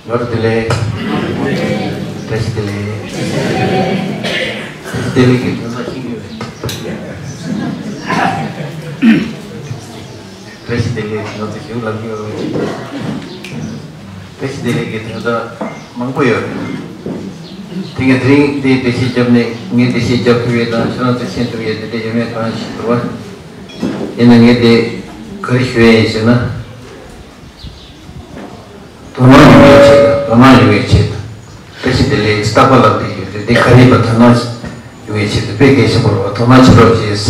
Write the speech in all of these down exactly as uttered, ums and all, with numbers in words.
ལོ་བདེ་ལེགས། བཀྲ་ཤིས་བདེ་ལེགས། བདེ་ལེགས་ཀྱི་དོན་དག་ཤེས་ཀྱི་ཡོད། བཀྲ་ཤིས་བདེ་ལེགས་ང་ཚོ་ཞུ་ལབ་ཀྱི་ཡོད། བཀྲ་ཤིས་བདེ་ལེགས་ཀྱི་དོན་དག་མང་པོ་ཡོད། དེ་ངས་དེ་རིང་འདི་འགྲེལ་བཤད་བརྒྱབ་ནས་ངས་འགྲེལ་བཤད་བརྒྱབ་ཐུབ་ཡས་དང་ཁྱེད་རང་ཚོས་མཁྱེན་ཐུབ་ཡས་དེ་འདྲ་ཡོད་མེད་གང་ཞིག་འདུག་བ། ཡིན་ན་ངས་དེ་ག་རེ་ཞུ་ཡས་ཡིན་ཟེར་ན། དོ་སྣང་ཡོང་བའི་ཆེད་དུ། དོ་སྣང་ཡོང་བའི་ཆེད་དུ། བཀྲ་ཤིས་བདེ་ལེགས་རྟག་པར་ལབ་བསྡད་ཡོད་རེད། འདི་ག་རེ་ཡིན་པ་དོ་སྣང་ཡོང་བའི་ཆེད་དུ་དཔེ་གལ་ཆེན་པོ་རེད་བ། དོ་སྣང་བྱེད་རོགས་བྱེད།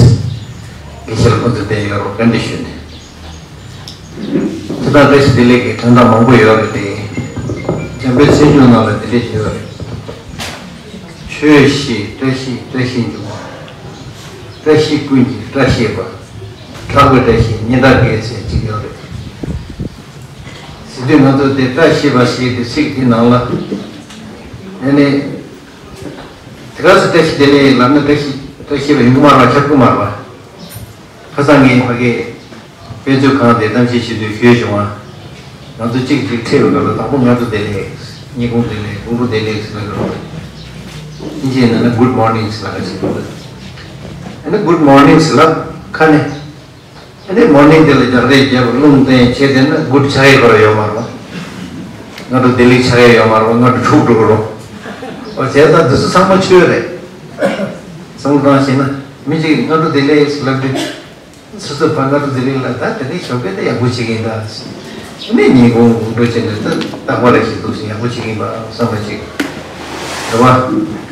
དགེ་བཤེས་ལགས་ཁོང་ཚོ་བསྡད་ཡོད་རོགས་བཀའ་འདྲི་ཞུས་ནས། དེ་དག་བཀྲ་ཤིས་བདེ་ལེགས་ཀྱི་དོན་དག་མང་པོ་ཡོད་རེད་དེ། འཇམ་དཔལ་ཚེ་མཇུག་ནང་ལ་དེ་འདྲས་ཞུས་པ་རེད། ཆོས་ཤེས་བཀྲ་ཤིས་བཀྲ་ཤིས་འབྱུང་བ། བཀྲ་ཤིས་ཀུན་གྱི་བཀྲ་ཤིས་པ། གྲགས་པའི་བཀྲ་ཤིས་སྙན་གྲགས་རྒྱས་ཟེར་གཅིག་ཡོད་རེད། ཟེར་དུས་ང་ཚོ་དེ་བཀྲ་ཤིས་པ་ཞེས་པའི་ཚིག་དེ་ནང་ལ། ཨ་ནི། དེ་ག་ཚོད་བཀྲ་ཤིས་བདེ་ལེགས་ལབ་ན་བཀྲ་ཤིས་བཀྲ་ཤིས་པ་ཡོང་གི་མ་རེད་བ། ཁྱབ་ཀྱི་མ་རེད་བ། ཁ་སང་ངས་ཕ་གིའི་དཔེ་མཛོད་ཁང་དེ་གཏམ་བཤད་བྱེད་དུས་ཞུས་བྱུང་བ། ང་ཚོ་གཅིག་གཅིག་འཕྲད་པའི་སྐབས་ལ་དང་པོ་སྔ་དྲོ་བདེ་ལེགས། ཉིན་གུང་བདེ་ལེགས། དགོང་དྲོ་བདེ་ལེགས་ཟེར་ལབ་ཀྱི་རེད། དབྱིན་ཇིའི་ནང་ན་Good morning ཟེར་ལབ་ཀྱི་ཡོད། ཨ་ནི་Good morning ཟེར་ལབ་ཁ་ནས། ཨ་ནི་morning དེ་ལ་རྒྱག་རེས་རྒྱབ་རླུང་བསྟན་བྱས་དེ་ན་good ཆགས་ཡས་ཁོ་རང་ཡོད་མ་རེད་བ། སྔ་དྲོ་བདེ་ལེགས་ཆགས་ཡས་ཡོད་མ་རེད་བ། སྔ་དྲོ་འཁྲུག་འགྲོ་གི་རེད། འོ་བྱས་ཙང་འདི་ཚོ་ཚང་མ་ཆོས་རེད། བསམ་བློ་བཏང་ཤེས་ན་མི་གཅིག་སྔ་དྲོ་བདེ་ལེགས་ལབ་དུས། སོ་སོ་ཕར་སྔ་དྲོ་བདེ་ལེགས་ལབ། ད་དེ་ནས་ཞོགས་ཀས་དེ་ཡག་པོ་བྱེད་ཀྱི་ཡིན་ད། ཨ་ནི་ཉིན་གུང་དགོང་དྲོ་བྱས་ནས་ད་རྟག་པར་རེ་ཞིག་འདུག་ཟེར་ཡག་པོ་བྱེད་ཀྱི་ཡིན་པ་བསམ་པ་ཅིག་རེད་བ།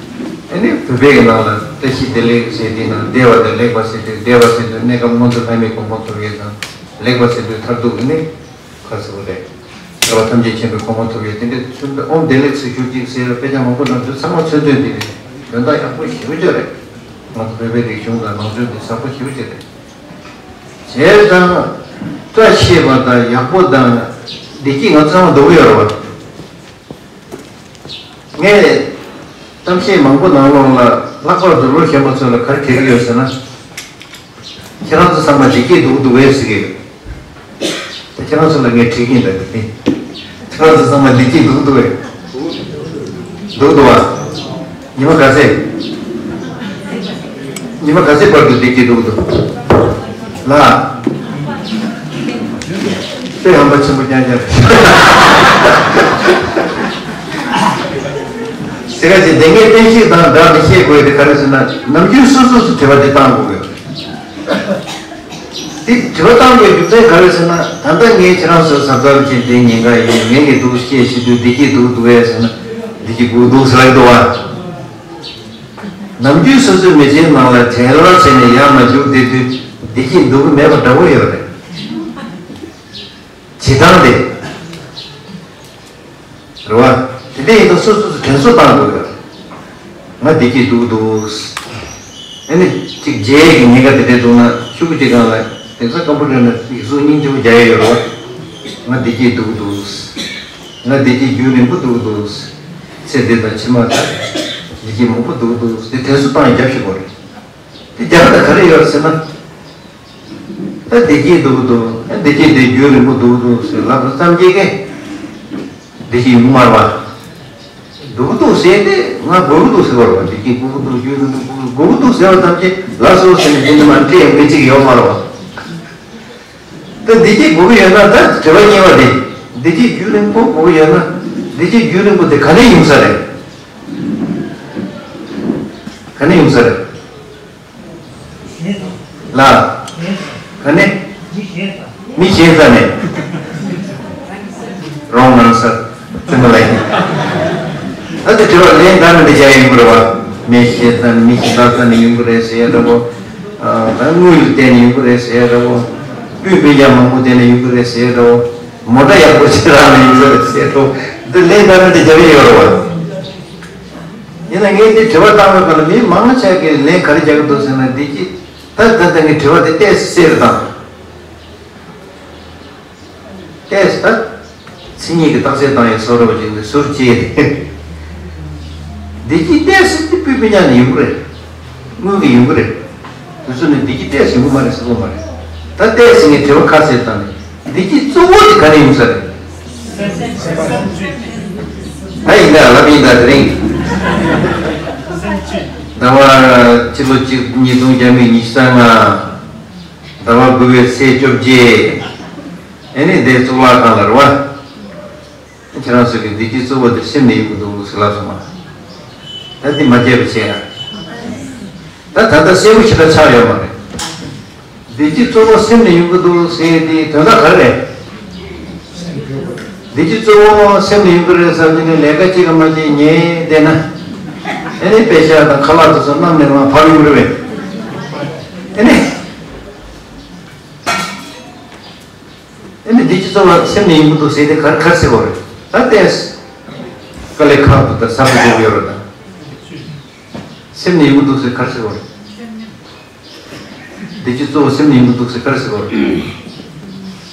ཨ་ནི་བོད་པའི་ནང་ལ་བཀྲ་ཤིས་བདེ་ལེགས་ཟེར་དུས་ན་བདེ་བ་དང་ལེགས་པ་ཟེར་དུས། བདེ་བ་ཟེར་དུས་གནས་སྐབས་མངོན་མཐོ་ལྷ་མིའི་གོ་འཕང་ཐོབ་ཡས་དང་། ལེགས་པ་ཟེར་དུས་མཐར་ཐུག་ཨ་ནི་ག་རེ་ཟེར་དགོས་རེད། བསྐལ་པ་ཐམས་ཅད་མཁྱེན་པའི་གོ་འཕང་ཐོབ་ཡས་དེ་འདྲ་མཚོན་པའི་ཨོཾ་བདེ་ལེགས་ཟེར་རྒྱུ་གཅིག་ཟེར་བའི་དཔེ་ཆ་མང་པོ་ནང་དུ་ཚང་མ་མཚོན་དོན་དེ་རེད། དོན་དག་ཡག་པོ་ཞེ་པོ་ཅིག་རེད། ང་ཚོ་བོད་པའི་རིག་གཞུང་དང་ནང་ཆོས་འདི་ཡག་པོ་ཞེ་པོ་ཅིག་རེད། བྱས་ཙང་བཀྲ་ཤིས་པ་དང་ཡག་པོ་དང་བདེ་སྐྱིད་ང་ཚང་མ་འདོད་ཀྱི་ཡོད་རེད་བ། ངས་གཏམ་བཤད་མང་པོ་ནང་ལོགས་ལ་ལྷག་པར་དུ་ལོ་གཞོན་པ་ཚོ་ལ་ག་རེ་དྲི་གི་ཡོད་ཟེར་ན། ཁྱེད་རང་ཚོ་ཚང་མ་བདེ་སྐྱིད་འདུག་འདུག་གས་ཟེར་གི་ཡོད། ད་ཁྱེད་རང་ཚོ་ལ་ངས་དྲི་གི་ཡིན་ད་དེ། ཁྱེད་རང་ཚོ་ཚང་མ་བདེ་སྐྱིད་འདུག་འདུག་གས། འདུག་འདུག་བ། ཉི་མ་ག་ཚད། ཉི་མ་ག་ཚད་བར་དུ་བདེ་སྐྱིད་འདུག་འདུག་ལ། དཔེ་ཧམ་པ་ཆེན་པོ་རྐྱང་རྐྱང་རེད། ཟེར་ག་ཅིག་བདེན་ངེས་བསྟན་བཤིག་དང་སྦྲགས་ཏེ་བཤད་དགོས་དེ་ག་རེ་ཟེར་ན། ནམ་རྒྱུན་སོ་སོ་སོ་དྲི་བ་དེ་བཏང་དགོས་ཀྱི་ཡོད། དེ་དྲི་བ་བཏང་དགོས་རྒྱུ་མཚན་ག་རེ་ཟེར་ན། ད་ལྟ་ངས་ཁྱེད་རང་ཚོའི་གཟབ་གཟབ་བྱས་དེ་ཉེན་ཁ་ཡིན། ངས་ཀྱི་འདུག་སྐད་བཤད་དུས་བདེ་སྐྱིད་འདུག་འདུག་གས་ཟེར་ན། བདེ་སྐྱིད་འདུག་འདུག་ཟེར་གྱི་འདུག་བ། ནམ་རྒྱུན་སོ་སོའི་མི་ཚེའི་ནང་ལ་བྲེལ་བ་བྱས་ནས་ཡར་མར་རྒྱུག་བསྡད་དུས་བདེ་སྐྱིད་འདུག་གི་མེད་པ་འདྲ་པོ་ཡོད་རེད། བྱེད་སྟངས་དེ། རེད་བ། དེ་འདྲ་ཡིན་དུས་སོ་སོ་སོ་དྲན་གསོ་བཏང་དགོས་ཀྱི་རེད། ང་བདེ་སྐྱིད་འདུག་འདུག་ཨ་ནི་གཅིག་བརྗེད་ཀྱི་ཉེན་ཁ་དེ་འདྲ་འདུག་ན་ཤོག་གུ་གཅིག་སྒང་ལ་དེང་སང་ཀམ་པུ་ཊར་ནང་ཡིག་གཟུགས་སྙིང་རྗེ་པོ་རྒྱག་ཡས་ཡོད་རེད་བ། ང་བདེ་སྐྱིད་འདུག་འདུག་ང་བདེ་སྐྱིད་རྒྱུན་རིང་པོ་འདུག་འདུག་ཚེ་འདི་དང་ཕྱི་མ་དང་བདེ་སྐྱིད་མང་པོ་འདུག་འདུག་དེ་དྲན་གསོ་བཏང་ཡས་རྒྱབ་ཤིག་དགོས་རེད། དེ་རྒྱབ་ན་ག་རེ་ཡོད་ཟེར་ན། ད་བདེ་སྐྱིད་འདུག་འདུག་ཨ་བདེ་སྐྱིད་དེ་རྒྱུན་རིང་པོ་འདུག་འདུག་ཟེར་ལབ་ཙམ་གྱིས་ཀྱི་བདེ་སྐྱིད་ཡོང་མ་རེད་བ། འདུག་འདུག་ཟེར་ཏེ་ང་དགོས་ཀྱི་འདུག་ཟེར་བ་རེད་བ། བདེ་སྐྱིད་དགོས་ཀྱི་འདུག་རྒྱུན་རིང་པོ་དགོས་ཀྱི་འདུག་དགོས་ཀྱི་འདུག་ཟེར་བ་ཙམ་གྱིས་ལགས་སོ་ཟེར་ནས་དེ་འདྲ་མ་འདྲེས་ཡོང་མཁན་གཅིག་ཡོད་མ་རེད་བ། ད་བདེ་སྐྱིད་དགོས་ཀྱི་ཡོད་ན་ད་དྲི་བ་གཉིས་པ་དེ། བདེ་སྐྱིད་རྒྱུན་རིང་པོ་དགོས་ཀྱི་ཡོད་ན་བདེ་སྐྱིད་རྒྱུན་རིང་པོ་དེ་ག་ནས་ཡོང་ས་རེད། ག་ནས་ཡོང་ས་རེད། ལ། ག་ནས། མི་གཞན་ས་ནས། རོང་ནང་ས། ཙི་མ་ལ་ཡིན། ད་དེ་དྲི་བ་ལན་ད་ནི་འདི་བྱ་ཡིན་དགོས་རེད་བ། མི་གཞན་ས་ནས་མི་གཞན་དག་ས་ནས་ཡོང་གི་རེད་ཟེར་ཡ་འདྲ་བོ། ད་དངུལ་ལ་བརྟེན་ནས་ཡོང་གི་རེད་ཟེར་ཡ་འདྲ་བོ། སྤུས་སྤུས་ཀྱང་མང་པོ་བརྟེན་ནས་ཡོང་གི་རེད་ཟེར་ཡ་འདྲ་བོ། མོ་ཊ་ཡག་པོ་ཞིག་རག་ནས་ཡོང་གི་རེད་ཟེར་ཡ་འདྲ་བོ། འདི་ལན་ད་ནི་འདི་བྱ་ཡིན་ཡོད་རེད་བ། ཡིན་ན་ངས་འདི་དྲི་བ་བཏང་བའི་སྐབས་ལ་མི་མང་ཆེ་གིས་ལན་ག་རེ་རྒྱག་གི་འདུག་ཟེར་ན། བདེ་སྐྱིད། ད་ད་ལྟ་ངས་དྲི་བ་དེ་ཏོག་ཙམ་གསལ་རུ་བཏང་། ཏོག་ཙམ་ད་མཚན་ཉིད་ཀྱི་རྟགས་གསལ་བཏང་ཡས་བཟོ་འདྲ་བོ་ཅིག་ནས་ཟུར་བཅད་དེ། བདེ་སྐྱིད་ཏོག་ཙམ་དེ་སྤུས་སྤུས་ཉག་ནས་ཡོང་གི་རེད། དངུལ་གྱིས་ཡོང་གི་རེད། དེ་ཚོ་ནས་བདེ་སྐྱིད་ཏོག་ཙམ་ཡོང་གི་མ་རེད་ཟེར་གྱི་མ་རེད། ད་ཏོག་ཙམ་ངས་དྲི་བ་ཁ་གསལ་བཏང་ནས། བདེ་སྐྱིད་གཙོ་བོ་དེ་ག་ནས་ཡོང་ས་རེད། ད་ཡིན་ད་ལབ་ཡིན་ད་དེ་རིང་། ཟླ་བ་ཕྱི་ལོ་གཅིག་ཉིས་སྟོང་བརྒྱ་མེད་ཉི་ཤུ་རྩ་ལྔ། ཟླ་བ་དགུ་པའི་ཚེས་བཅོ་བརྒྱད། ཨེ་ནི་འདིར་གཙུག་ལག་ཁང་ལ་རེད་བ། ཁྱེད་རང་ཚོ་གི་བདེ་སྐྱིད་གཙོ་བོ་དེ་སེམས་ནས་ཡོང་གི་འདུག་ཟེར་ལབ་སོང་བ། ད་འདི་མ་བརྗེད་པ་བྱས་ཡ། ད་ད་ལྟ་གསལ་པོ་ཞེ་དྲག་ཆགས་ཡོད་མ་རེད། བདེ་སྐྱིད་གཙོ་བོ་སེམས་ནས་ཡོང་གི་འདུག་ཟེར་དེ་དོན་དག་ག་རེ་རེད། བདེ་སྐྱིད་གཙོ་བོ་སེམས་ནས་ཡོང་གི་རེད་བསམ་གྱི་ནས་ལས་ཀ་གཅིག་གམ་གཅིག་ཉལ་བསྡད་ན། ཨེ་ནི་པེ་ཤ་དང་ཁ་ལག་དེ་ཚོ་གནམ་ནས་མར་བབས་ཡོང་གི་རེད་པས། ཨེ་ནི། ཨེ་ནི་བདེ་སྐྱིད་གཙོ་བོ་སེམས་ནས་ཡོང་གི་འདུག་ཟེར་དེ་ག་རེ་ག་རེ་ཟེར་བ་རེད། ད་ལྟས། དཀའ་ལས་ཁག་ཏུ་དང་ཟབ་ཏུ་འགྲོ་གི་ཡོད་རེད་ད། སེམས་ནས་ཡོང་གི་འདུག་ཟེར་ག་རེ་ཟེར་བ་རེད། བདེ་སྐྱིད་གཙོ་བོ་སེམས་ནས་ཡོང་གི་འདུག་ཟེར་ག་རེ་ཟེར་བ་རེད།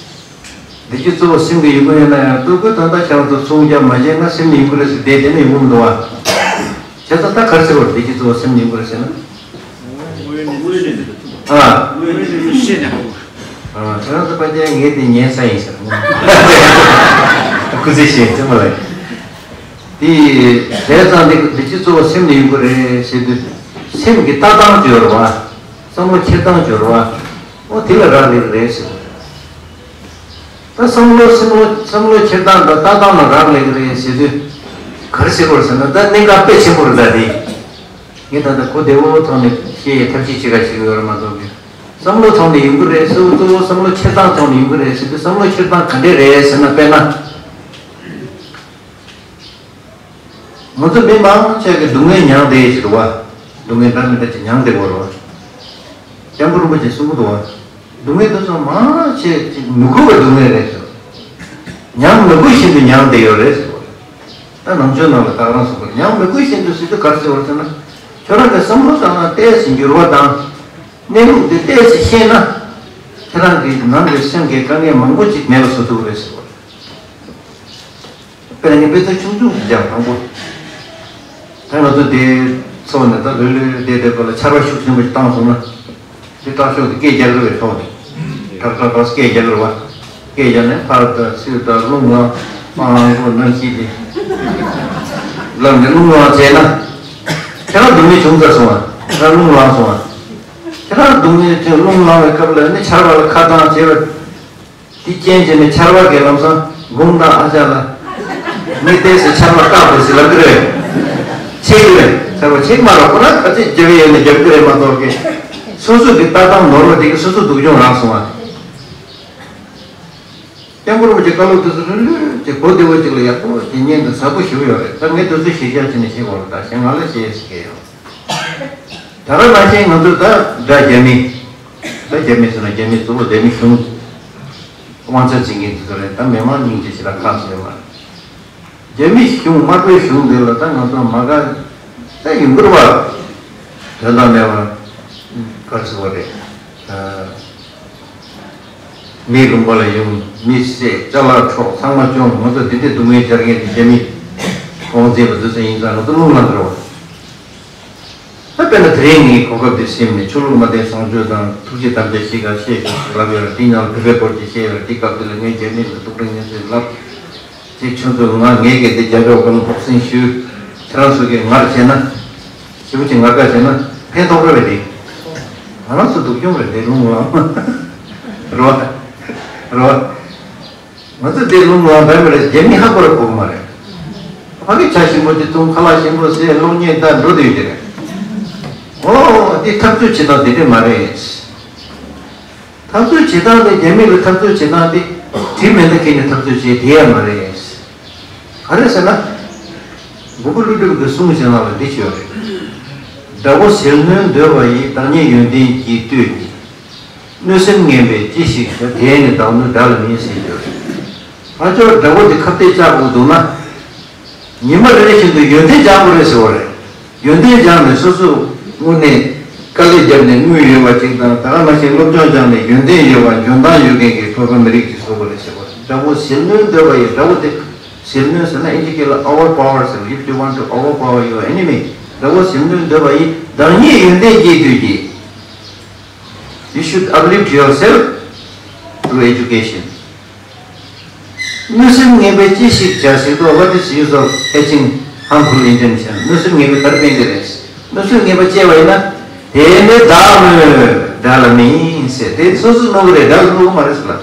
བདེ་སྐྱིད་གཙོ་བོ་སེམས་ཀྱི་ཡོང་གི་ཡོད་ན་ཡང་སྤྲུལ་སྐུའི་དོན་དག་བྱ་བ་དང་ཚོགས་རྒྱ་མ་བྱས་ན་སེམས་ནས་ཡོང་གི་རེད་ཟེར་བསྡད་དེ་ནི་ཡོང་གི་མི་འདུག་བ། བྱས་ཙང་ད་ག་རེ་ཟེར་བ་རེད། བདེ་སྐྱིད་གཙོ་བོ་སེམས་ནས་ཡོང་གི་རེད་ཟེར་ན། ཨ། ཁྱེད་རང་ཚོ་ཕལ་ཆེར་ངས་དེ་ཉན་ས་ཡིན་ཟེར། སྐུ་ཚེ་ཞེ་ཙམ་ལ། དེ་བྱས་ཙང་དེ་བདེ་སྐྱིད་གཙོ་བོ་སེམས་ནས་ཡོང་གི་རེད་ཟེར་དུས། སེམས་ཀྱི་ལྟ་སྟངས་སྦྱོར་བ། བསམ་བློ་འཁྱེར་སྟངས་སྦྱོར་བ། འོ་དེ་ལ་རག་ལས་ཀྱི་རེད་ཟེར། ད་བསམ་བློ་བསམ་བློ་བསམ་བློ་འཁྱེར་སྟངས་དང་ལྟ་སྟངས་ལ་རག་ལས་ཀྱི་རེད་ཟེར་དུས། ག་རེ་ཟེར་དགོས་རེད་ཟེར་ན་ད་གནད་འགག་དཔེ་ཆེན་པོ་རེད་ད་དེ། ངས་ད་ལྟ་གོ་བདེ་བོ་ཐོག་ནས་བཤད་ཡས་ཐབས་ཤེས་བྱེད་ག་བྱེད་ཀྱི་ཡོད་རེད་མ་གཏོགས་ཀྱི། བསམ་བློ་ཐོག་ནས་ཡོང་གི་རེད་ཟེར་བ་གཙོ་བོ་བསམ་བློ་འཁྱེར་སྟངས་ཐོག་ནས་ཡོང་གི་རེད་ཟེར་དུས་བསམ་བློ་འཁྱེར་སྟངས་ག་འདྲས་རེད་ཟེར་ན་དཔེར་ན། ང་ཚོ་མི་མང་ཆེ་གི་སྡུག་བསྔལ་མྱངས་བསྡད་ཡོད་ཟེར་བ། སྡུག་བསྔལ་འདྲ་མི་འདྲ་ཅིག་མྱངས་བསྡད་ཡོད་རེད་བ། སྐྱབས་མགོན་རིན་པོ་ཆེས་གསུང་གི་འདུག་བ། སྡུག་བསྔལ་དེ་ཚོ་མང་ཆེ་ཅིག་མི་དགོས་པའི་སྡུག་བསྔལ་རེད་ཟེར། མྱང་མི་དགོས་བཞིན་དུ་མྱངས་བསྡད་ཡོད་རེད་ཟེར་བ། ད་ནང་ཆོས་ནང་ལ་ད་ག་རང་གསུངས་པ་མྱང་མི་དགོས་བཞིན་དུ་ཟེར་དུས་ག་རེ་ཟེར་བ་རེད་ཟེར་ན། ཁྱོད་རང་གི་བསམ་བློ་བཏང་ན་ཏོག་ཙམ་འགྱུར་བ་དང་། གནས་ལུགས་དེ་ཏོག་ཙམ་ཤེས་ན། ཁྱེད་རང་གི་ནང་གི་སེམས་ཀྱི་དཀའ་ངལ་མང་པོ་ཅིག་མེད་པ་བཟོ་ཐུབ་ཀྱི་རེད་ཟེར་བ། དཔེར་ན་ངས་དཔེ་ཚོན་ཆུང་ཆུང་ཞིག་བཞག་དང་པོ། ད་ང་ཚོ་འདིའི་འཚོ་བ་ནས་ད་ལྷོད་ལྷོད་བསྡད་བསྡད་པ་ལ་ཆར་པ་ཤུགས་ཆེན་པོ་ཞིག་བཏང་སོང་ན། དེ་སྐྲག་ཤོག་དེ་སྐད་རྒྱག་གི་རེད་ཐོག་ནས། ཁྲག་ཁྲག་ཁྲག་སྐད་རྒྱག་གི་རེད་བ། སྐད་རྒྱག་ནས་ཕར་དང་ཚུར་དང་རླུང་ལངས་པའང་གོ་ནང་བཞིན་དེ། ལངས་ནས་རླུང་ལངས་བྱས་ན། ཁྱེད་རང་སྡུག་བསྔལ་བྱུང་ཚར་སོང་བ། ཁྱེད་རང་རླུང་ལངས་སོང་བ། ཁྱེད་རང་སྡུག་བསྔལ་དེ་རླུང་ལངས་པའི་སྐབས་ལ་ནི་ཆར་པ་ལ་ཁ་བཏང་བྱས་པ། དེ་རྐྱེན་བྱས་ནས་ཆར་པ་གིས་ལམ་སང་དགུང་དང་ཨ་ཅག་ལ། མི་ཏོག་ཙམ་ཆར་པ་བཀག་དགོས་ཟེར་ལབ་ཀྱི་རེད། ཆད་ཀྱི་རེད། ཆར་པ་ཆད་ཀྱི་མ་རེད། ཁོ་རང་ག་ཚོད་རྒྱབ་ཀྱི་ཡོད་ན་རྒྱབ་ཀྱི་རེད་མ་གཏོགས་ཀྱི། སོ་སོ་གི་ལྟ་སྟངས་ནོར་བ་དེ་གིས་སོ་སོ་སྡུག་གྱོང་རག་སོང་བ། སྐྱབས་མགོན་རིན་པོ་ཆེ་བཀའ་སློབ་དེ་ཚོ་ལྷོད་ལྷོད་ཅིག་གོ་བདེ་བོ་ཅིག་ལ་ཡག་པོ་ཅིག་ཉན་དང་ཟབ་པོ་ཞེ་པོ་ཡོད་རེད། ད་ངས་དེ་ཚོ་གཞི་བཞག་བྱས་ནས་བཤད་དགོས་རེད། ད་གཞན་ང་ལ་བཤད་ཡས་ཟེར་མཁན་ཡོད། ད་ག་ནང་བཞིན་ང་ཚོ་ད་དགྲ་རྒྱ་མི། ད་རྒྱ་མི་ཟེར་ན་རྒྱ་མི་གཙོ་བོ་སྡེ་མི་གཞུང་། དབང་ཆ་འཛིན་མཁན་དེ་ཚོ་རེད། ད་མི་མང་སྙིང་རྗེ་ཞེ་དྲག་ཁག་ཅིག་ཡོད་མ་རེད། རྒྱ་མི་གཞུང་དམར་པོའི་གཞུང་འདི་ལ་ད་ང་ཚོ་མ་དགའ། ད་ཡོང་གི་རེད་བ། དོན་དག་མེད་པ། ག་རེ་ཟེར་བ་རེད། ཨ། མི་ལུང་པ་ལ་ཡོང་། མི་བསད། ཅ་ལག་འཕྲོག། ཚང་མ་བཅོམ། ང་ཚོ་འདི་འདྲའི་སྡུག་བསྔལ་སྦྱར་མཁན་དེ་རྒྱ་མི། དབང་འཛིན་པ་དེ་ཚོ་ཡིན་ཙང་ང་ཚོ་རླུང་ལངས་ཀྱི་རེད་བ། ད་དཔེར་ན་དེ་རིང་ངས་གོ་སྐབས་འདི་ཟིན་ནས་ཆོས་ལུགས་མ་བརྟེན་བཟང་སྤྱོད་དང་ཐུགས་རྗེ་དམ་བཅའ་བཞི་ཀ་བཤད་ཤོག་ལབ་ཡོད་རེད། དེ་ནང་ལ་བོད་པའི་སྐོར་གྱི་བཤད་ཡོད་རེད། དེ་སྐབས་དེ་ལ་ངས་རྒྱ་མི་ལ་སྡུག་རུས་ངན་ཚོས་ལབ། དེ་ཁྱོད་ཚོས་ང་ངས་གལ་ཏེ་རྒྱབ་སྐྱོར་གནང་ཕོག་སེང་ཞུས། ཁྱེད་རང་ཚོ་གིས་ངར་བྱས་ན། ཞེ་པོ་ཅིག་ངར་དགའ་བྱས་ན་ཕན་ཐོགས་རེད་པས་དེ། ང་རང་ཚོ་སྡུག་གྱོང་རེད་དེ་རླུང་ལངས། རེད་བ། རེད་བ། ང་ཚོ་དེ་རླུང་ལངས་པའི་མི་རེད། རྒྱ་མི་ཧ་གོ་ར་གོ་གི་མ་རེད། ཕ་གི་ཆ་ཞིམ་པོ་དེ་བཙོང་། ཁ་ལག་ཞིམ་པོ་བཟས། གློག་བརྙན་ལྟ། འགྲོ་བསྡད་ཡོད་དེ་རེད། ཨོ། དེ་འཐབ་རྩོད་བྱེད་སྟངས་དེ་འདྲས་མ་རེད། འཐབ་རྩོད་བྱེད་སྟངས་དེ་རྒྱ་མི་ལ་འཐབ་རྩོད་བྱེད་སྟངས་དེ་དྲི་མེད་ན་ཁྱེར་ནས་འཐབ་རྩོད་བྱེད་དེ་ཡ་མ་རེད། ག་རེ་ཟེར་ན། མགོན་པོ་ཀླུ་སྒྲུབ་ཀྱི་གསུང་ཞིག་ནང་ལ་འདི་བྱས་ཡོད་རེད། དགྲ་བོ་ཟིལ་གནོན་འདོད་པ་ཡིས། བདག་ཉིད་ཡོན་ཏན་གྱིས་བསྟོད་ཀྱི། གནོད་སེམས་ངན་པས་ཅི་ཞིག་བྱ། དེས་ནི་བདག་གནོད་དགྲ་ལ་མིན་ཟེར་གྱི་ཡོད་རེད། ཕར་ཕྱོགས་དགྲ་བོ་དེ་ཁ་གཏད་བཅག་དགོས་འདུག་ན། ཉི་མ་རེ་རེ་བཞིན་དུ་ཡོན་ཏན་སྦྱང་དགོས་རེད་ཟེར་བ་རེད། ཡོན་ཏན་སྦྱངས་ནས་སོ་སོ་དངོས་གནས་དཀའ་ལས་བརྒྱབ་ནས་དངུལ་ཡོད་པ་ཅིག་དང་། ད་ག་ནང་བཞིན་སློབ་སྦྱོང་སྦྱངས་ནས་ཡོན་ཏན་ཡོད་པ་འཇོན་ཐང་ཡོད་མཁན་གྱི་བོད་པ་མི་རིགས་ཅིག་བཟོ་དགོས་རེད་ཟེར་བ་རེད། དགྲ་བོ་ཟིལ་གནོན་འདོད་པ་ཡིས། དགྲ་བོ་དེ་ཟིལ་གནོན་ཟེར་ན་ཨིན་ཇི་སྐད་ལ་overpower ཟེར། If you want to overpower your enemy, དགྲ་བོ་ཟིལ་གནོན་འདོད་པ་ཡིས། བདག་ཉིད་ཡོན་ཏན་གྱིས་བསྟོད་ཀྱི། You should uplift yourself through education. གནོད་སེམས་ངན་པས་ཅི་ཞིག་བྱ་ཟེར་དུས། What is use of catching harmful intention? གནོད་སེམས་ངན་པས་ག་རེ་ཕན་གྱི་རེད། གནོད་སེམས་ངན་པ་སྐྱེས་པ་ཡིན་ན། དེ་ནི་བདག་སྨོས། དགྲ་ལ་མིན་ཟེར། དེ་སོ་སོས་གནོད་གི་རེད། བདག་གིས་གནོད་གི་མ་རེད་ཟེར་ལ།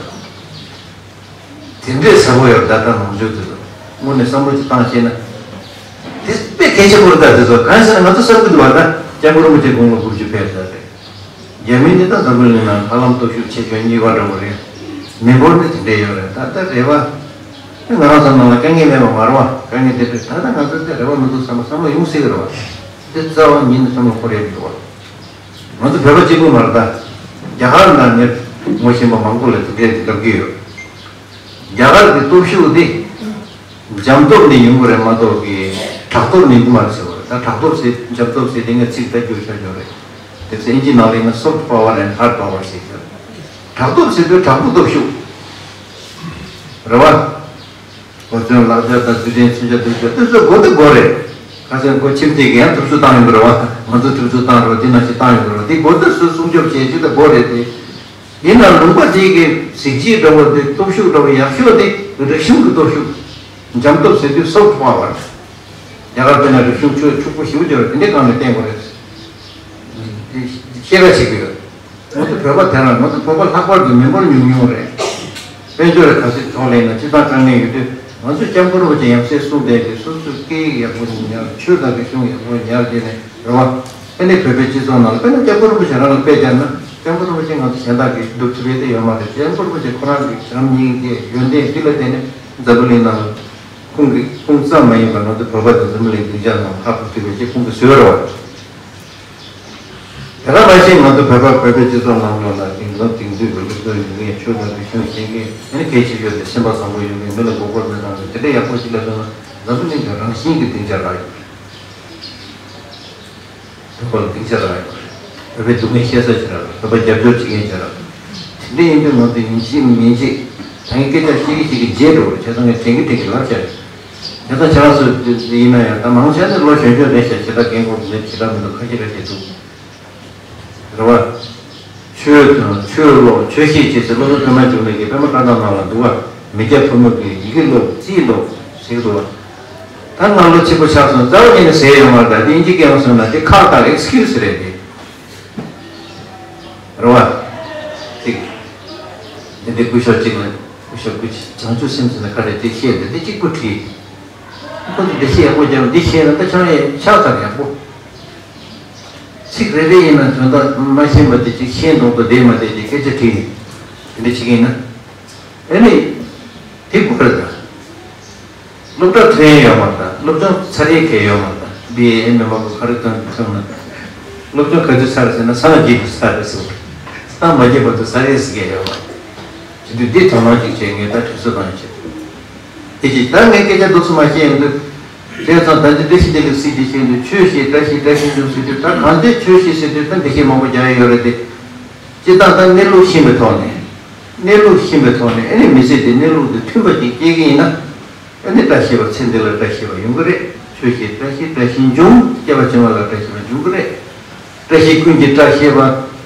དེ་འདྲའི་ཟབ་པོ་ཡོད། ད་ལྟ་ནང་ཆོས་དེ་ཚོ་དངོས་གནས་བསམ་བློ་ཅིག་བཏང་ཤེས་ན། དེ་དཔེ་གལ་ཆེན་པོ་རེད། ད་དེ་ཚོ་གང་ཟེར་ན། ང་ཚོ་བསམ་གྱི་འདུག་བ། ད་སྐྱབས་མགོན་རིན་པོ་ཆེ་དགུང་ལོ་དགུ་བཅུ་ཕེབས་ཚར་རེད། རྒྱ་མི་འདི་དང་འཛམ་བུ་གླིང་ནང་ཧ་ལམ་སྟོབས་ཤུགས་ཆེ་ཤོས་གཉིས་པ་འདྲ་བོ་རེད། མི་འབོར་ནི་དེ་འདྲས་ཡོད་རེད། ད་ལྟ་རེ་བ་ང་རང་ཚོ་ནང་ལ་དཀའ་ངལ་མེད་པ་མ་རེད་བ། དཀའ་ངལ་དེ་འདྲས། ད་ལྟ་ང་ཚོ་དེ་རེ་བ་མི་འདུག་བསམ་པ་བསམ་བློ་ཡོང་སྲིད་ཀྱི་རེད་བ། འདི་རྩ་བ་ཉིད་ནས་བསམ་བློ་འཁོར་ཡས་མི་འདུག་བ། ང་ཚོ་བོད་པ་གཅིག་པུ་མ་རེད་ད། རྒྱ་གར་ནང་ནས་ངོ་ཤེས་པ་མང་པོ་ལ་དེ་འདྲས་ལབ་ཀྱི་ཡོད། རྒྱ་གར་གྱི་སྟོབས་ཤུགས་དེ་འཇམ་སྟོབས་ནས་ཡོང་གི་རེད་མ་གཏོགས་ཀྱི་དྲག་སྟོབས་ནས་ཡོང་གི་མ་རེད་ཟེར་བ་རེད། ད་དྲག་སྟོབས་ཟེར་འཇམ་སྟོབས་ཟེར་དེ་ངས་ཚིག་ད་བསྒྱུར་བྱ་འཇོག་རེད། དེ་ཚོ་ཨིན་ཇི་ནང་ལ་ཡིན་ན་soft power and hard power ཟེར་གྱི་རེད། དྲག་སྟོབས་ཟེར་དུས་དྲག་པོ་སྟོབས་ཤུགས་རེད་བ། གོ་མཚོན་ལག་ཆ་དང་རྡུལ་ཕྲན་མཚོན་ཆ་འདུག་ཅེས་དེ་ཚོ་དགོས་དེ་དགོས་རེད། ཁ་སང་ཁོ་ཁྱིམ་སྡེ་གི་ཡང་ཐུབ་ཚོད་བཏང་ཡོང་གི་རེད་བ། ང་ཚོ་ཐུབ་ཚོད་བཏང་རོགས་དེ་ནང་བཞིན་བཏང་ཡོང་གི་རེད་བ། དེ་དགོས་དེ་སུ་སྲུང་སྐྱོབ་བྱེད་ཀྱི་དེ་དགོས་རེད་དེ། ཡིན་ནའང་ལུང་པ་དེ་གི་གཟི་བརྗིད་འདྲ་བོ་དེ་སྟོབས་ཤུགས་འདྲ་བོ་ཡག་ཤོས་དེ་རིག་གཞུང་གི་སྟོབས་ཤུགས། འཇམ་སྟོབས་ཟེར་དུས་soft power། རྒྱ་གར་དཔེར་ན་རིག་གཞུང་ཆོས་ཕྱུག་པོ་ཞེ་པོ་ཅིག་ཡོད་རེད། དེ་འདྲའི་སྒང་ནས་བསྟན་དགོས་རེད། ཤེས་ཀ་བྱེད་ཀྱི་ཡོད། ང་ཚོ་བོད་པ་དེ་རང་། ང་ཚོ་བོད་པ་ལྷག་པར་དུ་མི་འབོར་ཉུང་ཉུང་རེད། དཔལ་འབྱོར་ག་ཚོད་ཐོག་ལེན་ན་སྤྱི་བཏང་དཀའ་ངལ་ཡོད་དུས། ང་ཚོས་སྐྱབས་མགོན་རིན་པོ་ཆེ་ཡང་སེ་གསུངས་བསྡད་དེ། སོ་སོའི་སྐད་ཡིག་ཡག་པོ་ཉར། ཆོས་དང་རིག་གཞུང་ཡག་པོ་ཉར་བྱས་ནས་རེད་བ། ཨ་ནི་བོད་པའི་སྤྱི་ཚོགས་ནང་ལ་དཔེར་ན་སྐྱབས་མགོན་རིན་པོ་ཆེ་རང་ལ་དཔེ་སྦྱར་ན། སྐྱབས་མགོན་རིན་པོ་ཆེ་ང་ཚོ་གཞན་དག་གིས་བསྡུར་ཐུབ་ཡས་དེ་ཡོད་མ་རེད། སྐྱབས་མགོན་རིན་པོ་ཆེ་ཁོ་རང་གི་བྱམས་སྙིང་རྗེ་ཡོན་ཏན་འདི་ལ་བརྟེན་ནས་འཛམ་བུ་གླིང་ནང་ལ་ཁོང་གི་ཁོང་ཙམ་མ་ཡིན་པར་ང་ཚོ་བོད་པ་དང་འཛམ་བུ་གླིང་སྡིངས་ཆ་ནང་ཧ་གོ་ཐུབ་པའི་ཆེད་ཁོང་གིས་བཟོས་རེད་བ། དེ་ག་མ་ཤེས་ང་ཚོ་བོད་པ་བོད་པའི་སྤྱི་ཚོགས་ནང་ལོགས་ལ་དེང་སང་དེང་དུས་ཀྱི་སློབ་གསོ་ཡོད་མཁན། ཆོས་དང་རིག་གཞུང་ཤེས་མཁན། ཨ་ནི་གལ་ཆེ་ཤོས་དེ་སེམས་པ་བཟང་པོ་ཡོད་མཁན། མི་ལ་མགོ་སྐོར་མི་གཏོང་མཁན། དེ་འདྲ་ཡག་པོ་ཞིག་སླེབས་སོང་ན་འཛམ་བུ་གླིང་གི་རང་བཞིན་གྱི་སྡིངས་ཆ་རག་ཡོད་རེད། བོད་པ་ལ་སྡིངས་ཆ་རག་ཡོད་རེད། བོད་པའི་སྡུག་བསྔལ་ཤེས་ས་ཞིག་རག་རེད། བོད་པ་རྒྱབ་སྐྱོར་བྱེད་མཁན་ཞིག་རག་རེད། དེ་འདྲ་ཡིན་དུས་ང་ཚོས་ཡིན་གཅིག་མིན་གཅིག་ད་ངས་སྐད་ཆ་བཤད་ཀྱི་བཤད་ཀྱི་བརྗེད་འགྲོ་བ་རེད། བྱས་ཙང་ངས་དྲན་གྱི་དྲན་གྱི་ལབ་བྱས་རེད། དེ་ཚོ་ཁྱེད་རང་ཚོ་ཡིན་ན་ཡང་ད་མང་ཆེ་ནི་ལོ་གཞོན་གཞོན་རེད་ཤག་བྱེ་བྲག་རྒན་གོག་མེད། བྱེ་བྲག་མི་འདུག་ཁ་ཤས་ཁ་ཤས་འདུག་རེད་བ། ཆོས་དང་ཆོས་ཀློག་ཆོས་ཤེས་བྱེད་ཟེར་སློབ་དཔོན་པད་མ་འབྱུང་གནས་ཀྱིས་པད་མ་བཀའ་ཐང་ནང་ལ་འདུག་བ། མི་སྐྱ་ཕོ་མོ་གིས་ཡི་གེ་ཀློག་རྩིས་ཀློག་ཟེར་གི་འདུག་བ། ད་ང་ལོ་ཆེན་པོ་ཆགས་སོང་། རྩ་བ་ཉིད་ནས་ཟེར་ཡོང་བ་ད་དེ་ཨིན་ཇི་སྐད་ནང་གསུངས་ན་དེ་ཁག་དང་ཨེག་སི་ཀིའུ་སི་རེད་དེ། རེད་བ། ཅིག་འདི་འདི་སྐུ་ཞབས་གཅིག་ལ། སྐུ་ཞབས་སྐུ་བྱང་ཆུབ་སེམས་ཟེར་ན་ག་རེ་དེ་བཤད་འདི་འདི་གཅིག་པུ་བྲིས། ཁོ་ཚོ་འདི་བཤད་ཡག་པོ་རྒྱབ། འདི་བཤད་ན་ད་ཁྱོད་ཡང་ཕྱག་འཚལ་ཡག་པོ། ཚིག་རེ་རེ་ཡིན་ན་དོན་དག་མ་ཤེས་པ་དེ་ཅིག་ཤེས་མདོག་ཏུ་བསྡད་མ་བསྡད་ཀྱི་སྐད་ཆ་དྲིས་ནས་དེ་འདྲ་བྱེད་ཀྱི་ཡིན་ན། ཨ་ནི། དེ་དགོས་རེད་ད། སློབ་གྲྭ་ཐོན་ཡས་ཡོད་མ་རེད་ད། སློབ་སྦྱོང་ཚར་ཡས་གང་ཡང་ཡོད་མ་རེད་ད། བི་ཨེ་ཨེམ་ཨེ་མང་པོ་ག་རེ་ཐོན་ཐོན་ན། སློབ་སྦྱོང་ག་ཚོད་ཚར་ཟེར་ན་སངས་རྒྱས་པ་ཚར་རེད་ཟེར་བ་རེད། སངས་མ་རྒྱས་བར་དུ་ཚར་ཡས་ཟེར་གང་ཡང་ཡོད་མ་རེད། བྱེད་དུས་འདི་དོ་སྣང་ཅིག་བྱས། ངས་ད་དུས་ཚོད་བཏང་བྱས། དེ་ཅིག་ད་ངས་སྐད་ཆ་འདུག་སེ་མ་བཤད་ཡོང་དུས། བྱས་ཙང་ད་འདི་བཀྲ་ཤིས་བདེ་ལེགས་ཟེར་གྱི་བཤད་དུས། ཆོས་ཤིག་བཀྲ་ཤིས་བཀྲ་ཤིས་འབྱུང་ཟེར་དུས། ད་གང་ལྟར་ཆོས་ཤིག་ཟེར་དུས་ད་འདི་ཤེས་མང་པོ་རྒྱག་ཡ་ཡོད་རེད་དེ། སྤྱིར་བཏང་ད་གནས་ལུགས་ཤེས་པའི་ཐོག་ནས། གནས་ལུགས་ཤེས་པའི་ཐོག་ནས་ཨ་ནི་མི་ཚེ་འདི་གནས་ལུགས་དང་མཐུན་པ་ཅིག་སྐྱེལ་གྱི་ཡིན་ན། ཨ་ནི་བཀྲ་ཤིས་པ། ཚེ་འདི་ལ་བཀྲ་ཤིས་པ་ཡོང་གི་རེད། ཆོས་ཤིག་བཀྲ་ཤིས་བཀྲ་ཤིས་འབྱུང་། སྐྱེ་བ་ཕྱི་མ་ལ་བཀྲ་ཤིས་པ་འབྱུང་གི་རེད། བཀྲ་ཤིས་ཀུན་གྱི་བཀྲ་ཤིས་པ།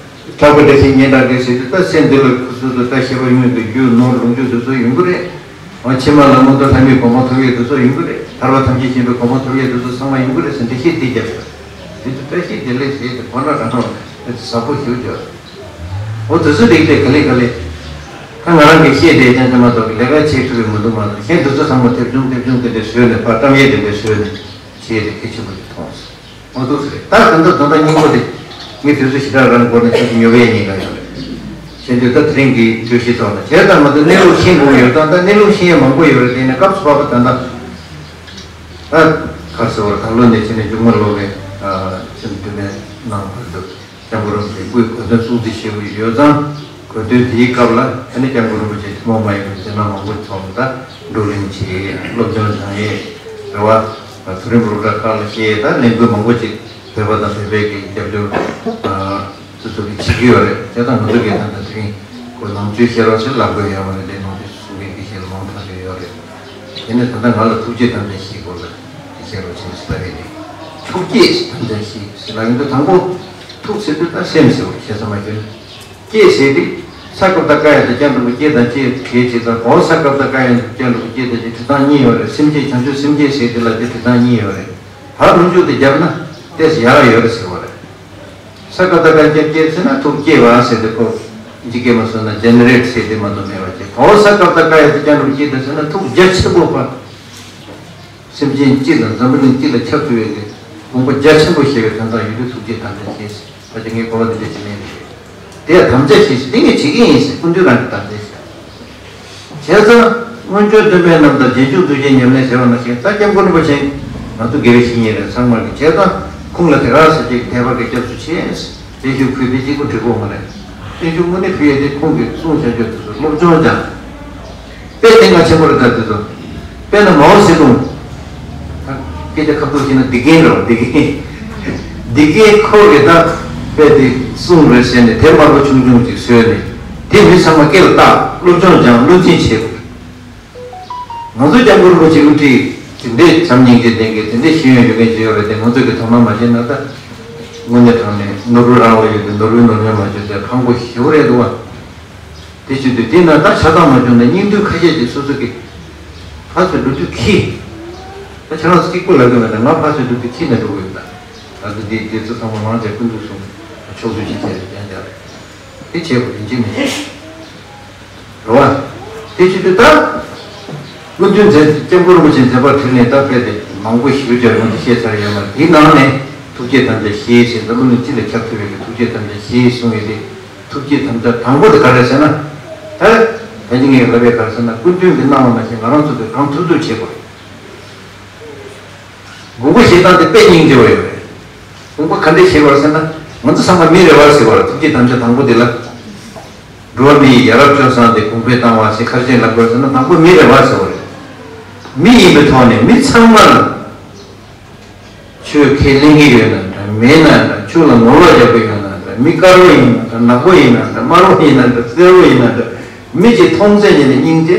གྲགས་པའི་བཀྲ་ཤིས་སྙན་གྲགས་རེད་ཟེར་དུས། ད་ཚེ་འདི་ལ་ཁུ་སིམ་དུ་བཀྲ་ཤིས་པ་མྱུར་དུ་འགྱུར། ནོར་ལོངས་སྤྱོད་དེ་ཚོ་ཡོང་གི་རེད། འོ་ཕྱི་མ་ལ་མངོན་མཐོ་ལྷ་མིའི་གོ་འཕང་ཐོབ་ཡས་དེ་ཚོ་ཡོང་གི་རེད། ཐར་པ་ཐམས་ཅད་མཁྱེན་པའི་གོ་འཕང་ཐོབ་ཡས་དེ་ཚོ་ཚང་མ་ཡོང་གི་རེད་ཟེར་འགྲེལ་བཤད་འདི་རྒྱབ་ཡོད། དེ་ཚོ་བཀྲ་ཤིས་བདེ་ལེགས་ཟེར་ཏེ་གོ་ན་རང་རང་ལ་ཟབ་པོ་ཞེ་པོ་ཅིག་ཡོད། འོ་དེ་ཚོ་རིགས་དེ་ག་ལེ་ག་ལེ། ད་ང་རང་གིས་བཤད་བསྡད་ཀྱང་དེ་མ་གཏོགས་ལས་ཀ་བྱེད་ཐུབ་པའི་མི་འདུག་མ་གཏོགས། གཞན་དེ་ཚོ་ཚང་མ་དེབ་ཆུང་དེབ་ཆུང་དེ་འདྲ་བཟོས་ནས་ཕར་བཀྲམ་ཡས་དེ་འདྲ་བཟོས་ནས་བྱས་ཏེ་གལ་ཆེན་པོ་ཞིག་མཐོང་སོང་། འོ་འདུག་སེ་རེད། ད་ད་ལྟ་ད་ལྟ་སྙིང་པོ་དེ་ངས་དུས་ཚོད་ཞེ་དྲག་རང་འགོར་ནས་ཁྱོད་ཉོབ་ཡས་ཉེན་ཁ་ཡོད་རེད། བྱས་དུས་ད་དེ་རིང་གི་བརྗོད་གཞི་ཐོག་ལ་བྱས་ཙང་མ་གཏོགས་གནས་ལུགས་ཤེས་དགོས་ཡོད་ཙང་། ད་གནས་ལུགས་ཤེས་ཡས་མང་པོ་ཡོད་རེད། དེ་ནས་སྐབས་སུ་བབས་པ་ད་ལྟ་ད་ག་རེ་ཟེར་བ་རེད། ད་ལོ་འདི་ཕྱི་ནས་མཇུག་མ་ལོ་བའི་ཨ་ཚེས་བདུན་པའི་ནང་བར་དུ་སྐྱབས་མགོན་རིན་པོ་ཆེའི་སྐུའི་གོ་སྟོན་སྲུང་བརྩི་ཞུ་གི་ཡོད་ཙང་། གོ་སྟོན་དེའི་སྐབས་ལ་ཨ་ནི་སྐྱབས་མགོན་རིན་པོ་ཆེ་ཐུན་མོང་མ་ཡིན་པའི་མཛད་རྣམ་མང་པོ་ཐོག་ནས་ད་བགྲོ་གླེང་བྱས། སློབ་སྦྱོང་སྦྱང་ཡས་རེད་བ། མཐོ་རིམ་སློབ་གྲྭ་ཁག་ལ་བཤད་ཡས་ད་ལས་འགུལ་མང་པོ་ཅིག་བོད་པ་དང་བོད་པའི་གི་རྒྱབ་སྐྱོར་ཨ་སོ་སོ་གིས་བྱེད་ཀྱི་ཡོད་རེད། བྱས་ཙང་ང་ཚོ་གིས་ད་ལྟ་དེ་རིང་ཁོ་ནང་ཆོས་བཤད་རོགས་ཟེར་ལབ་དགོས་ཡོད་མ་རེད། དེ་ནང་ཆོས་གསུང་མཁན་དགེ་བཤེས་ལ་མང་ཐག་ཆོད་ཡོད་རེད། དེ་ནས་ད་ལྟ་ང་ལ་ཐུགས་རྗེ་དམ་བཅའ་ཞེས་སྐོར་ལ་དགེ་བཤེས་རོགས་ཆེན་ཟེར་བ་རེད། ཐུགས་རྗེ་དམ་བཅའ་ཞེས་ཟེར་ལབ་ཡོང་དུས་དང་པོ་ཐུགས་ཟེར་དུས་ད་སེམས་ཟེར་བ་བྱས་ཙང་མ་གྱུར་ན། རྗེ་ཟེར་དུས་ ས་ཀ་པ་ཀ་ཡ་དང་སྐྱབས་འགྲོ་བུ་སྐྱེ་དང་སྐྱེ་གལ་ཆེ་ཙང་། གོ་ས་ཀ་པ་ཀ་ཡ་དང་སྐྱབས་འགྲོ་བུ་སྐྱེ་དང་སྐྱེ་བྲི་སྟངས་གཉིས་ཡོད་རེད། སེམས་བསྐྱེད་བྱང་ཆུབ་སེམས་བསྐྱེད་ཟེར་དེ་ལ་དེ་བྲི་སྟངས་གཉིས་ཡོད་རེད། བར་ལུང་ཕྱོགས་དེ་བརྒྱབ་ན་ཏོག་ཙམ་ཡག་ཡོད་རེད་ཟེར་བ་རེད། ས་ཀ་པ་ཀ་ཡ་སྐྱབས་སྐྱེ་ཟེར་ན་ཐུགས་བསྐྱེད་པ་ཟེར་དེ་ཁོ་འཇིགས་སྐྱེ་མ་སོང་ན་ཇེ་ནེ་རེ་ཊི་ཟེར་དེ་མ་གཏོགས་མེད་པ་བྱས། གོ་ས་ཀ་པ་ཀ་ཡ་དང་སྐྱབས་འགྲོ་བུ་སྐྱེ་དང་ཟེར་ན་ཐུགས་རྒྱ་ཆེན་པོ་པ། སེམས་ཅན་སྤྱི་དང་འཛམ་བུ་གླིང་སྤྱི་ལ་ཁྱབ་ཐུབ་པའི་གི་དགོངས་པ་རྒྱ་ཆེན་པོ་བཞེས་པའི་དོན་དག་ཡིན་དུས་ཐུགས་བསྐྱེད་དམ་བཅའ་བཞེས་ཟེར། ཕལ་ཆེར་ངས་གོ་བ་འདི་འདྲ་ཅིག་ལེན་རེད། དེ་ཡང་དམ་བཅའ་བཞེས་ཟེར་དེ་ངས་བྱེད་ཀྱི་ཡིན་ཟེར་སྐུ་མདུན་རང་གི་དམ་བཅའ་བཞེས། བྱས་ཙང་སྔོན་བྱོན་སྟོན་པའི་རྣམ་ཐར་རྗེས་འཇུག་ཐུགས་བསྐྱེད་ཉམས་ལེན་བྱས་པ་ནང་བཞིན་ད་སྐྱབས་མགོན་རིན་པོ་ཆེ་ང་ཚོ་དགེ་བའི་བཤེས་གཉེན་རེད། ཚང་མ་གི་བྱས་ཙང་ཁོང་ལ་དེ་ག་ཟེར་གྱི་དད་པ་གི་སྐྱབས་སུ་མཆི་ཟེར། བརྟན་བཞུགས་ཕུལ་དེ་གཅིག་པུ་འགྲིག་གོ་མ་རེད། བརྟན་བཞུགས་དངོས་གནས་ཕུལ་ཡས་དེ་ཁོང་གིས་གསུངས་བྱ་རྒྱུ་དེ་ཚོ་སློབ་སྦྱོང་སྦྱང་། དཔེ་གཏིང་ཁ་ཆེན་པོ་རེད། ད་དེ་ཚོ་དཔེར་ན་མའོ་ཙེ་ཏུང་། སྐད་ཆ་ཁ་ཐུག་བྱས་ན་སྡིག་རྒན་རེད་བ། སྡིག་རྒན། སྡིག་རྒན་ཁོ་གིས་ད་དཔེ་དེ་གསུངས་རེད་ཟེར་ནས་དེབ་དམར་པོ་ཆུང་ཆུང་ཅིག་བཟོས་ནས་དེ་མི་ཚང་མ་སྐེ་ལ་བཏགས་སློབ་སྦྱོང་སྦྱང་བློ་འཛིན་བྱེད་དགོས། ང་ཚོ་སྐྱབས་མགོན་རིན་པོ་ཆེ་དབུ་ཁྲིད་དེ་འདྲའི་བྱམས་སྙིང་རྗེ་ལྡན་གྱི་དེ་འདྲའི་ཤེས་ཡོན་ཡོད་མཁན་ཅིག་ཡོད་རེད་དེ། ང་ཚོ་གི་དོ་སྣང་མ་བྱས་ན་ད་དངོས་གནས་དྲང་གནས་ནོར་བུ་རང་ལ་ཡོད་དེ་ནོར་བུའི་ནོར་ཉམས་མ་བྱུང་ཚེ་ཕངས་པོ་ཞེ་པོ་རེད་འདུག་བ། དེ་བྱེད་དུས་དེ་ན་ད་ཆགས་སྡང་མ་བྱུང་ན་སྙིང་དོན་ཁ་ཤས་ཅིག་སོ་སོ་གི་ཕར་ཚུར་འགྲོ་དུས་ཁྱི། ད་ཁྱེད་རང་ཚོ་གཅིག་པུ་ལབ་གི་མེད་ད། ང་ཕར་ཚུར་འགྲོ་དུས་ཁྱི་ནས་འགྲོ་གི་ཡོད་ད། ད་ཚོ་འདི་འདི་ཚོ་ཚང་མ་མང་ཆེ་སྐུ་མདུན་གསུང་ཕྱོགས་བསྡུས་ཅིག་བྱས་ཡང་བསྐྱར་རེད། དེ་བྱེད་དགོས་ཡིན་གཅིག་མིན་གཅིག་རེད་བ། དེ་བྱེད་དུས་ད་སྐུ་མདུན་མཛད་སྐྱབས་མགོན་རིན་པོ་ཆེ་མཛད་པ་དྲིལ་ནས་ད་དཔེ་དེ་མང་པོ་ཞིག་ཀྱང་ཡོང་དེ་བཤད་ཚར་ཡོད་མ་རེད། དེའི་ནང་ནས་ཐུགས་བསྐྱེད་དམ་བཅའ་བཞེས་ཟེར། འཛམ་བུ་གླིང་སྤྱི་ལ་ཁྱབ་ཐུབ་པའི་གི་ཐུགས་བསྐྱེད་དམ་བཅའ་བཞེས་གསུངས་ཡོད་དེ། ཐུགས་བསྐྱེད་དམ་བཅའ་དང་པོ་དེ་ག་རེ་ཟེར་ན། ད་ད་ཅི་ངས་ལབ་པའི་ག་རེ་ཟེར་ན་སྐུ་མདུན་གྱི་གནང་བ་ནང་བཞིན་ང་རང་ཚོ་གིས་གང་ཐུབ་ཐུབ་བྱེད་དགོས་རེད། དགོངས་པ་བཞེས་སྟངས་དེ་དཔེ་སྙིང་རྗེ་པོ་ཡོད་རེད། དགོངས་པ་ག་འདྲས་བཞེས་པ་རེད་ཟེར་ན། ང་ཚོ་ཚང་མ་མི་རེད་བ་ཟེར་བ་རེད། ཐུགས་བསྐྱེད་དམ་བཅའ་དང་པོ་དེ་ལ། འགྲོ་བ་མིའི་ཡ་རབས་སྤྱོད་བཟང་དེ་གོང་འཕེལ་བཏང་བ་ཟེར་ག་རེ་བྱས་ལབ་དགོས་ཟེར་ན་དང་པོ་མི་རེད་བ་ཟེར་བ་རེད། མི་ཡིན་པའི་ཐོག་ནས་མི་ཚང་མ་ལ། ཆོས་ཁས་ལེན་གྱི་ཡོད་ན་འདྲ་མེད་ན་འདྲ། ཆོས་ལ་ངོ་ལོག་རྒྱག་གི་ཡོད་ན་འདྲ། མི་དཀར་པོ་ཡིན་ན་འདྲ་ནག་པོ་ཡིན་ན་འདྲ་དམར་པོ་ཡིན་ན་འདྲ་སེར་པོ་ཡིན་ན་འདྲ། མི་གཅིག་མཐོང་ཚད་ཉིད་ནས་སྙིང་རྗེ།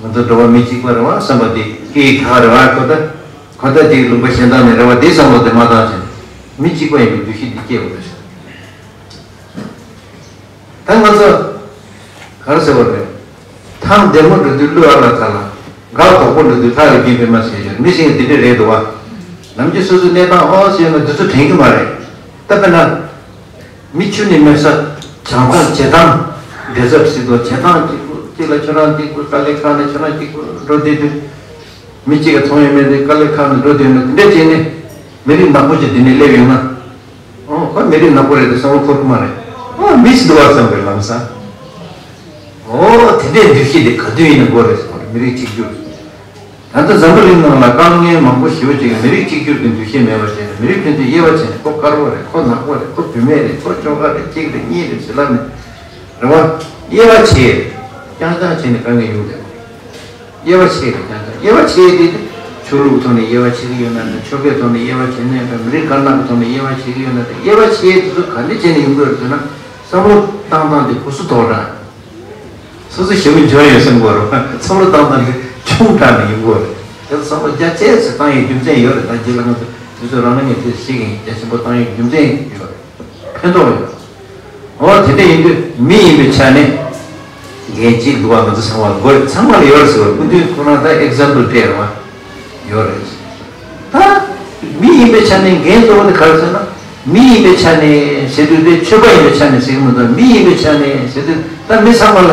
ང་ཚོ་འགྲོ་བ་མི་གཅིག་པ་རེད་བ་བསམ་པ་དེ་སྐྱེ་ཡི་ག་རེད་བ། ཁོ་ད་ཁོ་ད་དེའི་ལུང་པ་གཞན་དག་ནས་རེད་བ། དེ་བསམ་བློ་དེ་མ་བཏང་བྱས་ནས་མི་གཅིག་པ་ཡིན་པའི་འདུ་ཤེས་འདི་སྐྱེ་དགོས་རེད། ད་ང་ཚོ་ག་རེ་ཟེར་བ་རེད། ཐང་བདེ་མོ་འགྲོ་དུས་ཀླུ་ཨ་ལ་ཁ་ལ། འགག་དོག་པོ་འགྲོ་དུས་ལྷ་ཡི་རྒྱུད་པད་མ་ཟེར་ཡོད། མི་ཞིག་འདི་འདྲ་རེད་འདུག་བ། ནམ་རྒྱུན་སོ་སོའི་གནས་སྟངས་ཨོ་ཟེར་ན་འདི་ཚོ་དྲན་གྱི་མ་རེད། ད་དཔེར་ན། མི་ཁྱོན་ནས་མེད་ས་བྱང་ཐང་བྱེ་ཐང་། འདྲེ་ཚབ་སྲིད་དོ་བྱེ་ཐང་གཅིག་པུ་གཅིག་ལ་ཁྱོད་རང་གཅིག་པུ། དཀའ་ལས་ཁག་ནས་ཁྱོད་རང་གཅིག་པུ་འགྲོ་བསྡད་དུས། མི་གཅིག་གིས་མཐོང་ཡོད་མེད་དེ་དཀའ་ལས་ཁག་ནས་འགྲོ་བསྡད་ན་དེ་འདྲ་བྱས་ནས་མི་རིགས་ནག་པོ་ཅིག་འདི་ནས་སླེབས་ཡོང་ན། ཨོ་ཁོ་མི་རིགས་ནག་པོ་རེད་དེ་བསམ་བློ་འཁོར་གི་མ་རེད། ཨོ་མི་ཞིག་འདུག་བ་བསམ་པའི་ལམ་སང་། ཨོ་དེ་འདྲའི་འདུ་ཤེས་དེ་ག་དུས་ཡིན་ན་དགོས་རེད་ཟེར་བ་རེད། མི་རིགས་གཅིག་གྱུར། ད་ལྟ་འཛམ་བུ་གླིང་ནང་ལ་དཀའ་ངལ་མང་པོ་ཞེ་པོ་ཅིག་མི་རིགས་གཅིག་གྱུར་གྱི་འདུ་ཤེས་མེད་པ་བྱས་ནས་མི་རིགས་ཕན་ཚུན་དབྱེ་བ་ཕྱེ་ནས་ཁོ་དཀར་པོ་རེད། ཁོ་ནག་པོ་རེད། ཁོ་བུད་མེད་རེད། ཁོ་ཅོག་ཁ་རེད། གཅིག་རེད། གཉིས་རེད་ཟེར་ལབ་ནས་རེད་བ། དབྱེ་བ་ཕྱེ། རྐྱང་རྐྱང་བྱས་ནས་དཀའ་ངལ་ཡོང་བསྡད་པ། དབྱེ་བ་ཕྱེ་རེད་རྐྱང་རྐྱང་། དབྱེ་བ་ཕྱེ་དེ་ཆོས་ལུགས་ཐོག་ནས་དབྱེ་བ་ཕྱེ་གི་ཡོད་ན་འདྲ། ཆོལ་ཁའི་ཐོག་ནས་དབྱེ་བ་ཕྱེ་ན་འདྲ། མི་རིགས་དཀར་ནག་གི་ཐོག་ནས་དབྱེ་བ་ཕྱེ་གི་ཡོད་ན་འདྲ། དབྱེ་བ་ཕྱེ་དེ་ཚོ་ག་འདྲ་བྱས་ནས་ཡོང་གི་ཡོད་རེད་ཟེར་ན་བསམ་བློ་བཏང་སྟངས་དེ་ཕུ་སུ་དོག་འདྲ། སོ་སོ་ཞེ་པོ་འཇོན་ཡོད་བསམ་དགོས་རེད། བསམ་བློ་བཏང་སྟངས་དེ་ཆུང་དྲགས་ནས་ཡོང་གི་ཡོད་རེད། དེ་ཚོ་བསམ་བློ་རྒྱ་ཆེ་ཙམ་བཏང་ཡའི་རྒྱུ་མཚན་ཡོད་རེད། ད་རྗེས་ལ་ང་ཚོ་དུས་ཚོད་རག་ན་ངས་དེ་ཤེས་ཀྱི་ཡིན། རྒྱ་ཆེན་པོ་བཏང་ཡའི་རྒྱུ་མཚན་ཡོད་རེད། ཕན་ཐོགས་ཡོད། འོ་དེ་འདྲ་ཡིན་དུས་མི་ཡིན་པའི་ཆ་ནས་འགན་གཅིག་འདུག་བ། ང་ཚོ་ཚང་མ་ལ་དགོས་རེད། ཚང་མ་ལ་ཡོད་རེད་ཟེར་བ། སྐུ་མདུན་ཁོ་རང་ད་ཨེག་ཛམ་པལ་སྤྲད་རེད་བ། ཡོད་རེད། ད་མི་ཡིན་པའི་ཆ་ནས་འགན་གཙོ་བོ་དེ་ག་རེ་ཟེར་ན། མི་ཡིན་པའི་ཆ་ནས་ཟེར་དུས་དེ་ཆོས་པ་ཡིན་པའི་ཆ་ནས་ཟེར་གྱི་མི་འདུག་མི་ཡིན་པའི་ཆ་ནས་ཟེར་དུས་ད་མི་ཚང་མ་ལ།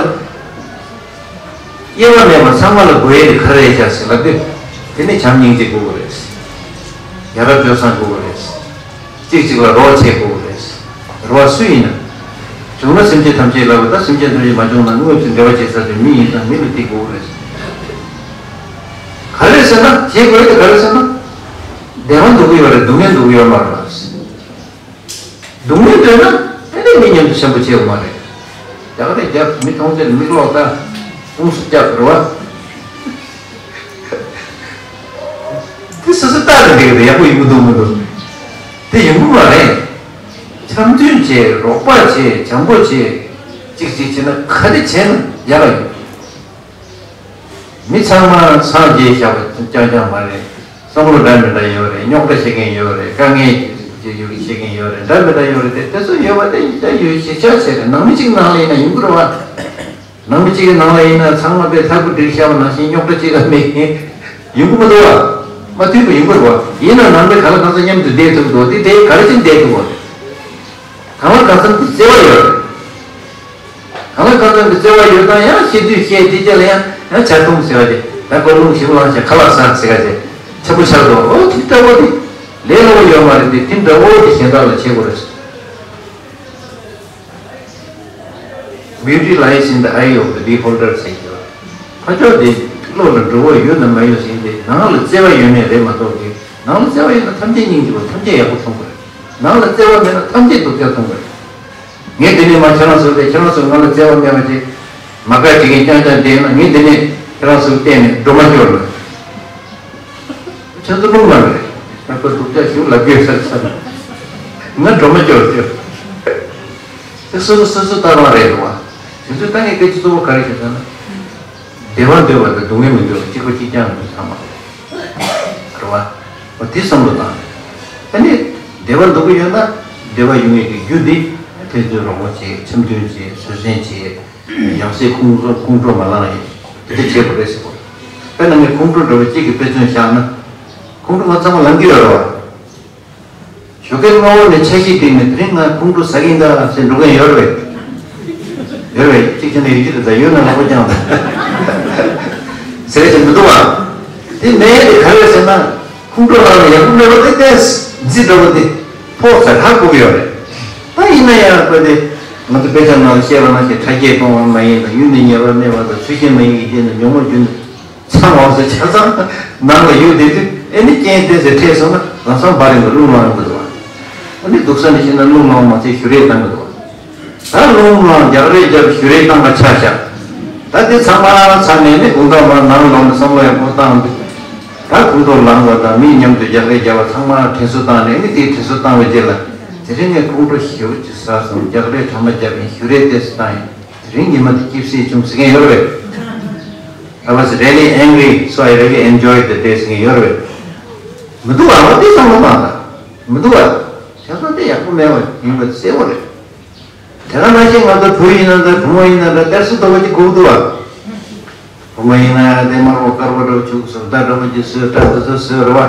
དབྱེ་བ་མེད་པར་ཚང་མ་ལ་དགོས་ཡས་དེ་ག་རེ་རེད་ཟེར་ལབ་དུས། དེ་ནི་བྱམས་སྙིང་རྗེ་དགོས་ཀྱི་རེད། ཡ་རབས་སྤྱོད་བཟང་དགོས་ཀྱི་རེད། གཅིག་གཅིག་ལ་རོགས་བྱེད་དགོས་ཀྱི་རེད། རོགས་སུ་ཡིན་ན། བྱུང་ན་སེམས་ཅན་ཐམས་ཅད་ལ་བ་དང་སེམས་ཅན་ཐམས་ཅད་མ་བྱུང་ན་དངོས་སུ་འབྲེལ་བ་བྱེད་ས་དེ་མི་ཡིན་ཙང་མི་ལ་བརྩི་དགོས་ཀྱི་རེད། ག་རེ་ཟེར་ན་བྱེད་དགོས་དེ་ག་རེ་ཟེར་ན། བདེ་བ་འདོད་ཀྱི་ཡོད་རེད། སྡུག་བསྔལ་འདོད་ཀྱི་ཡོད་མ་རེད། སྡུག་བསྔལ་འདོད་ན་ཨེ་ནས་མི་མཉམ་དུ་ཆེན་པོ་བྱེད་དགོས་མ་རེད། རྒྱ་གར་རྒྱ་མི་མཐོང་ཚེ་མིག་ལོག་ལྟ་ཨུང་སུ་རྒྱག་རེད་བ། དེ་སོ་སོ་ལྟ་རེ་འགྲིག་རེད། ཡག་པོ་ཡིན་མི་འདུག་མི་འདུག་དེ་ཡིན་གྱི་མ་རེད། འཆམ་མཐུན་བྱེད། རོགས་པ་བྱེད། བྱམས་པོ་བྱེད། གཅིག་གཅིག་བྱེད་ན་ག་རེ་བྱས་ན་ཡག་ལ་ཡོད། མི་ཚང་མ་སངས་རྒྱས་བཞག་པ་རྐྱང་རྐྱང་མ་རེད། བསམ་བློ་འདྲ་མི་འདྲ་ཡོད་རེད། རྙོག་དྲ་བཤད་མཁན་ཡོད་རེད། དཀའ་ངལ་ ཡོད་ཀྱི་བཤད་མཁན་ཡོད་རེད། འདྲ་མི་འདྲ་ཡོད་རེད་དེ། དེ་ཚོ་ཡོད་པ་དེ་ཡིན་ད་ཡོད་ཤེས་བྱ་བྱས་རེད། ནང་མི་གཅིག་ནང་ལ་ཡིན་ན་ཡོང་གི་རེད་བ། ནང་མི་གཅིག་གི་ནང་ལ་ཡིན་ན་ཚང་མ་དཔེ་ལྷ་སྐུ་བསྒྲིགས་བཞག་པ་ནང་བཞིན་རྙོག་དྲ་གཅིག་ལ་མེད་མཁན་ཡོང་གི་མི་འདུག་བ། མ་མཐུན་པ་ཡོང་གི་རེད་བ། ཡིན་ན་ནང་མི་གང་ལ་གང་འཚམ་མཉམ་དུ་བསྡད་ཐུབ་འདུག་དེ་དེ་ག་རེ་བྱས་བསྡད་ཐུབ་བ། གང་ལ་གང་འཚམ་དེ་བརྩེ་བ་ཡོད་རེད། གང་ལ་གང་འཚམ་གྱི་བརྩེ་བ་ཡོད་ན་ཡང་བཤད་དུས་བཤད་དེ་རྗེས་ལ་ཡང་ཡང་ཆར་གདུང་ཟེར་བ་དེ། ད་སྐོར་ལུང་ཞིག་བླངས་ཤིང་ཁ་ལག་ཟ་ཟེར་བ་དེ་ཆེན་པོ་ཆགས་འདུག་ཨོ་དེ་ལྟ་བུ་དེ་ལས་སླ་བོ་ཡོད་མ་རེད། དེ་དེ་འདྲ་བོ་དེ་གཞན་དག་ལ་བྱེད་དགོས་རེད། Beauty lies in the eye of the beholder ཟེར་གྱི་ཡོད། ཕ་ཕྱོགས་དེ་བློ་ལ་འགྲོ་བ་ཡོད་ན་མ་ཡོད་ཟིན་ཏེ། ནང་ལ་བརྩེ་བ་ཡོད་མེད་རེད་མ་གཏོགས་ཀྱི། ནང་ལ་བརྩེ་བ་ཡོད་ན་ཐམས་ཅད་སྙིང་རྗེ་པོ་ཐམས་ཅད་ཡག་པོ་མཐོང་དགོས། ནང་ལ་བརྩེ་བ་མེད་ན་ཐམས་ཅད་སྡུག་ཅག་མཐོང་དགོས། ངས་འདི་ནས་མ་ཁྱེད་རང་ཚོ་ལས་ཁྱེད་རང་ཚོས་ང་ལ་བརྩེ་བ་མེད་པ་ཅིག་མ་དགའ་བྱེད་མཁན་རྐྱང་རྐྱང་བསྡད་ན། ངས་འདི་ནས་ཁྱེད་རང་ཚོར་བལྟས་ནས་འགྲོ་མ་སྐྱོར་ལ། ཁྱེད་ཚོ་རླུང་ལངས་རེད། ཡག་པོ་སྡུག་ཅག་ཞིག་ལབ་རྒྱུ་ཡོད་ས་ཆགས་ན་ང་འགྲོ་མ་སྐྱོར་སྐྱོར། དེ་སོ་སོ་སོ་སོ་ལྟ་སྟངས་རེད་འདུག་བ། དེ་ཚོའི་ལྟ་ངན་སྐད་ཆ་གཙོ་བོ་ག་རེ་ཞིག་ཟེར་ན། བདེ་བ་འདོད་པ་དང་སྡུག་བསྔལ་མི་འདོད་པ་གཅིག་པ་གཅིག་རྐྱང་རེད་ཚང་མ། རེད་བ། འོ་དེ་བསམ་བློ་བཏང་། ཨ་ནི་བདེ་བ་འདོད་ཀྱི་ཡོད་ན་བདེ་བ་ཡོང་ཡས་ཀྱི་རྒྱུ་འདི་ཕན་ཚུན་རོགས་པ་བྱེད། འཆམ་མཐུན་བྱེད། བཟོད་བསྲན་བྱེད། ཡང་སྲིད་ཁོང་ཁྲོ་ཁོང་ཁྲོ་མ་ལངས་ཡས་དེ་འདྲ་བྱེད་དགོས་རེད་ཟེར་གོ། དཔེར་ན་ངས་ཁོང་ཁྲོ་འདྲ་བོ་གཅིག་གི་དཔེ་མཚོན་བཞག་ན། ཁོང་ཁྲོ་ང་ཚང་མ་ལངས་ཀྱི་ཡོད་རེད་བ། ཞོགས་ཀའི་སྔ་པོ་ནས་ཆ་ཤས་བསྒྲིགས་ནས་དེ་རིང་ང་ཁོང་ཁྲོ་ཟ་གི་ཡིན་ད་ཟེར་འགྲོ་མཁན་ཡོད་རེད་པས། ཡོད་རེད་པས། གཅིག་བྱས་ན་ཡོད་ཀྱི་རེད། ད་ཡོད་ན་ལག་པ་བརྐྱངས་ད་ཟེར་གྱི་མི་འདུག་བ། དེ་མེད་དེ་ག་རེ་ཟེར་ན། ཁོང་ཁྲོ་ལངས་ནས་ཡག་པོ་མེད་པ་དེ་ཏོག་ཙམ་འཛི་འདྲ་བོ་དེ་ཕོག་ཚར་ཧ་གོ་གི་ཡོད་རེད། ད་ཡིན་ན་ཡང་ཁོ་དེ་ང་ཚོ་དཔེ་ཆ་ནང་བཤད་པ་ནང་བཞིན་ཁྲག་རྒྱས་གཏོང་བ་མ་ཡིན་དང་། ཡུལ་ནས་ཉེས་པ་སྨྲས་པ་དང་། ཚུལ་བཞིན་མ་ཡིན་གྱི་རྐྱེན་དང་། ཉོན་མོངས་རྒྱུ་ནི། ཚང་བ་ཟེར་ཆ་ཚང་ནང་ལ་ཡོད་དེ་དུས། ཨེ་ནི་རྐྱེན་དེ་ཚོ་འཕྲད་སོང་ན་ལམ་སང་བར་རིང་གི་རླུང་ལངས་ཡོང་གི་འདུག་བ། ཨ་ནི་སྡུག་ས་ནས་ཤི་ན་རླུང་ལངས་མ་ཚད་ཞུ་རེས་བཏང་གི་འདུག་བ། ད་རླུང་ལངས་རྒྱག་རེས་རྒྱབ་ཞུ་རེས་བཏང་ག་ཆ་བཞག་ད་དེ་ཚང་མ་ཚང་ནས་ནི་དགུང་གྲངས་མར་ནང་ལོག་ནས་བསམ་བློ་ཡག་པོ་བཏང་འདུག་ད་ཁོང་ཁྲོ་ལངས་པ་དང་མི་མཉམ་དུ་རྒྱག་རེས་རྒྱབ་པ་ཚང་མ་དྲན་གསོ་བཏང་ནས་ནི། དེའི་དྲན་གསོ་བཏང་བའི་རྗེས་ལ་དེ་རིང་ངས་ཁོང་ཁྲོ་ཞེ་པོ་ཅིག་ཟ་སོང་། རྒྱག་རེས་གྲ་མ་རྒྱབ་ཡིན། ཞུ་རེས་ཏོག་ཙམ་བཏང་ཡིན། དེ་རིང་ཉི་མ་དེ་སྐྱིད་སེ་བྱུང་ཟེར་མཁན་ཡོད་རེད་པས། I was really angry, so I really enjoyed the day ཟེར་མཁན་ཡོད་རེད་པས། མི་འདུག་བ། འོ་དེ་བསམ་བློ་བཏང་དང་། མི་འདུག་བ། བྱས་ཙང་དེ་ཡག་པོ་མེད་པ་ཡིན་པ་གསལ་པོ་རེད། དེ་ག་ནང་བཞིན་ང་ཚོ་བུ་ཡིན་ན་འདྲ། བུ་མོ་ཡིན་ན་འདྲ། གཏེར་སྲུང་ལྟ་བུ་ཅིག་དགོས་འདུག་བ། བུ་མོ་ཡིན་ན་ཡང་དེ་དམར་པོ་དཀར་པོ་འདྲ་བོ་བྱུགས། བཟོ་ལྟ་འདྲ་བོ་ཅིག་བཟོས། སྐྲ་འདི་ཚོ་བཟོས་རེད་བ།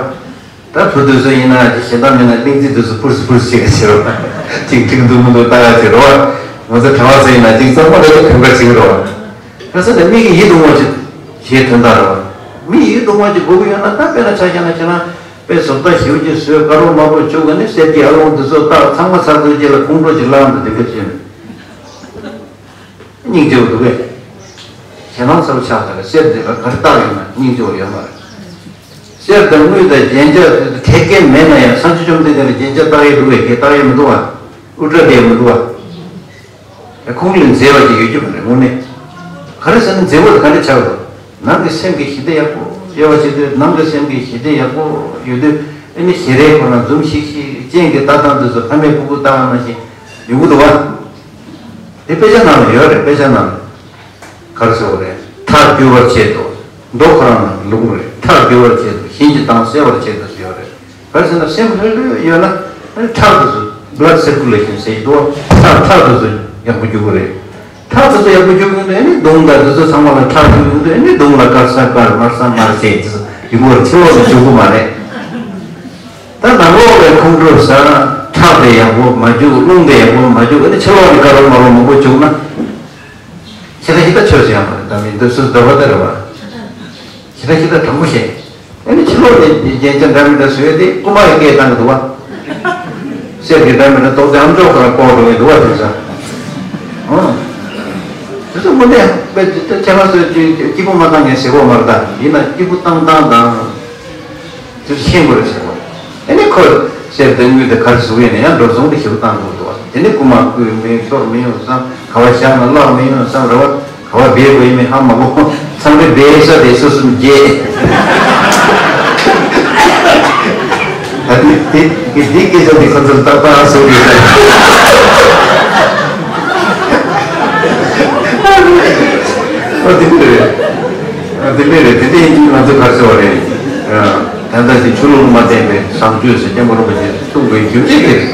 ད་བུ་དེ་ཚོ་ཡིན་ན་ཅིག་གཞན་དག་མིན་ན་གླིང་རྩེ་དེ་ཚོ་ཕུར་སི་ཕུར་སི་བྱེད་ག་བྱེད་རོགས། ཅིག་འགྲིག་འདུག་མི་འདུག་ལྟ་ག་བྱེད་རོགས། ང་ཚོ་གྲྭ་པ་ཚོ་ཡིན་ན་ཅིག་གཙང་མ་རེ་གོན་ག་བྱེད་རོགས། ཁ་སང་ནས་མིག་གི་ཡིད་དུ་འོང་བ་ཅིག་བྱེད་དོན་དག་རེད་བ། མིག་ཡིད་དུ་འོང་བ་ཅིག་དགོས་ཀྱི་ཡོད་ན། ད་དཔེར་ན་ཆ་བཞག་ན་ཁྱེད་རང་དཔེ་བཟོ་ལྟ་ཞེ་པོ་ཅིག་བཟོས། དཀར་པོ་དམར་པོ་བྱུགས་ག་ནས་གསེར་གྱི་ཨ་ལོང་འདི་ཚོ་བཏགས། ཚང་མ་ཚར་དུས་རྗེས་ལ་ཁོང་ཁྲོ་ཅིག་ལངས་འདུག་དེ་འདྲ་བྱས་ནས། སྙིང་རྗེ་པོ་འདུག་གས། ཞེད་སྣང་ཚ་པོ་ཆགས་ཚར། གསེར་འདི་ལ་ག་རེ་བཏགས་ཡོད་ན་སྙིང་རྗེ་པོ་ཡོད་མ་རེད། གསེར་དང་དངུལ་དང་རྒྱན་ཆ་དེ་ཚོ་ཁེ་ཁེ་མེད་ན་ཡང་། ས་ཆུ་བཅོམ་ལྡན་འདས་ལ་རྒྱན་ཆ་བཏགས་ཡོད་འདུག་གས། ཁྱེད་བཏགས་ཡོད་མི་འདུག་བ། དབུ་སྐྲ་དེ་མི་འདུག་བ། ཁོང་ལས་མཛེས་པ་ཅིག་ཡོད་ཀྱི་མ་རེད་དངོས་གནས། ག་རེ་ཟེར་ན་མཛེས་པོ་དེ་ག་འདྲ་ཆགས་འདུག་ནང་གི་སེམས་ཀྱི་ཞི་བདེ་ཡག་པོ་ཡོད་པ་བྱེད་དུས། ནང་གི་སེམས་ཀྱི་ཞི་བདེ་ཡག་པོ་ཡོད་དུས། ཨ་ནི་ཞལ་རས་ཁོ་ན་འཛུམ་ཤིག་ཤིག་སྤྱན་གྱི་ལྟ་སྟངས་དེ་ཚོ་ཕ་མས་ཕྲུ་གུ་ལྟ་བ་ནང་བཞིན་ཡོང་གི་འདུག་བ། དེ་དཔེ་ཆ་ནང་ལ་ཡོད་རེད། དཔེ་ཆ་ནང་ལ། ག་རེ་ཟེར་བ་རེད། ཐག་བསྒྱུར་བར་བྱེད་དོ། མདོ་ཁོ་རང་ལ་ལུང་རེད། ཐག་བསྒྱུར་བར་བྱེད་དོ། གཞན་གྱི་མདངས་གསལ་བར་བྱེད་དོ་ཟེར་ཡོད་རེད། ག་རེ་ཟེར་ན་སེམས་ལྷོད་ལྷོད་ཡོད་ན། ཨ་ནི་ཁྲག་དེ་ཚོ་blood circulation ཟེར་གྱི་འདུག་བ། ཁྲག་ཁྲག་དེ་ཚོ་ཡག་པོ་རྒྱུག་གི་རེད། ཁྲག་དེ་ཚོ་ཡག་པོ་རྒྱུག་ཡོང་དུས་ཨ་ནི་གདོང་དང་དེ་ཚོ་ཚང་མ་ལ་ཁྲག་རྒྱུག་ཡོང་དུས་ཨ་ནི་གདོང་ལ་དཀར་ས་དཀར། དམར་ས་དམར་ཟེར་དེ་ཚོ་ཡོང་གི་རེད། ཕྱི་ལོགས་ལ་རྒྱུག་གི་མ་རེད། ད་ནང་ལོགས་ལ་ཁོང་ཁྲོ་ཟ་ན་ཁྲག་དེ་ཡག་པོ་མ་རྒྱུག་རླུང་དེ་ཡག་པོ་མ་རྒྱུག་ཨ་ནི་ཕྱི་ལོགས་ལ་དཀར་པོ་དམར་པོ་མང་པོ་བྱུང་ན། ཞེ་དྲག་ཞེ་དྲག་ཆོས་སུ་ཡང་མ་རེད། ད་མི་འདི་སུ་འདོད་པ་དེ་རེད་བ། ཞེ་དྲག་ཞེ་དྲག་དྲང་པོ་བཤད། ཨ་ནི་ཕྱི་ལོགས་ནས་རྒྱན་ཆ་འདྲ་མི་འདྲ་བཟོས་ཏེ་རྐུ་མ་ཡི་སྐད་བཏང་གི་འདུག་བ། གསེར་གྱི་འདྲ་མི་འདྲ་ཏོག་ཙམ་ཨམ་ཅོག་ཁོ་རང་ལྐོག་འགྲོ་གི་འདུག་བ། དེ་ཚོ། ཨང་། དེ་ཚོ་དངོས་གནས་དཔེ་ཁྱེད་རང་ཚོས་སྐྱིད་པོ་མ་བཏང་མཁན་ཟེར་གོ་མ་རེད། ད་ཡིན་ན་སྐྱིད་པོ་བཏང་སྟངས་དང་། དེ་ཤེས་དགོས་རེད་ཟེར་བ། ཨ་ནི་ཁོས་གསེར་དང་དངུལ་དེ་ག་རེ་བཟོ་གི་ཡོད་ན་ཡང་འགྲོ་སོང་དེ་ཞེ་པོ་བཏང་དགོས་འདུག་བ། དེ་ནི་རྐུ་མ་རྐུས་མི་ཤོར་མི་ཡོང་བསམ། ག་བ་བཞག་ན་བརླག་མི་ཡོང་བསམ་རེད་བ། ག་བ་སྦས་དགོས་ཡིན་མིན་ཧ་མ་གོ། ཚང་མས་སྦས་ས་དེ་སོ་སོར་བརྗེ། ད་དེ་དེ་དེ་དེ་སྐད་ཆ་དེ་ཁོ་ཚོར་ཏག་ཏག་བཟོ་དགོས་ས། ཨ་དེ་འདྲ་རེད། ཨ་དེ་འདྲ་རེད། དེ་འདྲ་ཡིན་དུས་ང་ཚོ་ག་རེ་ཟེར་བ་རེད། ཨ་ད་ལྟ་དེ་ཆུ་ལུག་མ་བསྟན་པའི་བཟང་སྤྱོད་ཟེར་སྐྱེན་པ་རིན་པོ་ཆེ། གསུངས་པའི་རྒྱུ་མཚན་དེ་རེད།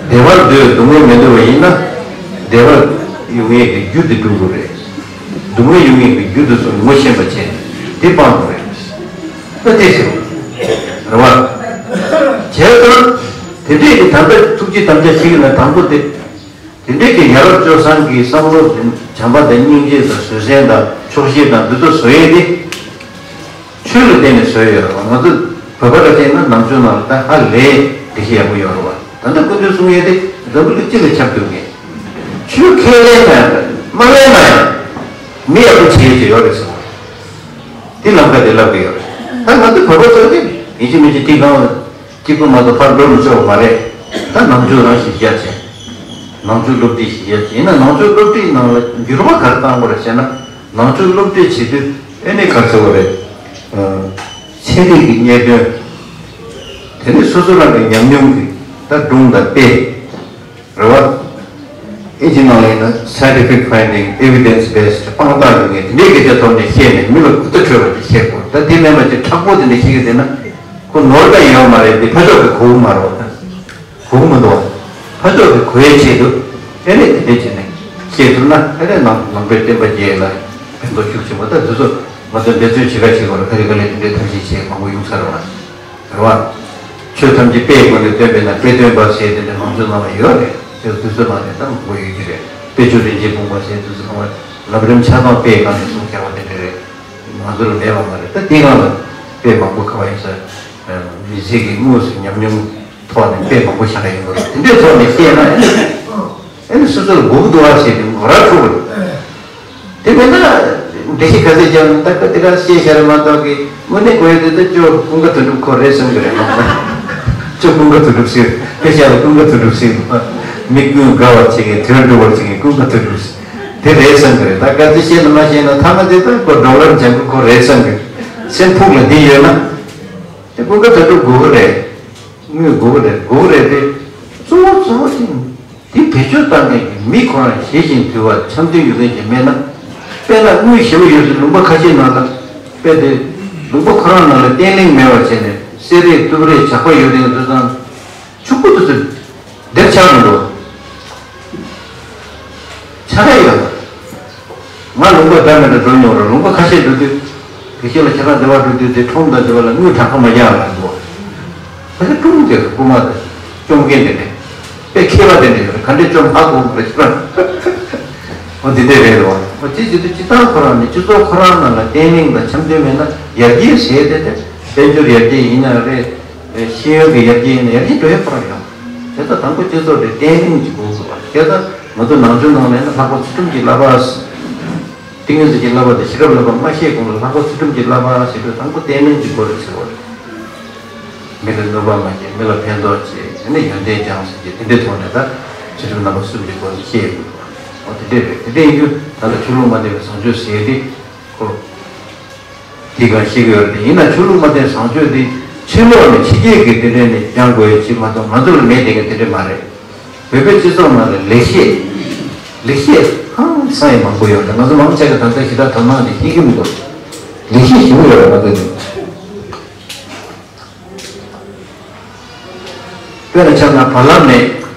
བདེ་བར་སྡོད་སྡུག་བསྔལ་མི་འདོར་བ་ཡིན་ན། བདེ་བར་ཡོང་ཡས་ཀྱི་རྒྱུ་དེ་སྒྲུབ་དགོས་རེད། སྡུག་བསྔལ་ཡོང་ཡས་ཀྱི་རྒྱུ་དེ་ཚོ་ངོ་ཤེས་པ་བྱས་ནས་དེ་སྤང་དགོས་རེད། ད་དེ་ཟེར་བ་རེད་བ། བྱས་ཙང་དེ་འདྲས་ཀྱི་ད་ལྟ་ཐུགས་རྗེ་དམ་བཅའ་བྱེད་ཀྱི་ན་དང་པོ་དེ། དེ་འདྲས་ཀྱི་ཡ་རབས་སྤྱོད་བཟང་གི་བསམ་བློ་དེ་བྱམས་པ་དང་སྙིང་རྗེ་དང་བཟོད་བསྲན་དང་ཆོག་ཤེས་དང་འདི་ཚོ་བཟོ་ཡས་དེ། ཆོས་ལ་བརྟེན་ནས་བཟོས་ཡོད་རེད་བ། ང་ཚོ་བོད་པ་ལ་བལྟས་ན་ནང་ཆོས་ནང་ལ་ད་ཧ་ལས་བདེ་སྐྱིད་ཡག་པོ་ཡོད་རེད་བ། ད་ལྟ་སྐུ་མདུན་གསུང་ཡས་དེ་འཛམ་བུ་གླིང་སྤྱི་ལ་ཁྱབ་འགྲོ་མཁན། ཆོས་ཁས་ལེན་ན་ཡང་མ་ལེན་ན་ཡང་མི་ཡག་པོ་བྱེད་ཀྱི་ཡོད་རེད་ཟེར་བ། དེ་ལམ་ཁ་དེ་ལབ་ཀྱི་ཡོད་རེད། ད་ང་ཚོ་བོད་པ་ཚོ་དེ་ཡིན་གཅིག་མིན་གཅིག་དེ་གང་གཅིག་པུ་མ་གཏོགས་ཕར་འགྲོ་མི་ཆོག་མ་རེད། ད་ནང་ཆོས་རང་ཞིག་རྒྱ་ཆེ། ནང་ཆོས་སློབ་ཁྲིད་ཞིག་རྒྱ་ཆེ་ཡིན་ན་ནང་ཆོས་སློབ་ཁྲིད་ནང་ལ་འགྱུར་བ་ག་རེ་བཏང་དགོས་རེད་ཟེར་ན། ནང་ཆོས་སློབ་ཁྲིད་བྱེད་དུས་ཨེ་ནི་ག་རེ་ཟེར་བ་རེད། ཚན་རིག་གི་རྙེད་དོན། དེ་ནས་སོ་སོ་རང་གི་ཉམས་མྱོང་གི་ད་སྒྲུང་དང་དཔེ། རེད་བ། ཨིན་ཇི་ནང་ལ་ཡིན་ན་scientific finding, evidence based དཔང་རྟགས་ཡོད་མཁན་དེ་འདྲའི་སྐད་ཆ་ཐོག་ནས་བཤད་ནས་མི་ལ་གོ་བརྡ་འཕྲོད་པ་ཅིག་བཤད་དགོས། ད་དེ་མིན་པ་ཅིག་མཁྲེགས་པོ་དེ་འདྲ་བཤད་ཀྱི་བསྡད་ན་ཁོ་ནོར་ད་ཡོད་མ་རེད། དེ་ཕར་ཕྱོགས་ཀྱི་གོ་གི་མ་རེད་བ། གོ་གི་མི་འདུག་བ། ཕར་ཕྱོགས་ཀྱི་གོ་ཡའི་ཆེད་དུ་ཨེ་ནས་དེ་འདྲ་བྱས་ནས་བཤད་ཐུབ་ན་ཨེ་ནས་ནང་ནང་པའི་བསྟན་པ་རྒྱས་ལ་ཕན་ཐོགས་ཤུགས་ཆེན་པོ། ད་འདི་ཚོ་ང་ཚོ་འབད་བརྩོན་བྱེད་ག་བྱེད་དགོས་རེད། ག་རེ་ག་ལེ་དེ་འདྲའི་ཐབས་ཤེས་བྱེད་མང་པོ་ཡོང་ས་རེད་བ། རེད་བ། ཆོས་ཐམས་ཅད་དཔེའི་སྒོ་ནས་སྟོན་པས་ན་དཔེ་སྟོན་པ་ཟེར་དེ་འདྲ་ང་ཚོའི་ནང་ལ་ཡོད་རེད། དེ་དུས་ཚོད་ནང་ནས་ད་མང་པོ་ཡོད་ཀྱི་རེད། དཔེ་ཆོས་རིན་ཆེན་སྤུངས་པ་ཟེར་དུས་ཚོད་ནང་ལ་ལམ་རིམ་ཆ་ཚང་དཔེའི་སྒང་ནས་གསུངས་བཞག་པ་དེ་འདྲ་རེད། ང་ཚོ་ལ་མེད་པ་མ་རེད། ད་དེའི་སྒང་ལ་དཔེ་མང་པོ་ག་བ་ཡིན་ས། མི་ཚེ་གི་དངོས་སུ་ཉམས་མྱོང་ཐོག་ནས་དཔེ་མང་པོ་བཞག་ཡོང་གི་རེད། དེ་འདྲའི་ཐོག་ནས་བཤད་ན་ཨེ་ནི་སོ་སོ་ལ་དགོས་ཀྱི་འདུག་ཨ་ཟེར་ནས་ངོ་ར་འཕྲོད་པ་རེད། དེ་མིན་ན། འགྲེལ་བཤད་ག་ཚོད་རྒྱབ་ན་ད་ཁོ་དེ་ག་བཤད་བཞག་རེད་མ་གཏོགས་ཀི་དངོས་གནས་དགོས་ཡོད་དེ་ད་ཅོ་ཀུན་དགའ་དོན་གྲུབ་ཁོ་རེད་བསམ་གི་རེད་མ་གཏོགས། ཅོ་ཀུན་དགའ་དོན་གྲུབ་ཟེར་དཔེ་བཞག་ལ་ཀུན་དགའ་དོན་གྲུབ་ཟེར། མི་ཀུན་དགའ་བར་བྱེད་མཁན་དོན་འགྲུབ་པར་བྱེད་མཁན་ཀུན་དགའ་དོན་གྲུབ་ཟེར། དེ་རེད་བསམ་གི་རེད། ད་ག་ཚོད་བཤད་ན་མ་བཤད་ན་ཐ་མ་དེ་ད་ཁོ་ཌོ་ལར་འཇམ་པོ་ཁོ་རེད་བསམ་གི་རེད། སེམས་ཕུགས་ལ་འདི་ཡོད་ན། དེ་ཀུན་དགའ་དོན་གྲུབ་དགོས་གི་རེད། དངུལ་དགོས་གི་རེད། དགོས་གི་རེད་དེ། གཙོ་བོ་གཙོ་བོ་དེ། དེ་བེད་སྤྱོད་བཏང་མཁན་གྱི་མི་ཁོ་རང་ཞི་ཞིང་དུལ་བ་འཆམ་མཐུན་ཡོད་མཁན་ཅིག་མེད་ན། དཔེར་ན་དངུལ་ཞེ་པོ་ཡོད་ཚེ་ལུང་པ་ཁ་ཤས་ནང་ལ་དཔེ་དེ། ལུང་པ་ཁོ་རང་ནང་ལ་བརྟན་བརླིང་མེད་པ་བྱས་ནས་བསད་རེས་གཏུབ་རེས་ཇག་པ་ཡོད་མཁན་དེ་ཚོ་དང་། ཕྱུག་པོ་དེ་ཚོ་སྡེབ་ཆགས་མི་འགྲོ། ཆགས་ཡ་ཡོད་པ། ང་ལུང་པ་འདྲ་མི་འདྲ་འགྲོ་མྱོང་རེད། ལུང་པ་ཁ་ཤས་འགྲོ་དུས། དེ་ཤེས་ལ་ཁྱེད་རང་འདི་བ་འགྲོ་དུས་དེ་ཁྲོམ་དང་འདི་བ་ལ་དངུལ་གྲངས་ཀ་མ་རྒྱག་ལ་འགྲོ། ད་ཆ་ཀྲུང་དེ་རྐུ་མ་དང་བཅོམ་མཁན་དེ་འདྲ། དཔེ་མཁས་པ་དེ་འདྲ་ཡོད་རེད། ག་འདྲས་བཅོམ་ཧ་གོ་མ་རེད་ཁྱེད་རང་། འོ་དེ་འདྲས་རེད་རེད་བ། འོ་དེ་བྱེད་དུས་སྤྱི་བཏང་ཁོ་རང་ནས་སྤྱི་ཚོགས་ཁོ་རང་ནང་ལ་བརྟན་བརླིང་དང་འཆམ་མཐུན་མེད་ན་ཡར་རྒྱས་ཟེར་དེ་དེ་དཔལ་འབྱོར་ཡར་རྒྱས་ཡིན་ན་རེད། ཤེས་ཡོན་གྱི་ཡར་རྒྱས་ཡིན་ན་ཡར་རྒྱས་འགྲོ་ཡ་ཁོ་རང་ཡོད། བྱས་ཙང་དང་པོ་སྤྱི་ཚོགས་དེ་བརྟན་ལྷིང་གི་སྒོ་ཟེར་བ། བྱས་ཙང་ང་ཚོ་ནང་ཆོས་ནང་ལ་ཡིན་ན་ལྷག་པ་ཚུལ་ཁྲིམས་ཀྱི་བསླབ་པ། ཏིང་ངེ་འཛིན་གྱི་བསླབ་པ་དང་ཤེས་རབ་བསླབ་པ་མ་ཤེས་གོང་ལ་ལྷག་པ་ཚུལ་ཁྲིམས་ཀྱི་བསླབ་པ་ཟེར་དུས་དང་པོ་བརྟན་ལྷིང་གི་སྒོ་རེད་ཟེར་བ་རེད། མི་ལ་གནོད་པ་མ་བྱེད། མི་ལ་ཕན་ཐོགས་བྱེད། ཨ་ནི་ཡོན་ཏན་སྦྱང་ཟེར་གྱི་དེ་འདྲའི་ཐོག་ནས་ད་ཚུལ་ཁྲིམས་རྣམ་པ་གསུམ་གྱི་སྒོ་ནས་ཤེས་དགོས། འོ་དེ་འདྲས་རེད། དེ་འདྲས་ཡིན་རྒྱུ་ད་ལྟ་ཆོས་ལུགས་མ་འདྲེས་པའི་བཟང་སྤྱོད་ཟེར་ཡས་དེ་ཁོ། དེ་གང་ཤེས་ཀྱི་ཡོད་རེད། ཡིན་ན་ཆོས་ལུགས་མ་བསྟེན་བཟང་སྤྱོད་དེ་ཕྱི་ལོགས་ནས་ཕྱི་རྒྱལ་གྱི་དེ་འདྲས་ནས་སྦྱང་དགོས་ཡ་ཅིག་མ་གཏོགས་ང་ཚོ་ལ་མེད་བསྡད་མཁན་དེ་འདྲས་མ་རེད། བོད་པའི་སྤྱི་ཚོགས་ནང་ལ་ལེགས་བཤད། ལེགས་བཤད་ཧང་སང་ཡང་མང་པོ་ཡོད་རེད། ང་ཚོ་མང་ཆེ་ག་ད་ལྟ་ཞེ་དྲག་དོ་སྣང་ནས་ཤེས་ཀྱི་མི་འདུག་ལེགས་བཤད་ཞེ་པོ་ཡོད་རེད་ང་ཚོ་ནས། དཔེར་ན་ཆ་བཞག་ན་བར་ལམ་ནས་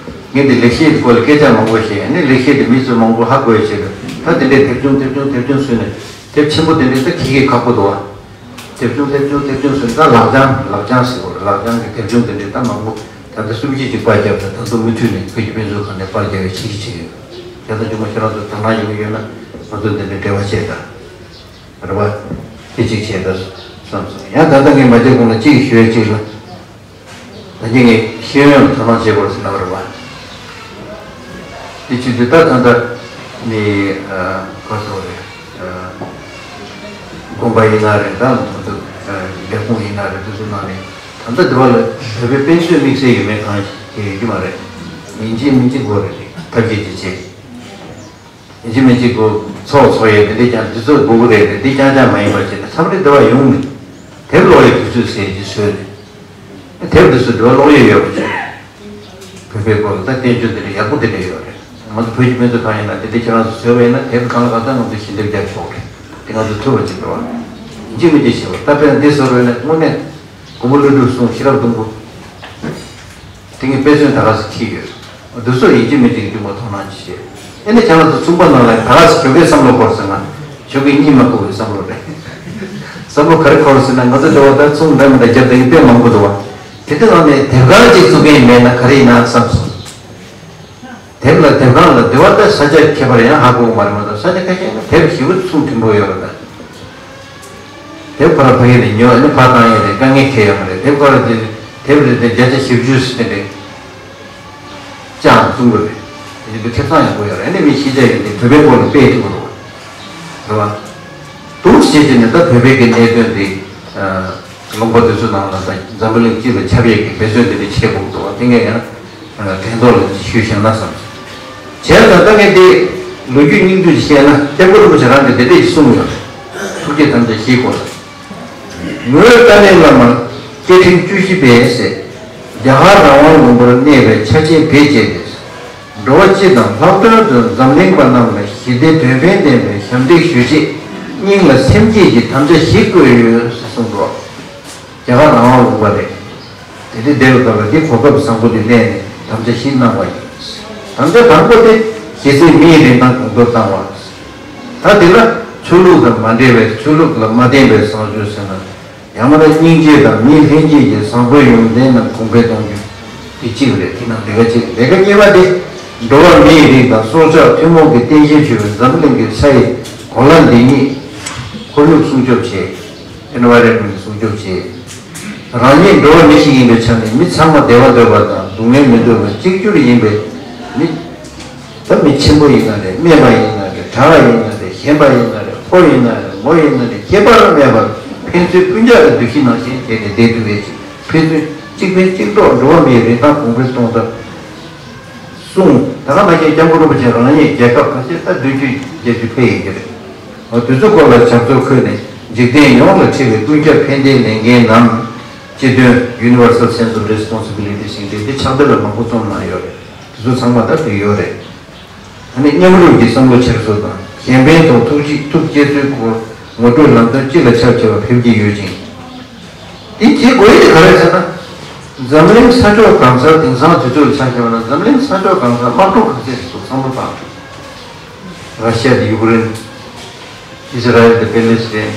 ངས་འདི་ལེགས་བཤད་ཀྱི་སྐོར་ལ་སྐད་ཆ་མང་པོ་བཤད། ཨ་ནི་ལེགས་བཤད་དེ་མི་ཚོས་མང་པོ་ཧ་གོ་ཡ་ཆེད་དུ་ད་དེ་འདྲའི་དེབ་ཆུང་དེབ་ཆུང་དེབ་ཆུང་བཟོས་ནས་དེབ་ཆེན་པོ་དེ་འདྲའི་ད་ཁྱེད་ཀྱིས་ཁག་པོ་འདུག་ཨ། དེབ་ཆུང་དེབ་ཆུང་དེབ་ཆུང་བཟོས་ནས་ད་ལག་བཅངས་ལག་བཅངས་ཟེར་དགོས་རེད། ལག་བཅངས་ཀྱི་དེབ་ཆུང་དེ་འདྲའི་ད་མང་པོ་ད་ལྟ་གསུམ་བཞི་ཅིག་པར་བརྒྱབ་ད་ད་དུང་མུ་མཐུད་ནས་བོད་ཀྱི་དཔེ་མཛོད་ཁང་ནས་པར་རྒྱག་ཡ་བྱེད་ཀྱི་བྱེད་ཀྱི་ཡོད། དེ་ལྟར་བྱུང་བ་ཁྱེད་རང་ཚོ་དོ་སྣང་ཡོང་གི་ཡོད་ན་ང་ཚོ་འདི་འདྲའི་འབྲེལ་བ་བྱེད་དང་། རེད་བ། དེ་གཅིག་བྱས་ད་བསམ་སོང་། ཡང་ད་ལྟ་ངས་མ་བརྗེད་གོང་ལ་གཅིག་ཞུ་ཡ་གཅིག་ལ། ད་གིན་ངས་ཤེས་ཡོན་ལ་དོ་སྣང་བྱེད་དགོས་ཟེར་ལབ་པ་རེད་བ། དེ་བྱེད་དུས་ད་ད་ལྟ་ནི་ག་ཚོད་རེད། དགོན་པ་ཡིན་ན་རེད། ད་ལྟ་ལས་ཁུངས་ཡིན་ན་རེད། དེ་ཚོ་ནང་ནས་ད་ལྟ་འདི་བ་ལ་བོད་པའི་དཔེ་མཛོད་དམིགས་བསལ་ཡོད་མེད་གང་ཞིག་ཡོད་ཀྱི་མ་རེད། ཡིན་གཅིག་མིན་གཅིག་དགོས་རེད། ཐབས་ཤེས་ཅིག་བྱེད། ཡིན་གཅིག་མིན་གཅིག་གོ་ཚོགས་ཚོགས་ཡས་དེ་འདྲས་ཀྱང་འདི་ཚོ་དགོས་ཀྱི་རེད་རེད། འདི་རྐྱང་རྐྱང་མ་ཡིན་པ་བྱས་ནས་མཚམས་རེ་འདི་བ་ཡོང་ནས་དེབ་ཀློག་ཡས་དུས་ཚོད་ཟེར་གྱི་བཟོས་ནས་དེབ་འདི་ཚོ་འདི་བ་ཀློག་ཡས་ཡོད་པ་བྱས། བོད་པའི་སྐོར་ལ་ད་བསྟན་བཅོས་འདི་འདྲས་ཡག་པོ་དེ་འདྲས་ཡོད་རེད། ང་ཚོ་བོད་ཀྱི་དཔེ་མཛོད་ཁང་ཡིན་ན་དེ་འདྲས་ཁྱེད་རང་ཚོ་བཟོས་པ་ཡིན་ན་དེབ་གང་ལ་གང་འཚམ་ང་ཚོ་ཞལ་འདེབས་རྒྱག་ཆོག་རེད། དེ་ང་ཚོ་ཐུབ་པ་ཅིག་རེད་བ། ཡིན་གཅིག་མིན་གཅིག་བྱས་པ་ད་དཔེར་ན་འདི་བཟོ་རོགས་ཡིན་ན་དངོས་གནས་མགོན་པོ་ཀླུ་སྒྲུབ་གསུང་ཤེས་རབ་སྡོང་པོ། དེ་ངས་དཔེ་མཚོན་ད་ག་ཟེ་ཁྱེར་ཡོད། འདི་ཚོ་ཡིན་གཅིག་མིན་གཅིག་གི་མཐོང་སྣང་ཅིག་བྱས། ཨེ་ནས་ཁྱེད་རང་ཚོ་ཚོང་པ་ནང་ལ་ད་ག་ཟེ་ཁྱོ་གའི་བསམ་བློ་འཁོར་ཟེར་ན། ཁྱོ་གའི་གཉིད་མ་ཁུག་པའི་བསམ་བློ་རེད། བསམ་བློ་ག་རེ་འཁོར་ཟེར་ན། ང་ཚོ་འགྲོ་བ་ད་ཚོང་འདྲ་མི་འདྲ་རྒྱབ་བསྡད་མཁན་དཔེ་མང་པོ་འདུག་བ། དེ་དུས་ནང་ནས་དེབ་ཁང་གཅིག་བཙུགས་མཁན་མེད་ན་ག་རེ་ཡིན་ན་བསམ་སོང་། དེབ་ལ་དེབ་ཁང་ལ་འདི་བ་ད་ས་ཆ་ཁྱད་པར་ཡང་ཧ་གོ་གི་མ་རེད་མ་གཏོགས། ས་ཆ་ཁ་ཤས་ན་དེབ་ཞེ་པོ་ཚོང་མཐོན་པོ་ཡོད་རེད་ད། དེབ་ཁོ་རང་ཕ་གི་ནས་ཉོ་ནས་ཕར་བཏང་ཡས་རེད། དཀའ་ངལ་འཕྲད་ཡོད་མ་རེད། དེབ་ཁོ་རང་དེ་དེབ་རེ་དེ་བརྒྱ་ཆ་བཞི་བཅུ་ཟེར་དེ་འདྲའི་ལྕགས་ནང་བཙོང་གི་རེད། དེ་འདྲའི་ཁེ་བཟང་ཡག་པོ་ཡོད་རེད། ཨ་ནི་མི་ཤེས་བྱ་ཡོད་དེ་བོད་པའི་སྐོར་ལ་དཔེ་ཐུབ་ཀྱི་རེད་བ། རེད་བ། འདུག་བྱས་བྱས་ནས་ད་བོད་པའི་གི་གནད་དོན་དེ་ལུང་པ་དེ་ཚོའི་ནང་ལ་ད་འཛམ་བུ་གླིང་སྤྱི་ལ་ཁྱབ་ཡས་ཀྱི་འབད་བརྩོན་དེ་འདྲ་བྱེད་དགོས་འདུག་བ། དེ་ངས་ཡང་དྲན་ཐོག་ལ་ཞུས་བཞག་ན་བསམ་སོང་། བྱས་ཙང་ད་ངས་འདི་ལོ་རྒྱུས་སྙིང་བསྡུས་བཤད་ན། སྐྱབས་མགོན་རིན་པོ་ཆེ་རང་གིས་འདི་འདྲས་ཀྱི་གསུངས་ཡོད་རེད། ཐུགས་བསྐྱེད་དམ་བཅའ་བཞིའི་སྐོར་ལ། ངོས་ཏཱ་ལའི་བླ་མ་སྐྱེ་ཕྲེང་བཅུ་བཞི་པས་ཟེར། རྒྱ་གར་རང་དབང་ལུང་པར་གནས་པའི་ཆ་ཆེན་བེད་སྤྱད་དེ། འགྲོ་བ་སྤྱི་དང་ལྷག་དོན་དུ་འཛམ་གླིང་པ་རྣམས་ལ་ཞི་བདེ་དོན་ཕན་ལྡན་པའི་ཞབས་འདེགས་ཞུ་ཆེད་སྙིང་ལ་སེམས་བསྐྱེད་ཀྱི་དམ་བཅའ་བཞི་བཀོད་ཡོད་ཟེར་གསུངས་འདུག་རྒྱ་གར་རང་དབང་ལུང་པ་རེད། དེ་དུས་འདིར་བབས་པ་འདི་གོ་སྐབས་བཟང་པོ་འདི་ལེན་ནས་དམ་བཅའ་བཞི་གནང་བ་ཡིན། དམ་བཅའ་དང་པོ་དེ་གཞི་རྩའི་མིའི་རིན་ཐང་གོང་མཐོར་བཏང་བ། ད་དེ་ལ་ཆོས་ལུགས་དང་མ་འབྲེལ་བའི་ཆོས་ལུགས་ལ་མ་བརྟེན་པའི་བཟང་སྤྱོད་ཟེར་ན། ཡང་མིན་ན་སྙིང་རྗེ་དང་མིའི་ལྷན་སྐྱེས་ཀྱི་བཟང་པོའི་ཡོན་ཏན་རྣམས་གོང་འཕེལ་གཏོང་རྒྱུ་དེ་གཅིག་རེད། དེ་ནང་ལས་ཀ་གཅིག་ལས་ཀ་གཉིས་པ་དེ་འགྲོ་བ་མིའི་རིགས་དང་སྲོག་ཆགས་ཐུན་མོང་གི་རྟེན་གཞིར་གྱུར་པའི་འཛམ་གླིང་གི་ས་ཡི་གོ་ལ་འདི་ཉིད་ཁོར་ཡུག་སྲུང་སྐྱོབ་བྱེད། ཨེན་ཝའི་རོན་མེན་ཊི་སྲུང་སྐྱོབ་བྱེད། རང་ཉིད་འགྲོ་བ་མི་ཞིག་ཡིན་པའི་ཆ་ནས་མི་ཚང་མ་བདེ་བ་འདོད་པ་དང་སྡུག་བསྔལ་མི་འདོད་པ་གཅིག་གྱུར་ཡིན་པའི་མི། ད་མི་ཆེན་པོ་ཡིན་ན་རེད། སྨད་པ་ཡིན་ན་རེད། གྲྭ་བ་ཡིན་ན་རེད། ཞན་པ་ཡིན་ན་རེད། ཕོ་ཡིན་ན་རེད། མོ་ཡིན་ན་རེད། ཁྱད་པར་མེད་པར་ཕན་ཚུན་སྤུན་ཀྱག་གི་འདུ་ཤེས་ནང་བཞིན་བྱས་ནས་བསྡད་ཐུབ་པའི་ཕན་ཚུན་གཅིག་ཕན་གཅིག་གྲོགས། འགྲོ་བ་མིའི་རིན་ཐང་གོང་འཕེལ་གཏོང་ཐབས་གསུངས། ད་ག་ནང་བཞིན་སྐྱབས་མགོན་རིན་པོ་ཆེ་རང་ཉིད་རྒྱལ་ཁབ་ཁ་ཤས་ད་བདུན་ཅུ་བརྒྱད་ཅུ་ཕེབས་ཡིན་གྱི་རེད། འོ་དེ་ཚོའི་སྐོར་ལ་ཞབས་ཏོག་ཁུར་ནས་འཇིག་རྟེན་ཡོངས་ལ་འཕྲད་པའི་ཀུན་ཁྱབ་ཕན་བདེའི་ལས་འགན་ནམ་སྤྱི་དོན། Universal Sense of Responsibility ཟེར་མཁན་དེ་ཕྱག་དེབ་ལ་མང་པོ་རྩོམ་གནང་ཡོད་རེད། དེ་ཚོ་ཚང་མ་ད་བྲིས་ཡོད་རེད། ཨ་ནི་མཉམ་རུབ་ཀྱི་བསམ་བློ་འཆར་གཞི་དང་གཞན་ཕན་དང་ཐུགས་རྗེ་ཐུགས་བསྐྱེད་ཚུལ་སྐོར་ངོ་སྤྲོད་ལམ་སྟོན་སྤྱི་ལ་ཁྱབ་ཆེ་བ་ཕེབས་ཀྱི་ཡོད་ཅིང་། དེ་བྱེད་དགོས་ཡས་དེ་ག་རེ་ཟེར་ན། འཛམ་གླིང་ས་ཕྱོགས་གང་སར། དེང་སང་དུས་ཚོད་ལ་ཆ་བཞག་པ་ན་འཛམ་གླིང་ས་ཕྱོགས་གང་སར་དམག་འཁྲུག་ག་ཚད་ཞིག་འདུག་བསམ་བློ་བཏང་། ར་ཤི་ཡ་དང་ཡུཀ་རེན། ཨི་ཟི་ར་ཨེལ་དང་པེ་ལེ་སི་ཐན།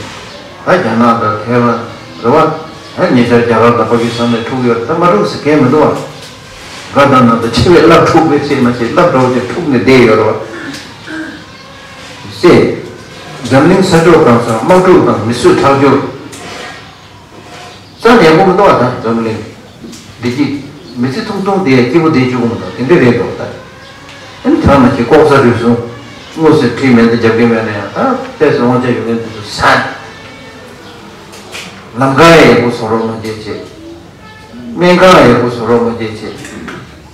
ད་རྒྱ་ནག་དང་ཐའེ་ཝན་རེད་བ། ད་ཉེ་ཆར་རྒྱ་གར་དང་པ་ཀི་སི་ཐན་ལ་འཁྲུག་ཡོད་རེད། ད་མ་འཁྲུག་ཟེར་མཁན་མི་འདུག་བ། དགའ་དང་ན་ད་ཆེ་བའི་རླབས་འཁྲུག་པའི་ཚེ་མ་ཤེས་རླབས་འདྲ་བོ་ཅིག་འཁྲུག་ནས་བསྡད་ཡོད་རེད་བ། སེ། འཛམ་གླིང་ས་ཕྱོགས་གང་སར་དམག་འཁྲུག་དང་མི་གསོད་ཁྲག་སྦྱོར། རྩ་ནས་ཡག་པོ་མི་འདུག་བ། ད་འཛམ་གླིང་། བདེ་སྐྱིད་མི་ཚེ་ཐུང་ཐུང་དེ་སྐྱིད་པོ་བསྡད་བཅུག་གི་མི་འདུག་དེ་འདྲ་རེད་འདུག་ད། ཨ་ནི་ཐ་མ་ཞིག་ལྐོག་ཟ་རུལ་སུངས། དངོས་སུ་ཁྲིམས་མེད་དུ་རྒྱབ་ཀྱི་མེད་ན་ཡང་ད་ལྟས་སུ་དབང་ཆ་ཡོད་མཁན་དེ་ཚོ་ཟ། ལམ་ཁ་ཡག་པོ་བཟོ་རོགས་གནང་བྱས་བྱས། སྨན་ཁང་ཡག་པོ་བཟོ་རོགས་གནང་བྱས་བྱས།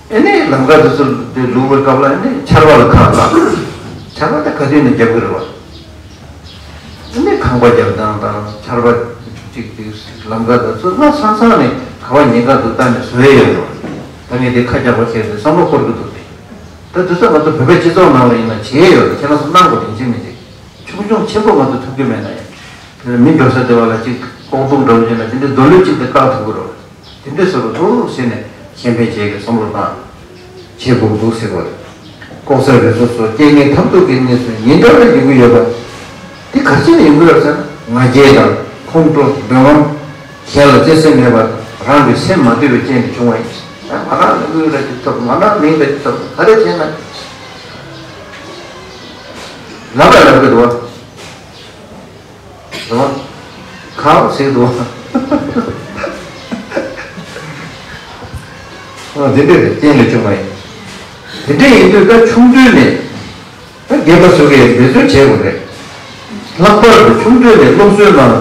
ཨ་ནི་ལམ་ཁ་དེ་ཚོ་དེ་ལུག་པའི་སྐབས་ལ་ཨ་ནི་ཆར་པ་ལ་ཁག་ལ། ཆར་པ་དེ་ག་དུས་ནས་རྒྱབ་ཀྱི་རེད་བ། ཨ་ནི་ཁང་པ་རྒྱབ་སྟངས་དང་ཆར་པ་ཅིག་ཅིག་ལམ་ཁ་དེ་ཚོ་སྔ་ས་ས་ནས་ག་བ་ཉེན་ཁ་འདུག་ལྟ་ནས་བཟོ་ཡས་ཡོད་རེད་བ། ད་ངས་དེ་ཁ་རྒྱག་པ་བྱས་ཏེ་བསམ་བློ་འཁོར་གྱི་འདུག་སྟེ། ད་དུས་ཚོད་ང་ཚོ་བོད་པའི་སྤྱི་ཚོགས་ནང་ལ་ཡིན་ན་བྱས་ཡོད་རེད། ཁྱེད་རང་ཚོ་གནང་དགོས་དེ་འཇིགས་མི་འཇིགས། ཆུང་ཆུང་ཆེན་པོ་ང་ཚོ་ཐུབ་ཀྱི་མེད་ན་ཡང་། དེ་ནས་མི་འགྲོ་ས་དེ་བ་ལ་ཅིག་ལྐོག་རྡུང་འདྲ་བོ་བྱས་ན་དེ་འདྲའི་རྡོ་ལུད་ཅིག་དེ་བཀག་ཐུབ་ཀྱི་རེད། དེ་འདྲའི་བཟོ་རུ་འདུག་ཟེར་ནས་གཞན་ཕན་བྱེད་ཀྱི་བསམ་བློ་བཏང་། བྱེད་དགོས་འདུག་ཟེར་བ་རེད། ལྐོག་ཟ་རུལ་སུངས་སོགས་རྐྱེན་ངན་ཐབས་སྡུག་གི་གནས་ཚུལ་ཉིན་ལྟར་དུ་ཡོང་གི་ཡོད་པ། དེ་ག་ཚོད་ནས་ཡོང་གི་ཡོད་ཟེར་ན། ང་རྒྱལ་དང་ཁོང་ཁྲོ་འདོད་རྔམ། གཞན་ལ་བརྩེ་སེམས་མེད་པ། རང་གི་སེམས་མ་བདེ་བའི་རྐྱེན་གྱིས་བྱུང་བ་ཡིན། ང་རང་ལ་དངུལ་ར་ཅིག་ཐོབ། ང་རང་མིང་ར་ཅིག་ཐོབ། ག་རེ་བྱས་ན། ལབ་ལ་ལབ་གི་འདུག་བ། རེད་བ། ཁག་ཟེར་འདུག་བ། ཨ་དེ་འདྲ་རེད། རྐྱེན་ལས་བྱུང་བ་ཡིན། དེ་འདྲ་ཡིན་དུས་ད་ཆུང་དུས་ནས། ད་རྒན་པ་ཚོ་གིས་འབད་བརྩོན་བྱེད་དགོས་རེད། ལྷག་པར་དུ་ཆུང་དུས་ནས་སློབ་གསོའི་ནང་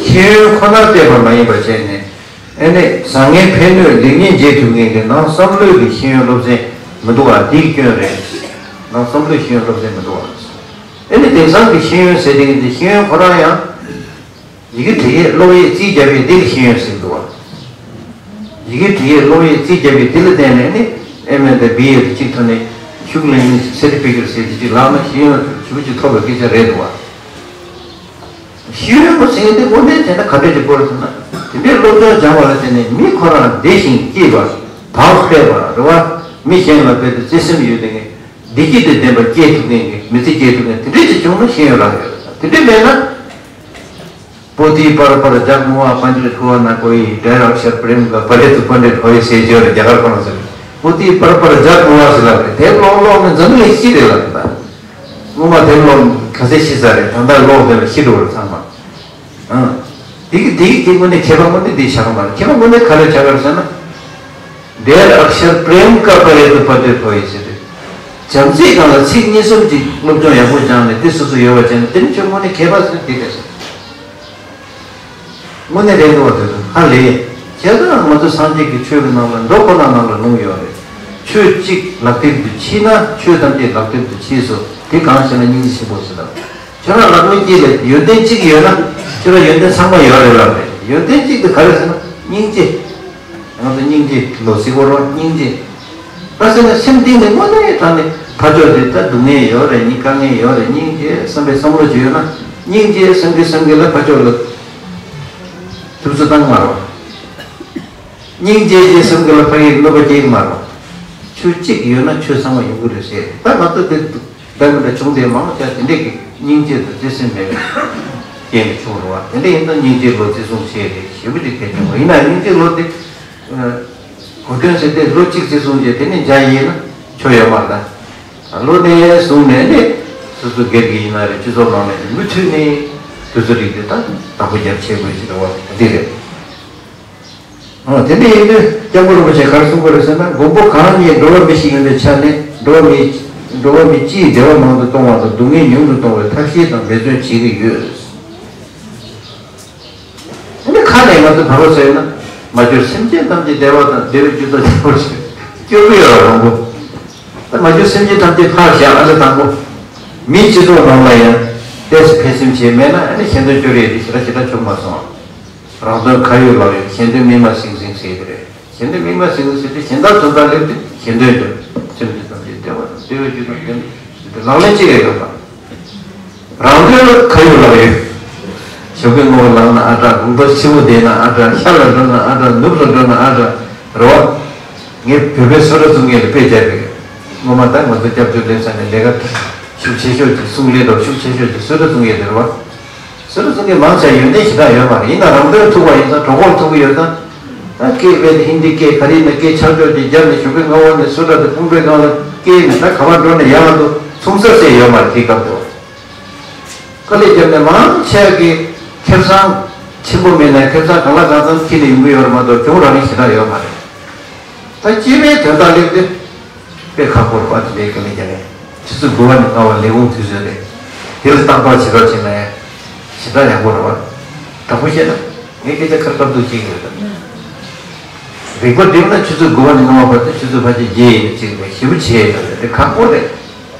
ཤེས་ཡོན་ཁོ་ནར་གཏད་པ་མ་ཡིན་པ་བྱས་ནས། ཨེ་ནས་བཟང་ངན་ཕན་གནོད་ལེགས་ཉེས་འབྱེད་ཐུབ་མཁན་གྱི་ནང་བསམ་བློའི་གི་ཤེས་ཡོན་སློབ་ཚན་མི་འདུག་ཨ། འདིའི་སྐྱོན་རེད། ནང་བསམ་བློའི་ཤེས་ཡོན་སློབ་ཚན་མི་འདུག་ཨ། ཨེ་ནས་དེང་སང་གི་ཤེས་ཡོན་ཟེར་དེ་གི་འདི་ཤེས་ཡོན་ཁོ་རང་ཡང་། ཡི་གེ་འབྲི་ཡས་ཀློག་ཡས་རྩིས་རྒྱབ་ཡས་འདི་ལ་ཤེས་ཡོན་ཟེར་འདུག་བ། ཡི་གེ་འབྲི་ཡས་ཀློག་ཡས་རྩིས་རྒྱབ་ཡས་འདི་ལ་བརྟེན་ནས་ནི་ཨེམ་ཨེ་དང་བི་ཨེ་དང་གཅིག་ཐོན་ནས་ཤུགས་ལེན་ནི་སེར་ཊི་ཕི་ཀེཊ་ཟེར་དེ་གཅིག་ལག་ན་ཤེས་ཡོན་ཞེ་པོ་ཅིག་ཐོབ་པའི་སྐད་ཆ་རེད་འདུག་བ། ཤེས་ཡོན་པོ་ཟེར་ཡས་དེ་དངོས་གནས་བྱས་ན་ག་འདྲས་ཅིག་དགོས་རེད་ཟེར་ན། དེ་འདྲའི་སློབ་སྦྱོང་སྦྱང་བ་ལ་བརྟེན་ནས་མི་ཁོ་རང་བདེ་ཞིང་སྐྱིད་པ། བག་ཕེབས་པ་རེད་བ། མི་གཞན་ལ་དཔེ་དེ་བརྩེ་སེམས་ཡོད་དེ་ངས་བདེ་སྐྱིད་དེ་ལྡན་པ་སྐྱེས་ཐུབ་མཁན་གྱི་མི་ཚེ་སྐྱེས་ཐུབ་མཁན་དེ་འདྲས་ཅིག་བྱུང་ན་ཤེས་ཡོན་རག་ཡོད་རེད། དེ་འདྲས་མེད་ན། པོ་ཏི་པར་པར་ཇག་མོ་བ་པཎྜི་ཏ་ཁུ་བ་ན་ཀོ་ཡི་ཌེར་ཨག་ཤར་པྲེམ་ག་པ་རེ་ཏུ་པཎྜི་ཏ་ཧོ་ཡི་སེ་ཇོ་རེ་རྒྱ་གར་པ་ན་ཟེར། པོ་ཏི་པར་པར་ཇག་མོ་བ་ཟེར་ལབ་རེད། དེབ་ཀློག་ཀློག་ནས་འཛམ་གླིང་ཤི་རེད་ལབ་ད། སྔོན་མ་དེབ་ཀློག་ག་ཚད་ཤི་ས་རེད། ད་ལྟ་ཀློག་བསྡད་པ་ཤི་འགྲོ་བ་རེད་ཚང་མ། ཨང་། དེ་གི་དེ་གི་དེ་དངོས་གནས་མཁས་པ་དངོས་གནས་དེ་ཆགས་མ་རེད། མཁས་པ་དངོས་གནས་ག་རེ་ཆགས་པ་རེད་ཟེར་ན། ཌེར་ཨག་ཤར་པྲེམ་ཀ་པ་རེ་ཏུ་པཎྜི་ཏ་ཧོ་ཡི་ཟེར་དུས། བྱམས་བརྩེའི་སྒང་ལ་ཚིག་གཉིས་གསུམ་གྱིས་སློབ་སྦྱོང་ཡག་པོ་སྦྱངས་ནས་དེ་སོ་སོ་ཡོད་པ་བྱས་ན་དེ་ནི་ཁྱོད་དངོས་གནས་མཁས་པ་ཟེར་དེ་རེད་ཟེར། དངོས་གནས་རེད་འདུག་བ། དེ་ཚོ་ཧ་ལས། བྱས་ཙང་ང་ཚོ་སངས་རྒྱས་ཀྱི་ཆོས་ཀྱི་ནང་ལ་མདོ་ཁོ་ན་ནང་ལ་ལུང་ཡོད་རེད། ཆོས་གཅིག་ལག་དེབ་ཏུ་མཆིས་ན་ཆོས་ཐམས་ཅད་ལག་དེབ་ཏུ་མཆིས་སོ། དེ་གང་ཞེ་ན་སྙིང་རྗེ་ཆེན་པོ་ཟེར་ལ། ཁྱོད་རང་ལག་ལེན་གཅིག་ལ་ཡོན་ཏན་གཅིག་ཡོད་ན་ཁྱོད་རང་ཡོན་ཏན་ཚང་མ་ཡོད་རེད་ལབ་རེད། ཡོན་ཏན་གཅིག་དེ་ག་རེ་ཟེར་ན་སྙིང་རྗེ། ང་ཚོ་སྙིང་རྗེ་ལོ་སི་གོ་རོ་སྙིང་རྗེ། ད་ཟེར་ན་སེམས་གཏིང་ནས་དངོས་གནས་དྲང་ནས་ཕར་ཕྱོགས་དེ་ད་སྡུག་བསྔལ་ཡོད་རེད། སྙིང་དཀའ་ངལ་ཡོད་རེད། སྙིང་རྗེ་བསམ་པའི་བསམ་བློ་ཅིག་ཡོད་ན་སྙིང་རྗེ་བསམ་གི་བསམ་གི་ལ་ཕར་ཕྱོགས་ལ་ཐུབ་ཚོད་བཏང་མ་རོགས། སྙིང་རྗེ་རྗེ་བསམ་གི་ལ་ཕ་གིའི་གནོད་པ་སྐྱེལ་གི་མ་རེད། ཆོས་གཅིག་ཡོད་ན་ཆོས་ཚང་མ་ཡོང་གི་རེད་ཟེར། ད་ང་ཚོ་དེ་འདྲ་མི་འདྲ་བྱུང་དེ་མང་ཆེ་དེ་འདྲས་ཀྱི་སྙིང་རྗེ་དང་བརྩེ་སེམས་མེད་པའི་རྐྱེན་ནས་བྱུང་རེད་བ། དེ་འདྲ་ཡིན་ན་སྙིང་རྗེ་བློ་བརྩི་སྲུང་བྱེད་རེད་ཞེ་པོ་ཅིག་གལ་ཆེན་པོ་ཡིན་ན་སྙིང་རྗེ་བློ་དེ་གོ་དོན་ཟེར་དེ་བློ་གཅིག་བརྩི་སྲུང་བྱེད་དེ་ནས་འཇའ་ཡིན་ན་ཆོ་ཡོད་མ་རེད། ད་བློ་ནས་བཟུང་ནས་ནི་སོ་སོ་སྒེར་གྱི་ཡིན་ན་རེད། སྤྱི་ཚོགས་ནང་ནས་མུ་མཐུད་ནས་དུས་ཚོད་རིག་དེ་ད་བདག་པོ་རྒྱབ་བྱེད་དགོས་ཞེས་པ་འདི་རེད། ཨ། དེ་འདྲ་ཡིན་དུས་སྐྱབས་མགོན་རིན་པོ་ཆེས་ག་རེ་གསུངས་པ་རེད་ཟེར་ན། མགོན་པོ་གང་ཉིད་འགྲོ་བ་མི་ཞིག་ཡིན་པའི་ཆ་ནས་འགྲོ་བ་མི་འགྲོ་བ་མི་སྤྱིའི་བདེ་བ་མང་དུ་གཏོང་བ་དང་སྡུག་བསྔལ་ཉུང་དུ་གཏོང་བའི་ཐབས་ཤེས་དང་འབད་བརྩོན་བྱེད་ཀྱི་ཡོད། དེ་ནི་ཁ་ནས་ང་ཚོས་བར་པ་ཟེར་ན། མ་གྱུར་སེམས་ཅན་ཐམས་ཅད་བདེ་བ་དང་བདེ་བའི་རྒྱུ་དང་བྱ་བ་ཞིག་སྐྱོར་གྱི་ཡོད་རེད་མང་པོ། ད་མ་གྱུར་སེམས་ཅན་ཐམས་ཅད་ཕར་བཞག་ཨ་ནི་དང་པོ། མིའི་སྤྱི་ཚོགས་ནང་ལ་ཡང་ཏོག་ཙམ་ཕན་སེམས་བྱས་མེད་ན་ཨ་ནི་གཞན་དོན་སྐྱོར་ཡས་དེ་ཞེ་དྲག་ཞེ་དྲག་བྱུང་མ་སོང་། རང་དོན་ཁ་ཡོད་ལག་ཡོད། གཞན་དོན་མིག་དམར་སིང་སིང་ཟེར་གྱི་རེད། གཞན་དོན་མིག་དམར་སིང་སིང་ཟེར་དུས་གཞན་དག་དོན་དག་སླེབས་དུས་གཞན་དོན་དུ་སེམས་ཀྱི་ཐམས་ཅད་བདེ་བ་དང་བདེ་བའི་རྒྱུ་དང་ལྡན་པ་ལག་ལེན་བྱེད་ཀྱི་ཡོད་པ། རང་དོན་ལ་ཁ་ཡོད་ལག་ཡོད། ཞོགས་ཀས་སྔ་པོ་ལངས་ན་ཨ་དྲག་དགོང་དག་ཕྱི་པོ་བསྡད་ན་ཨ་དྲག་ཤར་ལ་འགྲོ་ན་ཨ་དྲག་ནུབ་ལ་འགྲོ་ན་ཨ་དྲག་རེད་བ། ངས་བོད་པའི་བཟོ་གྲྭ་བཙུགས་མཁན་ལ་དཔེ་བརྒྱབ་པས། སྔོན་མ་ད་ང་ཚོ་སྐྱབས་བཅོལ་སླེབས་ས་ནས་ལས་ཀ་ཤུགས་ཆེ་ཤོས་ཀྱི་གསུང་ལས་ཐོག་ཤུགས་ཆེ་ཤོས་ཀྱི་བཟོ་གྲྭ་བཙུགས་མཁན་དེ་རེད་བ། བཟོ་གྲྭ་བཙུགས་མཁན་མང་ཆེ་ཡོན་ཏན་ཞེ་དྲག་ཡོད་མ་རེད། ཡིན་ན་རང་དོན་ཐུག་པ་ཡིན་ཙང་གྲོད་ཁོག་ཐུག་གི་ཡོད་ཙང་། ད་སྐད་བས་ཧིན་དི་སྐད་ག་རེ་ཡིན་ན་སྐད་ཆག་ཆོག་ཅིག་བརྒྱབ་ནས་ཞོགས་ཀས་སྔ་པོ་ནས་བཟོ་གྲྭ་དེ་ཕུང་པོའི་སྒང་ལ་སྐད་ནས་ད་ག་པར་འགྲོ་ན་ཡག་ག་འདུག་མཚུངས་ས་ཟེར་ཡོད་མ་རེད་དེའི་སྐབས་དུ། དཀའ་ལས་བརྒྱབ་ནས་མང་ཆེ་གི་ཁེ་བཟང་ཆེན་པོ་མེད་ན་ཁེ་བཟང་གང་ལ་གང་འཚམ་ཁྱེར་ནས་ཡོང་གི་ཡོད་རེད་མ་གཏོགས་གྱོང་རག་མཁན་ཞེ་དྲག་ཡོད་མ་རེད། ད་སྤྱི་པའི་དོན་དག་སླེབས་དུས་དཔེ་ཁག་པོ་རེད་པ། དེ་འདྲའི་དཀའ་ལས་བརྒྱབ་ནས་ཆུ་ཚོད་དགུ་པ་ནས་ལྔ་པ་ལས་ཁུངས་དུས་ཚོད་རེད། དེ་ལ་ཏག་ཏག་བྱེད་རོགས་བྱེད་ན་ཡང་ཞེ་དྲག་ཡག་པོ་རེད་པ། དྲང་པོ་བཤད་ན་ངས་སྐད་ཆ་ཁ་ཁ་ཐུག་བཤད་ཀྱི་ཡོད་ད། རིག་པ་བསྒྲིམས་ན་ཆུ་ཚོད་དགུ་པ་ནས་ལྔ་པ་བར་དུ་ཆུ་ཚོད་ཕལ་ཆེར་བརྒྱད་ཡིན་ན་གཅིག་རེད། ཞེ་པོ་བྱས་ཡོད་རེད། དེ་ཁག་པོ་རེད།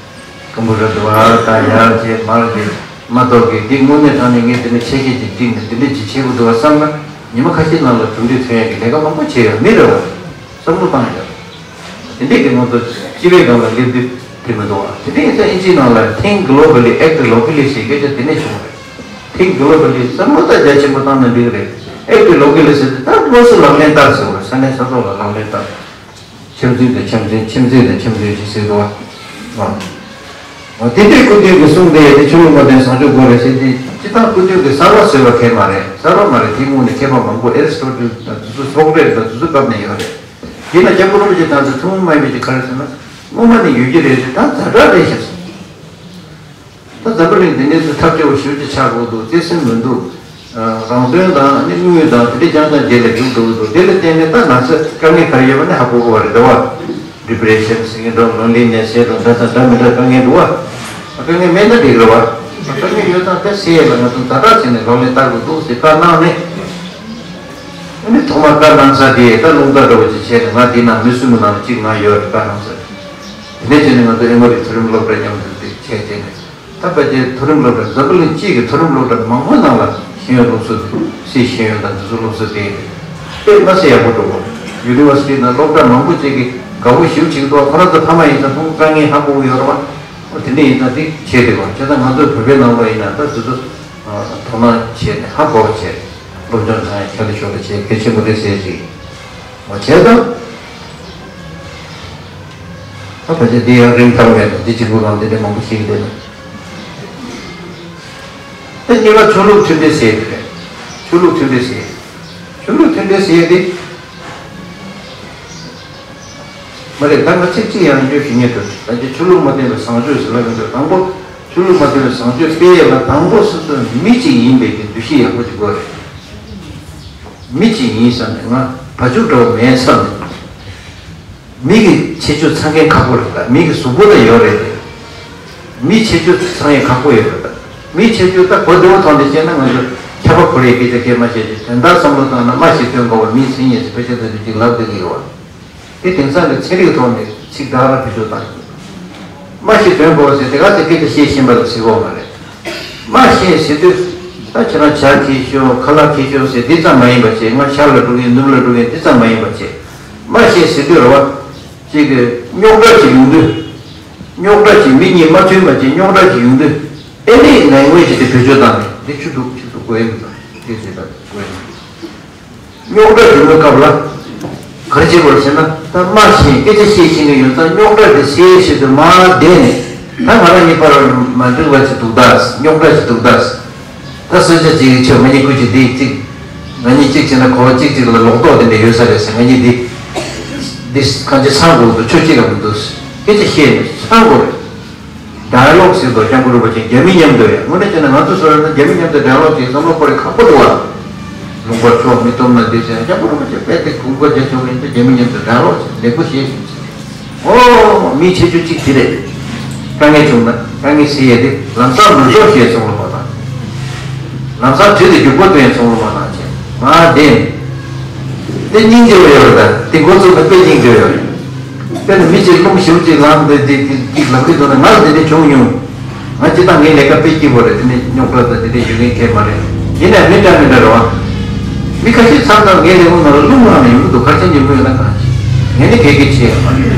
ཀམ་པུ་ཊར་འདུག་ཨ་ད་ཡར་བྱས་མར་བྱས་མ་གཏོགས་ཀྱི་འདི་དངོས་གནས་དྲང་ནས་ངས་འདི་ནས་ཆེ་ཤེལ་ཅིག་བསྒྲིགས་ནས་འདི་འདྲས་ཅིག་བྱེད་དགོས་འདུག་བ་བསམ་ན་ཉི་མ་ཁ་ཤས་ནང་ལ་གྲུབ་འབྲས་ཐོན་ཡག་གི་ལས་ཀ་མང་པོ་བྱས་ཡོད་མི་རེད་བ། བསམ་བློ་བཏང་ཡོད། དེ་འདྲས་ཀྱི་ང་ཚོ་སྤྱི་པའི་སྒང་ལ་སླེབས་དུས་དེ་མི་འདུག་བ། དེ་འདྲས་ཡིན་ཙང་ཨིན་ཇིའི་ནང་ལ་think globally, act locally ཞེས་སྐད་ཆ་དེ་ནས་བྱུང་བ་རེད། Think globally བསམ་བློ་ད་རྒྱ་ཆེན་པོ་བཏང་ན་འགྲིག་གི་རེད། Act locally ཟེར་དུས་ད་ལོ་སུ་ལག་ལེན་བསྟར་ཟེར་བ་རེད། ས་གནས་ས་ཐོག་ལ་ལག་ལེན་བསྟར། ཆབ་སྲིད་དང་ཆབ་སྲིད་ཆབ་སྲིད་དང་ཆབ་སྲིད་ཅེས་ཟེར་འདུག་བ། ཨ། དེ་འདྲའི་སྐུ་མདུན་གྱི་གསུང་དེ་དེ་ཆུ་བོ་མོ་དེ་བཟང་སྤྱོད་དགོས་རེད་ཟེར་དེ་སྤྱི་བཏང་སྐུ་མདུན་གྱི་གསར་བ་བཟོས་པ་གང་མ་རེད། གསར་བ་མ་རེད། དེ་སྔོན་ནས་མཁས་པ་མང་པོ་ཨེ་རི་སི་ཊོ་ཊལ་དང་དེ་ཚོ་སོག་རེ་དང་དེ་ཚོ་སྐབས་ནས་ཡོད་རེད། ཡིན་ན་སྐྱབས་མགོན་རིན་པོ་ཆེ་དང་དེ་ཐུན་མོང་མ་ཡིན་པའི་ཅིག་ག་རེ་ཟེར་ན་སྔོན་མ་ནས་ཡོད་ཀྱི་རེད་ཟེར། ད་ཛ་དྲག་རེད་ཤག་ཟེར། ད་འཛམ་བུ་གླིང་འདི་ནས་ཚུར་ཐག་གཅོད་པ་ཞེ་པོ་ཅིག་ཆགས་དགོས་འདུག་བརྩེ་སེམས་མི་འདུག་རང་དོན་དང་ནི་དངུལ་དང་དེ་འདྲ་རྐྱང་རྐྱང་རྗེས་ལ་རྒྱུག་འགྲོ་གི་འདུག་དེ་ལ་བརྟེན་ནས་ད་ན་ཚ་དཀའ་ངལ་ག་རེ་ཡོད་པ་ནི་ཧ་གོ་གི་བ་རེད་འདུག་བ། ཌི་པི་རེ་ཤན་ཟེར་གྱི་འདུག་ལོན་ལི་ནེ་སི་ཟེར་འདུག་འདྲ་དང་འདྲ་མི་འདྲ་དཀའ་ངལ་འདུག་བ། དཀའ་ངལ་མེད་ན་འགྲིག་རེད་བ། དཀའ་ངལ་ཡོད་ཙང་དེ་སེལ་ཡས་ལ་ང་ཚོ་ཛ་དྲག་བྱས་ནས་ལག་ལེན་བསྟར་དགོས་འདུག་ཟེར་བཀའ་གནང་ནས། ཨ་ནི་ཐོག་མར་བཀའ་གནང་ས་དེ་ད་རླུང་རྟ་འདྲ་བོ་ཅིག་བྱས་ནས་ང་འདི་ན་མི་གསུམ་གྱི་ནང་ལ་གཅིག་ང་ཡོད་རེད་བཀའ་གནང་ས། དེ་ནས་བྱས་ནས་ང་ཚོ་ཨེ་མོ་རི་མཐོ་རིམ་སློབ་གྲྭ་མཉམ་དུ་དེ་བྱས་བྱས་ནས། ད་ཕལ་ཆེར་མཐོ་རིམ་སློབ་གྲྭ་འཛམ་བུ་གླིང་སྤྱི་གི་མཐོ་རིམ་སློབ་གྲྭ་མང་པོའི་ནང་ལ་ཤེས་ཡོན་སློབ་གསོ་དེ་སྲིད་ཤེས་ཡོན་དང་འདི་ཚོ་སློབ་གསོ་དེ་དཔེ་མ་སྲིད་ཡག་པོ་འགྲོ་གི་ཡུ་ནི་ཝར་སི་ཊི་ནང་སློབ་གྲྭ་མང་པོ་ཅིག་གིས་དགའ་པོ་ཞེ་པོ་བྱེད་ཀྱི་འདུག་ཁོ་རང་ཚོ་ཕ་མ་ཡིན་ཙང་ཁོང་དཀའ་ངལ་ཧ་གོ་གི་ཡོད་རེད་བ། འོ་དེ་འདྲ་ཡིན་ཙང་དེ་བྱེད་བདེ་བ་བྱས་ཙང་ང་ཚོ་བོད་པའི་ནང་ལོགས་ཡིན་ན་ད་དེ་ཚོ་དོ་སྣང་བྱས་ནས་ཧ་གོ་བ་བྱས་སློབ་སྦྱོང་གང་ཡང་ཁྱད་དུ་ཤོར་བ་བྱས་གལ་ཆེན་པོ་རེད་ཟེར་ཅིག་འོ་བྱས་ཙང་། ད་ཕལ་ཆེར་འདི་ཡང་རིང་ཐག་མེད་ལ་འདི་གཅིག་པུ་རང་འདི་འདྲ་མང་པོ་ཞིག་འདི་ནི། ད་གཉིས་པ་ཆོས་ལུགས་མཐུན་སྒྲིལ་ཟེར་གྱི་རེད། ཆོས་ལུགས་མཐུན་སྒྲིལ་ཟེར། ཆོས་ལུགས་མཐུན་སྒྲིལ་ཟེར་འདི། མ་རེད། ད་ང་ཚིག་གཅིག་ཡང་བརྗོད་ཞུ་ཉན་ཐུབ། ད་ཅི་ཆོས་ལུགས་མ་མཐུན་པའི་བཟང་སྤྱོད་ཟེར་ལབ་ཡོང་དུས་དང་པོ། ཆོས་ལུགས་མ་མཐུན་པའི་བཟང་སྤྱོད་སྤེལ་ཡས་ལ་དང་པོ་སོ་སོ་མི་གཅིག་ཡིན་པའི་གི་འདུ་ཤེས་ཡག་པོ་ཅིག་དགོས་རེད། མི་གཅིག་ཡིན་བསམ་ནས་ང་བ་ཕྱུགས་འདྲ་བོ་མེད་བསམ་ནས། མི་གི་ཁྱད་ཆོས་ཚང་མཁན་ཁག་པོ་རེད་ད། མི་གི་གཟུགས་པོ་ད་ཡོད་རེད་དེ། མི་ཁྱད་ཆོས་ཚང་ཡས་ཁག་པོ་ཡོད་རེད་ད། མི་ཁྱད་ཆོས་ད་གོ་བདེ་བོ་ཐོག་ནས་བཤད་ན་ང་ཚོ་ཁྱབ་པ་ཁོ་རའི་སྐད་ཆ་སྐད་མ་བཤད་ཅིག་དོན་དག་བསམ་བློ་བཏང་ན་སྨྲ་ཤེས་དོན་གོ་བ་མི་ཟེར་ཉན་ཟེར་ཕལ་ཆེར་ད་ཅིག་ལབ་བསྡད་ཀྱི་ཡོད་བ། དེ་དེང་སང་གི་ཚན་རིག་ཐོག་ནས་ཚིག་བདག་ར་བེད་སྤྱོད་བཏང་ཡོད། སྨྲ་ཤེས་དོན་གོ་བ་ཟེར་དེ་ག་ཚོད་སྐད་ཆ་བཤད་ཤེས་པ་ལ་ཟེར་གོ་མ་རེད། སྨྲ་ཤེས་ཟེར་དུས་ད་ཁྱེད་རང་ཇ་ཁྱེར་ཤོག་ཁ་ལག་ཁྱེར་ཤོག་ཟེར་འདི་ཙམ་མ་ཡིན་པ་བྱས། ང་ཤར་ལ་འགྲོ་གི་ཡིན་ནུབ་ལ་འགྲོ་གི་ཡིན་འདི་ཙམ་མ་ཡིན་པ་བྱས། སྨྲ་ཤེས་ཟེར་དུས་རེད་བ། ཅིག་གི་རྙོག་དྲ་ཅིག་ཡོང་དུས། རྙོག་དྲ་ཅིག་མི་གཉིས་མ་མཐུན་པ་ཅིག་རྙོག་དྲ་ཅིག་ཡོང་དུས། ཨེ་ནི་ལེང་ཝེ་ཇི་དེ་བེད་སྤྱོད་བཏང་ནས་འདི་ཆུ་འདུག་ཆུ་འདུག་དགོས་ཡིན་པ་དང་འདི་བྱེད་པ་དགོས་ཡིན། རྙོག་དྲ་བྱུང་བའི་སྐབས་ལ་ག་རེ་བྱེད་དགོས་ཟེར་ན། ད་སྨྲ་ཤེས་སྐད་ཆ་བཤད་ཤེས་ཀྱི་ཡོད་ཙང་རྙོག་དྲ་དེ་སེལ་ཆེད་དུ་མར་བསྡད་ནས། ད་ང་རང་གཉིས་བར་མ་འགྲིག་པ་ཞིག་འདུག་ད། རྙོག་དྲ་ཞིག་འདུག་ད། ད་སོ་ཆ་གཅིག་ཆོས་ང་གཉིས་ཀུན་གྱིས་འདི་གཅིག་ང་གཉིས་གཅིག་བྱས་ན་གོ་བ་གཅིག་གཅིག་ལ་ལོག་རྟོག་དེ་འདྲ་ཡོད་ས་རེད་ཟེར། ང་གཉིས་འདི་འདི་གང་ཅི་ཚང་དགོས་འདུག་ཆོས་གཅིག་ལ་མི་འདུག་སྐད་ཆ་བཤད་ནས་ཚང་དགོས་རེད། ཌའི་ལོག་ཟེར་དུས་སྐྱབས་མགོན་རིན་པོ་ཆེ་རྒྱ་མི་མཉམ་དུ་ཡང་དངོས་གནས་བྱས་ན་ང་ཚོ་བཟོ་ར་ན་རྒྱ་མི་མཉམ་དུ་ཌའི་ལོག་བྱེད་བསམ་བློ་འཁོར་རེ་ཁག་པོ་འདུག་བ། ལུང་པར་ཕྱོགས་མི་སྟོབས་ན་འདི་ཟེར་སྐྱབས་མགོན་རིན་པོ་ཆེ་རྦད་དེ་གུས་པ་རྒྱ་ཆེན་པོ་ཡིན་དུས་རྒྱ་མི་མཉམ་དུ་ཌའི་ལོག་བྱེད་ལེགས་པོ་ཤེས་བཞིན་ཟེར། ཨོ་མི་ཁྱད་ཆོས་གཅིག་དེ་རེད། དཀའ་ངལ་བྱུང་ན་དཀའ་ངལ་སེལ་ཡས་དེ་ལམ་སང་མི་འགྲོ་ཞེས་གསུང་རོགས་པ་དང་། ལམ་སང་དུས་དེ་རྒྱུག་པ་སྟོན་གསུང་རོགས་པ་དང་བྱས་ང་བདེན། དེ་སྙིང་རྗེ་བ་ཡོད་རེད་ད། དེ་འགོ་བཙུགས་ན་དཔེ་སྙིང་རྗེ་བ་ཡོད་རེད། དཔེར་ན་མི་གཅིག་རླུང་ཞེ་པོ་ཅིག་ལངས་ཏེ་དེ་དེ་གཅིག་ལབ་ཀྱི་འདུག་ན་ང་ལ་དེ་འདྲ་བྱུང་མྱོང་། ང་སྤྱིར་བཏང་ངའི་ལས་ཀ་དཔེ་སྐྱིད་པོ་རེད། དེ་ནས་རྙོག་དྲ་དང་དེ་འདྲ་ཡོད་མཁན་གང་མ་རེད། ཡིན་ནའི་མི་འདྲ་མི་འདྲ་རེད་བ། མི་ཁ་ཤས་མཚམས་མཚམས་ངའི་ལས་ཁུངས་ནང་ལ་རླུང་ལངས་ནས་ཡོང་གི་འདུག་ག་རེ་བྱས་ནས་ཡོང་གི་ཡོད་ན་གང་ཞིག་ངས་ནི་གེ་གེ་བྱས་ཡོད་མ་རེད།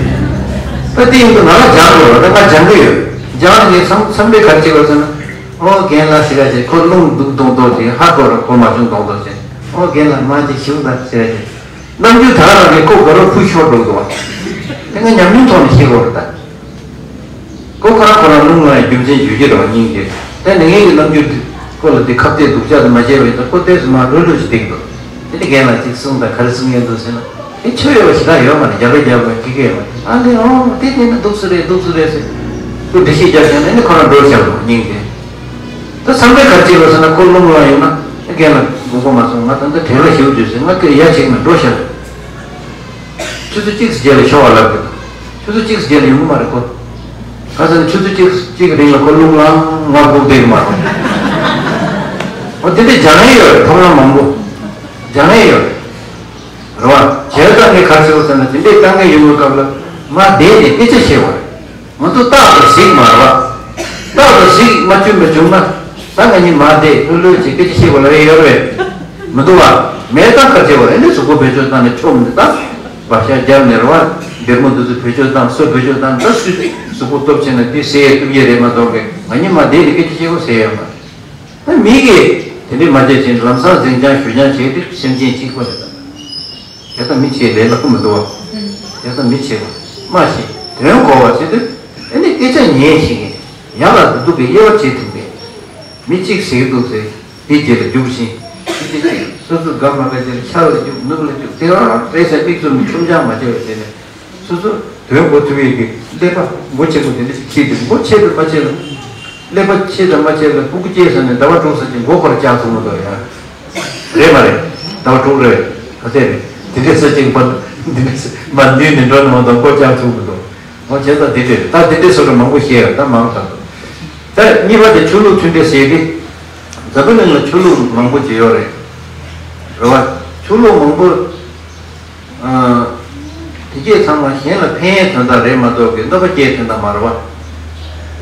ད་དེ་ཡིན་དུས་ང་རང་སྦྱང་དགོས་རེད། ད་ང་སྦྱང་གི་ཡོད། སྦྱངས་ནས་ངས་མཚམས་མཚམས་རེ་ག་རེ་བྱེད་དགོས་ཟེར་ན། ཨོ་རྒན་ལགས་ཟེར་ཡ་ཅིག་ཁོ་རླུང་འདུག་མདོག་མདོག་ཅིག་ཧ་གོ་ར་གོ་མ་བྱུང་མདོག་མདོག་ཅིག་ཨོ་རྒན་ལགས་མ་ཅིག་ཞུ་ད་ཟེར་ཡ་ཅིག་རྣམ་འགྱུར་དག་རང་གིས་ཁོ་དགའ་རབ་ཕུ་ཤོར་འགྲོ་འདུག་བ། དེ་ང་ཉམས་མྱོང་ཐོག་ནས་ཤེས་དགོས་རེད་ད། ཁོ་ཁོ་རང་ཁོ་རང་རླུང་ལངས་ཡ་རྒྱུ་མཚན་བརྗོད་ཀྱི་རེད་བ། སྙིང་རྗེ། དེ་ནི་ངེད་ཀྱི་རྣམ་འགྱུར་དེ་ཁོ་ལ་དེ་ཁ་གཏད་སྡུག་ཅག་དེ་མ་བྱས་པ་ཡིན་ཙང་ཁོ་ཏོག་ཙམ་མར་ལྷོད་ལྷོད་ཅིག་བསྡད་ཀྱི་འདུག་དེ་ནི་རྒན་ལགས་ཅིག་གསུངས་དང་ག་རེ་གསུང་ཡོད་འདུག་ཟེར་ན། དེ་ཆོས་ཡོད་པ་ཞེ་དྲག་ཡོད་མ་རེད། རྒྱབ་རེ་རྒྱབ་པ་ཁེ་ཁེ་ཡོད་མ་རེད། ཨ་ལེ་ཨོ་དེ་དེ་ནི་འདུག་སེ་རེད་འདུག་སེ་རེད་ཟེར། ཁོ་འགྲེལ་བཤད་རྒྱབ་བྱས་ནས་ནི་ཁོ་རང་འགྲོ་བཞག་རོགས་སྙིང་རྗེ། ད་བསམ་པའི་གར་བྱེད་པ་ཟེར་ན་ཁོ་རླུང་ལངས་ཡོང་ན་རྒན་ལགས་དགོངས་པ་མ་ཚོམ། ང་ད་ལྟ་དྲན་ལ་ཞེ་པོ་བྱོས་ཟེར། ང་སྐད་ཡ་བྱེད་ཀྱི་མེད། འགྲོ་བཞག་ཆུ་ཚོད་གཅིག་ཙམ་རྗེས་ལ་ཤོག་ཨ་ལབ་དགོས། ཆུ་ཚོད་གཅིག་ཙམ་རྗེས་ལ་ཡོང་གི་མ་རེད་ཁོ། གང་ཟེར་ན་ཆུ་ཚོད་གཅིག་གཅིག་གི་རིང་ལ་ཁོ་རླུང་ལངས་ང་སྒུག་བསྡད་ཀྱི་མ་རེད། འོ་དེ་འདྲའི་སྦྱང་ཡས་ཡོད་རེད། ཐོབ་ལམ་མང་པོ་སྦྱང་ཡས་ཡོད་རེད། རེད་བ། བྱས་ཙང་ངས་ག་རེ་ཟེར་བ་ཟེར་ན་དེ་འདྲའི་དཀའ་ངལ་ཡོང་བའི་སྐབས་ལ་མར་བསྡད་ནས་སྐད་ཆ་བཤད་དགོས་རེད། ང་ཚོ་རྟག་ཏུ་གཟིགས་མ་རེད་བ། རྟག་ཏུ་གཟིགས་མ་བྱུང་བ་བྱུང་ན། ད་ང་གཉིས་མ་བསྡད་ལྷོད་ལྷོད་ཅིག་སྐད་ཆ་བཤད་དགོས་ལབ་ཡས་ཡོད་རེད། མི་འདུག་བ། མེད་ད་ག་བྱེད་དགོས་རེད། ཨ་ནི་གཟུགས་པོ་བེད་སྤྱོད་བཏང་ནས་འཁྱོག་ནས་ད། བག་ཆགས་བརྒྱབ་ནས་རེད་བ། སྡེར་མོ་འདི་ཚོ་བེད་སྤྱོད་བཏང་སོ་བེད་སྤྱོད་བཏང་ད་སུས་གཟུགས་པོ་སྟོབས་ཆེ་ན་འདི་ཟེར་ཐུབ་ཡས་རེད་མ་གཏོགས་ཀྱི་ང་གཉིས་མ་བསྡད་ནས་སྐད་ཆ་བཤད་དགོས་ཟེར་ཡས་མ་རེད། ད་མི་གིས་དེ་འདྲས་མ་བྱས་ཕྱིན་ལམ་སང་འཛིན་སྐྱོང་ཞུ་སྐྱོང་བྱས་ཏེ་སེམས་ཅན་གཅིག་པ་རེད་ད། དེ་ལྟ་མི་བྱེད་ལས་སླ་པོ་མི་འདུག་བ། དེ་ལྟ་མི་བྱེད་པ། སྨྲ་ཤེས་དོན་གོ་བ་བྱེད་དུས་ཨ་ནི་སྐད་ཆ་ཉན་ཤེས་མཁན། ཡང་ལ་སྡུག་གི་དབྱེ་བ་བྱེད་ཐུབ་མཁན། མི་གཅིག་ཟེར་གྱི་འདུག་ཟེར། དེ་རྗེས་ལ་རྒྱུག་བཞིན། དེ་རྗེས་སོ་སོ་དགའ་མ་དགའ་རྗེས་ལ་ཤར་ལ་རྒྱུག་ནུབ་ལ་རྒྱུག་དེ་རང་བྲེལ་ཟ་མིག་བཙུམ་ནས་ཁྲོམ་སྦྱང་མ་བྱས་པ་བྱས་ནས། སོ་སོ་དོན་གོ་ཐུབ་ཡས་ཀྱི་ཀླད་པ་མགོ་ཆེ་པོ་དེ་འདྲ་ཞིག་ཁྱེར་ཏེ་མགོ་ཆེ་དང་མ་ཆེ་ལ། ཀླད་པ་ཆེ་དང་མ་ཆེ་ལ་སྤུ་གུ་སྐྱེས་ཟ་ནས་ཟླ་བ་དྲུག་ཟ་ཅིག་མགོ་སྐོར་བཅག་ཐུབ་མི་འདུག་ཡ། རེད་མ་རེད། ཟླ་བ་དྲུག་རེད། ག་ཚད་རེད། དེ་འདྲས་ཟ་ཅིག་མ་འདི་འདྲས་མ་འདུས་ནས་འགྲོ་ནས་མ་གཏོགས་སྐོར་བཅག་ཐུབ་མི་འདུག་འོ་བྱས་ཙང་དེ་འདྲས་རེད། ད་དེ་འདྲས་སོ་སོ་མང་པོ་བཤད་ཡོད། ད་མང་ཙམ་འདུག་ད་གཉིས་པ་དེ་ཆོས་ལུགས་མཐུན་སྒྲིལ་ཟེར་གི། འཛམ་བུ་གླིང་ལ་ཆོས་ལུགས་མང་པོ་ཅིག་ཡོད་རེད། རེད་བ། ཆོས་ལུགས་མང་པོ། ཨ། དེ་གས་ཚང་མ་གཞན་ལ་ཕན་ཡས་དོན་དག་རེད་མ་གཏོགས་ཀྱི་གནོད་པ་སྐྱེལ་དོན་དག་མ་རེད་བ།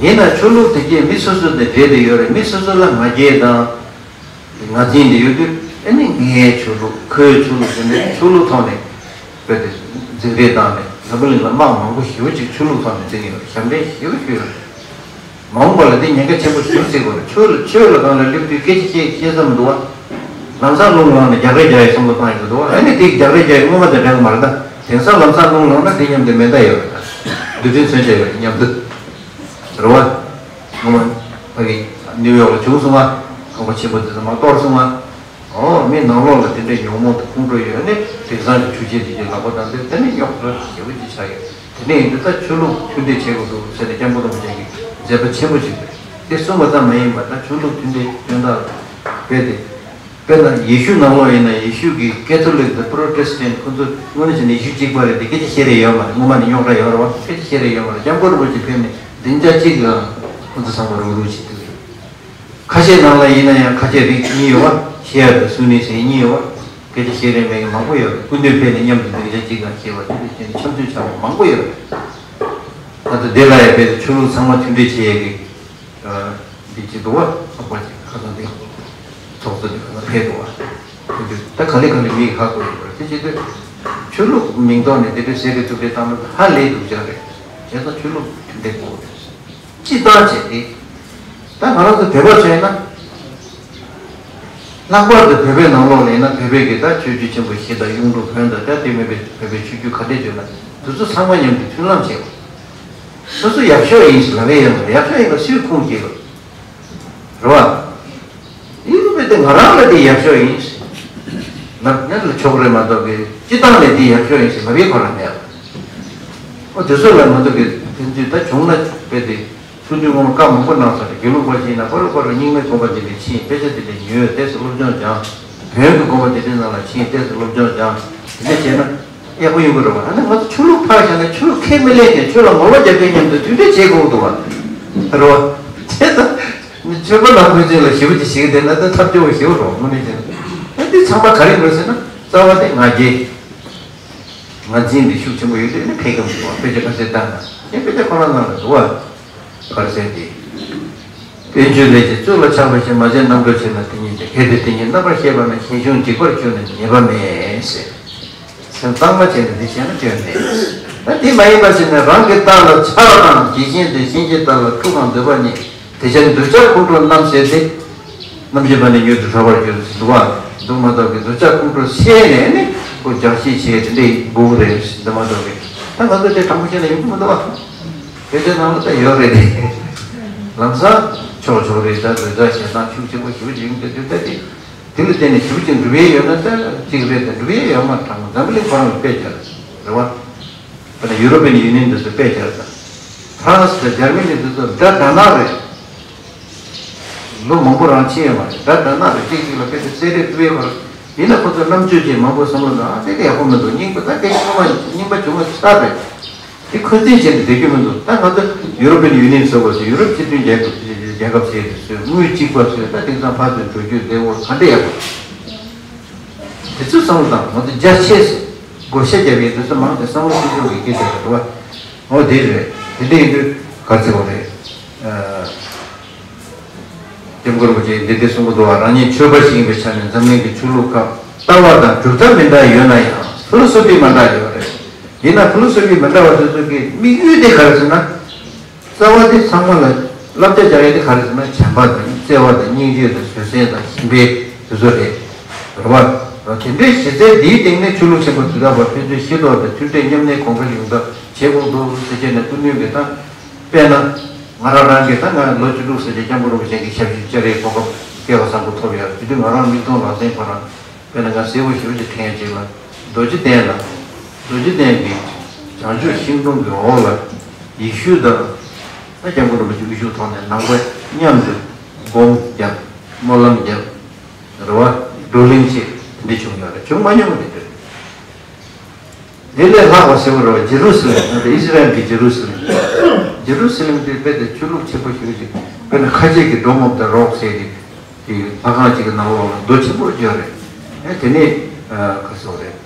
ཡིན་ན་ཆོས་ལུགས་དེ་གས་མི་སོ་སོ་དང་འབྲེལ་ཏེ་ཡོད་རེད། མི་སོ་སོ་ལ་ང་རྒྱལ་དང་། ང་འཛིན་དེ་ཡོད་དུས་ཨ་ནི་ངའི་ཆོས་ལུགས་ཁོའི་ཆོས་ལུགས་ཟེར་ནས་ཆོས་ལུགས་ཐོག་ནས་དཔེ་དེ་འཛིང་རེས་བཏང་ནས་འཛམ་བུ་གླིང་ལ་དམག་མང་པོ་ཞེ་པོ་ཅིག་ཆོས་ལུགས་ཐོག་ནས་འཛིང་ཡོད་རེད། ཞབས་འདྲེན་ཞེ་པོ་ཞུས་ཡོད་རེད། མ་འོངས་པ་ལ་འདི་ཉེན་ཁ་ཆེན་པོ་ཞིག་སྲིད་དགོས་རེད། ཆོས་ལ་ཆོས་ལ་སྒང་ལ་སླེབས་དུས་སྐད་ཆ་བཤད་བཤད་ས་མི་འདུག་བ། ལམ་སང་རླུང་ལངས་ནས་རྒྱག་རེས་རྒྱག་ཡའི་བསམ་བློ་བཏང་ཡོད་འདུག་བ། ཨ་ནི་དེ་རྒྱག་རེས་རྒྱག་ཡའི་སྔོན་མ་དང་འདྲ་གི་མ་རེད་ད། དེང་སང་ལམ་སང་རླུང་ལངས་ན་དེ་མཉམ་དུ་མེ་མདའ་ཡོད་རེད་ད། རྡུལ་ཕྲན་མཚོན་བྱེད་ཡོད་རེད་སྙམ་དུ། རེད་བ། ངོ་མ། ཕ་གི་ནིའུ་ཡོག་ལ་བྱུང་སོང་ང་། ཁང་པ་ཆེན་པོ་དེ་ཚོ་མར་གཏོར་སོང་ང་། ཨོ་མི་ནང་ལོགས་ལ་དེ་འདྲའི་ཉོན་མོངས་དང་ཁོང་ཁྲོ་ཡོད་ནས་དེང་སང་གི་ཆོས་བརྒྱུད་དེ་གྱི་ལག་པ་བཏང་དུས་དེ་ནི་རྙོག་དྲ་ཞེ་པོ་ཅིག་ཆགས་ཡོད། དེ་ནས་ཡིན་དུས་ད་ཆོས་ལུགས་མཐུན་སྒྲིལ་བྱེད་དགོས་འདུག་ཟེར་ནས་སྐྱབས་མགོན་རིན་པོ་ཆེ་གིས་མཛད་པ་ཆེན་པོ་ཞིག་རེད། དེ་གསུངས་པ་ཙམ་མ་ཡིན་པར་ད་ཆོས་ལུགས་མཐུན་སྒྲིལ་དོན་དག་རྦད་དེ། དཔེར་ན་ཡེ་ཤུ་ནང་ལོགས་ཡིན་ན་ཡེ་ཤུ་གི་ཀེ་ཐོ་ལིག་དང་པྲོ་ཊེ་སི་ཊན་ཁོ་ཚོ་དངོས་གནས་བྱས་ན་ཡེ་ཤུ་གཅིག་པ་རེད་དེ་སྐད་ཆ་བཤད་རེས་ཡོད་མ་རེད། སྔོན་མ་ནས་རྙོག་དྲ་ཡོད་རེད་བ། སྐད་ཆ་བཤད་རེས་ཡོད་མ་རེད། སྐྱབས་མགོན་རིན་པོ་ཆེ་ཕེབས་ནས་བདུན་ཕྲག་གཅིག་ལ་ཁོ་ཚོ་ཚང་མ་རུག་རུག་བྱེད་ཐུབ་ཡོད། ཁ་ཆེ་ནང་ལ་ཡིན་ན་ཡང་ཁ་ཆེ་རིགས་གཉིས་ཡོད་བ། ཤི་ཡ་དང་སུ་ནི་ཟེར་གཉིས་ཡོད་བ། སྐད་ཆ་བཤད་རེས་མེད་མཁན་མང་པོ་ཡོད་རེད། སྐུ་མདུན་ཕེབས་ནས་མཉམ་དུ་བདུན་ཕྲག་གཅིག་ལ་བཤད་པ་དེ་འདྲ་བྱས་ནས་འཆམ་མཐུན་ཆགས་པ་མང་པོ་ཡོད་རེད། ད་ལྟ་འདི་ལ་ཡང་དཔེ་ཆོས་ལུགས་ཚང་མ་མཐུན་སྒྲིལ་བྱེད་ཡས་ཀྱི། འདི་ཅི་འདུག་བ། ཚོགས་པ་ཅིག་ཁ་སང་འདི་ཚོགས་གཙོ་འདི་ཁ་སང་ཕེབས་འདུག་བ། ཁོ་ཚོས་ད་ག་ལེ་ག་ལེ་མིག་ཧ་གོ་ཡོད་པ་རེད། དེ་བྱེད་དུས་ཆོས་ལུགས་མིང་ཐོག་ནས་དེ་འདྲའི་ཟས་རེ་ཐུབ་རེ་བཏང་ན་ཧ་ལས་སྡུག་ཅག་རེད། བྱས་ཙང་ཆོས་ལུགས་མཐུན་སྒྲིལ་དགོས་རེད། སྤྱིར་བཏང་བྱས་ཏེ། ད་ང་རང་ཚོ་བོད་པ་ཚོ་ཡིན་ན། ལྷག་པར་དུ་བོད་པའི་ནང་ལོགས་ལ་ཡིན་ན་བོད་པའི་གི་ད་ཆོས་བརྒྱུད་ཆེན་པོ་བཞི་དང་གཡུང་དྲུང་བོན་དང་ད་དེ་མིན་པའི་བོད་པའི་ཆོས་བརྒྱུད་ག་འདྲས་བརྗོད་ན་དེ་ཚོ་ཚང་མ་མཉམ་དུ་མཐུན་ལམ་བྱེད་དགོས། སོ་སོ་ཡག་ཤོས་ཡིན་ཞེས་ལབ་ཡས་ཡོད་མ་རེད། ཡག་ཤོས་ཡིན་པ་སུས་ཁུངས་སྐྱེལ་དགོས། རེད་བ། ཡིན་པས་དེ་ང་རང་ལ་དེ་ཡག་ཤོས་ཡིན་ཞེས་ལབ་ན་ལ་ཆོག་རེད་མ་གཏོགས་གི་སྤྱི་བཏང་ལ་དེ་ཡག་ཤོས་ཡིན་ཞེས་ལབ་ཡས་ཁོ་རང་མེད། ཨོ་དེ་ཚོ་ལ་མ་གཏོགས་གི་དེ་འདྲ་ད་བྱུང་ན་དཔེ་དེ། སྐུ་མདུན་སྔོན་མ་བཀའ་མང་པོ་གནང་ས་རེད། དགེ་ལུགས་པ་ཞིག་ཡིན་ན་པ་རུ་པ་རུ་རྙིང་མའི་དགོན་པ་འདི་ནས་ཕྱིན། དཔེ་ཆ་འདི་ནས་ཉོས། ཏོག་ཙམ་སློབ་སྦྱོང་སྦྱངས། བོན་གྱི་དགོན་པ་འདི་འདྲའི་ནང་ལ་ཕྱིན། ཏོག་ཙམ་སློབ་སྦྱོང་སྦྱངས། དེ་འདྲ་བྱས་ན་ཡག་པོ་ཡོང་གི་རེད་བ། ཨ་ནི་ང་ཚོ་ཆོས་ལུགས་ཕར་བཞག་ན་ཆོས་ལུགས་ཁས་མི་ལེན་མཁན་ཆོས་ལ་ངོ་ལོག་རྒྱག་མཁན་མཉམ་དུ་མཐུན་སྒྲིལ་བྱེད་དགོས་འདུག་བ། རེད་བ། བྱས་ཙང་ཆོས་པ་ལ་འཁོན་འཛིན་ལ་ཞེ་པོ་ཅིག་བྱེད་ཀྱི་བསྡད་ན་ད་ཐབས་སྐྱོ་བོ་ཞེ་པོ་རེད་བ། དངོས་གནས་བྱས་ན་ཨ་འདི་ཚང་མ་ག་རེ་ཡིན་པ་ཟེར་ན་རྩ་བ་དེ་ང་རྒྱལ། ང་འཛིན་འདི་ཤུགས་ཆེན་པོ་ཡོད་དུས་ནི་ཕལ་སྐམ་ཞིག་བ་དཔེ་ཆ་ཁ་ཤས་བལྟས་ན་ཡང་དཔེ་ཆ་ཁོ་རང་ནང་ལ་འདུག་བ། གར་ཟེར་ཏེ། དཔལ་འབྱོར་ལས་ཀྱི་གཙུག་ལ་ཆགས་པ་ཞིག་མ་བྱས་རྣམ་གྲོལ་ཆེ་ན་དེ་ཉིད་ཀྱང་། གལ་ཏེ་དེ་ཉིད་རྣམ་པར་ཤེས་པ་ན། ཞིང་གཞུང་འཇིག་པར་གྱུར་ནས་ཉེས་པ་མེད་ཟེར། སེམས་གཙང་མ་བྱས་ནས་འདི་བྱས་ན་སྐྱོན་མེད། ད་དེ་མ་ཡིན་པ་ཞིག་ནས་རང་གི་ལྟ་ལ་ཆགས་དང་། ཇི་བཞིན་དུ་གཤིན་རྗེ་ལྟ་ལ་འཁྲུག་གམ་འདོད་པ་རྙེད། དེ་ཕྱིར་གདུལ་བྱ་ཁོང་ཁྲོ་རྣམ་སེལ་ཏེ། རྣམ་ཤེས་པ་ནི་མྱུར་དུ་གྲོལ་བར་འགྱུར་ཟེར་འདུག་བ། འདུག་མ་གཏོགས་ཀྱི་གདུལ་བྱ་ཁོང་ཁྲོ་སེལ་ནས་ནི་ཁོ་སྦྱང་གཞི་བྱས་དེ་འདྲའི་དགོས་ཀྱི་རེད་ཟེར་འདུག་མ་གཏོགས་ཀྱི། ད་ང་ཚོ་དེ་དྲང་པོ་བཤད་ན་ཡོང་གི་མི་འདུག་བ། དེ་ཚོའི་ནང་ལ་ད་ཡོད་རེད་དེ། ལམ་སང་ཆོག་ཆོག་རེད། ད་གདུལ་བྱ་ཞེ་སྡང་ཤུགས་ཆེན་པོ་ཞེ་པོ་ཅིག་ཡོང་གི་འདུག་ད་དེ། དེ་ལ་བརྟེན་ནས་ཞེ་པོ་ཅིག་འགྲུབ་ཡས་ཡོད་ན་ད་གཅིག་རེད་དེ། འགྲུབ་ཡས་ཡོད་མ་རེད། འཛམ་བུ་གླིང་ཁོ་རང་གི་དཔེ་བྱས་རེད་བ། ད་ནི་ཡུ་རོ་པན་ཡུ་ནི་ཡན་འདི་ཚོ་དཔེ་བྱས་ཙང་། ཧྥ་རན་སི་དང་འཇར་མ་ནི་འདི་ཚོ་དགྲ་དགྲ་ནག་རེད། ལོ་མང་པོ་རང་ཕྱིན་ཡོད་མ་རེད། དགྲ་དགྲ་ནག་རེད། གཅིག་གཅིག་ལ་དཔེ་དེ་བསད་རེས་ཐུབ་ཡས་མ་རེད། ཡིན་ན་ཁོ་ཚོ་རྣམ་དཔྱོད་ཅན་མང་པོ་བསམ་བློ་བཏང་། ཨ་དེ་ག་ཡག་པོ་མི་འདུག་རྙིང་པ་ད་དེ་ཁྱོད་མ་རྙིང་པ་བྱུང་བ་ཆགས་རེད། དེ་འཁོན་འཛིན་བྱས་ནས་བསྡད་རྒྱུ་མི་འདུག་ད་ང་ཚོ་ཡུ་རོ་པན་ཡུ་ནི་ཡན་བཟོ་དགོས་ཟེར། ཡུ་རོབ་སྤྱི་མཐུན་རྒྱལ་ཁབ་རྒྱལ་ཁབ་ཟེར་དེ་ཚོས་དངུལ་གཅིག་པ་ཚོས་ད་དེང་སང་ཕར་ཚུར་འགྲོ་རྒྱུ་དེ་འོ་ག་འདྲ་ཡག་པོ། དེ་ཚོ་བསམ་བློ་བཏང་། ང་ཚོ་རྒྱ་ཆེ་སོང་། བགོ་བཤའ་རྒྱབ་ཡས་དེ་ཚོ་མང་དེ་བསམ་བློ་ཤེས་ཆུང་གི་སྐད་ཆ་རེད་བ། འོ་དེ་རེད། དེ་འདྲ་ཡིན་དུས་ག་ཚོད་འོ་རེད། ཨ། སྐྱབས་མགོན་རིན་པོ་ཆེས་འདི་འདྲ་གསུང་གི་འདུག་བ། རང་ཉིད་ཆོས་པ་ཞིག་ཡིན་པའི་ཆ་ནས་འཛམ་གླིང་གི་ཆོས་ལུགས་ཁག་ལྟ་བ་དང་གྲུབ་མཐའ་མི་འདྲ་ཡོད་ན་ཡང་ཕི་ལོ་སོ་ཕི་མ་འདྲ་ཡོད་རེད། ཡིན་ན་ཕི་ལོ་སོ་ཕི་མི་འདྲ་བ་དེ་ཚོ་གི་དམིགས་ཡུལ་དེ་ག་རེ་ཟེར་ན། རྩ་བ་དེ་ཚང་མ་ལ་བསླབ་བྱ་རྒྱག་ཡས་དེ་ག་རེ་ཟེར་ན། བྱམས་པ་དང་བརྩེ་བ་དང་སྙིང་རྗེ་དང་བཟོད་བསྲན་དང་ཞི་འགྲིག་དེ་ཚོ་རེད། རེད་བ། དེ་འདྲའི་གཞི་རྩའི་འདིའི་སྟེང་ནས་ཆོས་ལུགས་ཆེན་པོ་དེ་དག་པ་ཕན་ཚུན་ཤེས་རྟོགས་དང་མཐུན་འབྲེལ་མཉམ་གནས་གོང་འཕེལ་ཡོང་ཐབས་བྱེད་དགོས་འདུག་ཟེར་བྱས་ནས་སྐུ་མདུན་གྱིས་ད། དཔེར་ན། ང་རང་རང་གིས་ད་ང་ལོ་བཅུ་དྲུག་ཙམ་ཅིག་སྐྱབས་མགོན་རིན་པོ་ཆེ་གི་ཞབས་ཞུ་བཅར་ཡས་གོ་སྐབས་སྐལ་བ་བཟང་པོ་ཐོབ་ཡོད། དེ་དུས་ང་རང་མིག་མཐོང་ལག་ཟིན་ཁོ་རང་དཔེར་ན་ང་གསལ་པོ་ཞེ་པོ་ཅིག་དྲན་ཡས་ཅིག་ལ། རྡོ་རྗེ་གདན་ལ། རྡོ་རྗེ་གདན་གྱི་བྱང་ཆུབ་ཤིང་སྡོང་གི་འོག་ལ་ཡེ་ཤུ་དང་ད་སྐྱབས་མགོན་རིན་པོ་ཆེ་དབུ་བཞུགས་ཐོག་ནས་ནང་པ་མཉམ་དུ་སྒོམ་བརྒྱབ། སྨོན་ལམ་བརྒྱབ། རེད་བ། བགྲོ་གླེང་བྱས། དེ་འདྲ་བྱུང་ཡོད་རེད། བྱུང་མ་མྱོང་བ་དེ་འདྲ་རེད། དེ་ལས་ལྷག་པ་ཟེར་བ་རེད་བ། ཇེ་རུ་སི་ལེམ། ཨི་སི་རལ་གྱི་ཇེ་རུ་སི་ལེམ། ཇེ་རུ་སི་ལེམ་དེ་དཔེ་དེ་ཆོས་ལུགས་ཆེན་པོ་ཞིག་རེད། དཔེར་ན་ཁ་ཆེ་གི་Dome of the Rock ཟེར་གི་དེ་ལྷ་ཁང་གཅིག་གི་ནང་ལོགས་ལ་རྡོ་ཆེན་པོ་ཅིག་ཡོད་རེད། ཨེ་དེ་ནས་ཨ་ག་ཟེར་བ་རེད།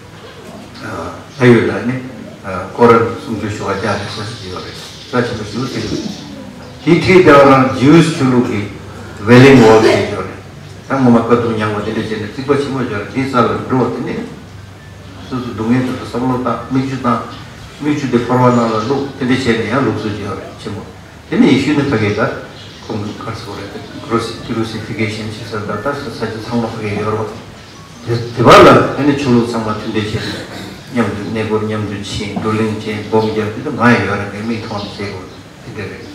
ཨ་ལྷ་ཡུལ་ལ་ནི་ཨ་ཀོ་རན་གསུང་ཆོས་ཞུ་བ་རྒྱག་ནས་ས་ཆ་ཅིག་ཡོད་རེད། ས་ཆེན་པོ་ཞིག་དེ་རེད། དེའི་འཁྲིས་དེ་བ་རང་ཇིའུ་སི་ཆོས་ལུགས་ཀྱི་Wailing Wall ཟེར་ཡོད་རེད། ད་ངོ་མ་དཀའ་སྡུག་མྱངས་པ་དེ་འདྲ་བྱས་ནས་རྩིག་པ་ཆེན་པོ་ཅིག་ཡོད་རེད། དེའི་རྩ་ལ་འགྲོ་བ་དེ་ནས། སོ་སོའི་སྡུག་བསྔལ་དེ་ཚོ་བསམ་བློ་བཏང་། མིག་ཆུ་བཏང་། མིག་ཆུ་དེ་ཕོར་པ་ནང་ལ་བླུགས། དེ་འདྲ་བྱས་ནས་ཡང་ལུགས་སྲོལ་ཅིག་ཡོད་རེད་ཆེན་པོ། དེ་ནས་ཡེ་ཤུ་ནི་ཕ་གིར་ད་ཁོང་གི་ག་རེ་ཟེར་དགོས་རེད། Cruci- Crucifixion བྱེད་ས་ད་ལྟ་ས་ས་ཆ་ཚང་མ་ཕ་གིར་ཡོད་རེད་བ། དེ་དེ་བར་ལ་དེ་ནས་ཆོས་ལུགས་ཚང་མ་མཐུན་འབྲེལ་བྱས་ནས་ མཉམ་དུ་གནས་སྐོར་མཉམ་དུ་ཕྱིན། བགྲོ་གླེང་བྱས། སྒོམ་རྒྱབ། དེ་ཚོ་ང་ཡི་ཡོད་རེད། ངའི་མིག་མཐོང་ནས་བྱེད་དགོས། དེ་འདྲ་རེད།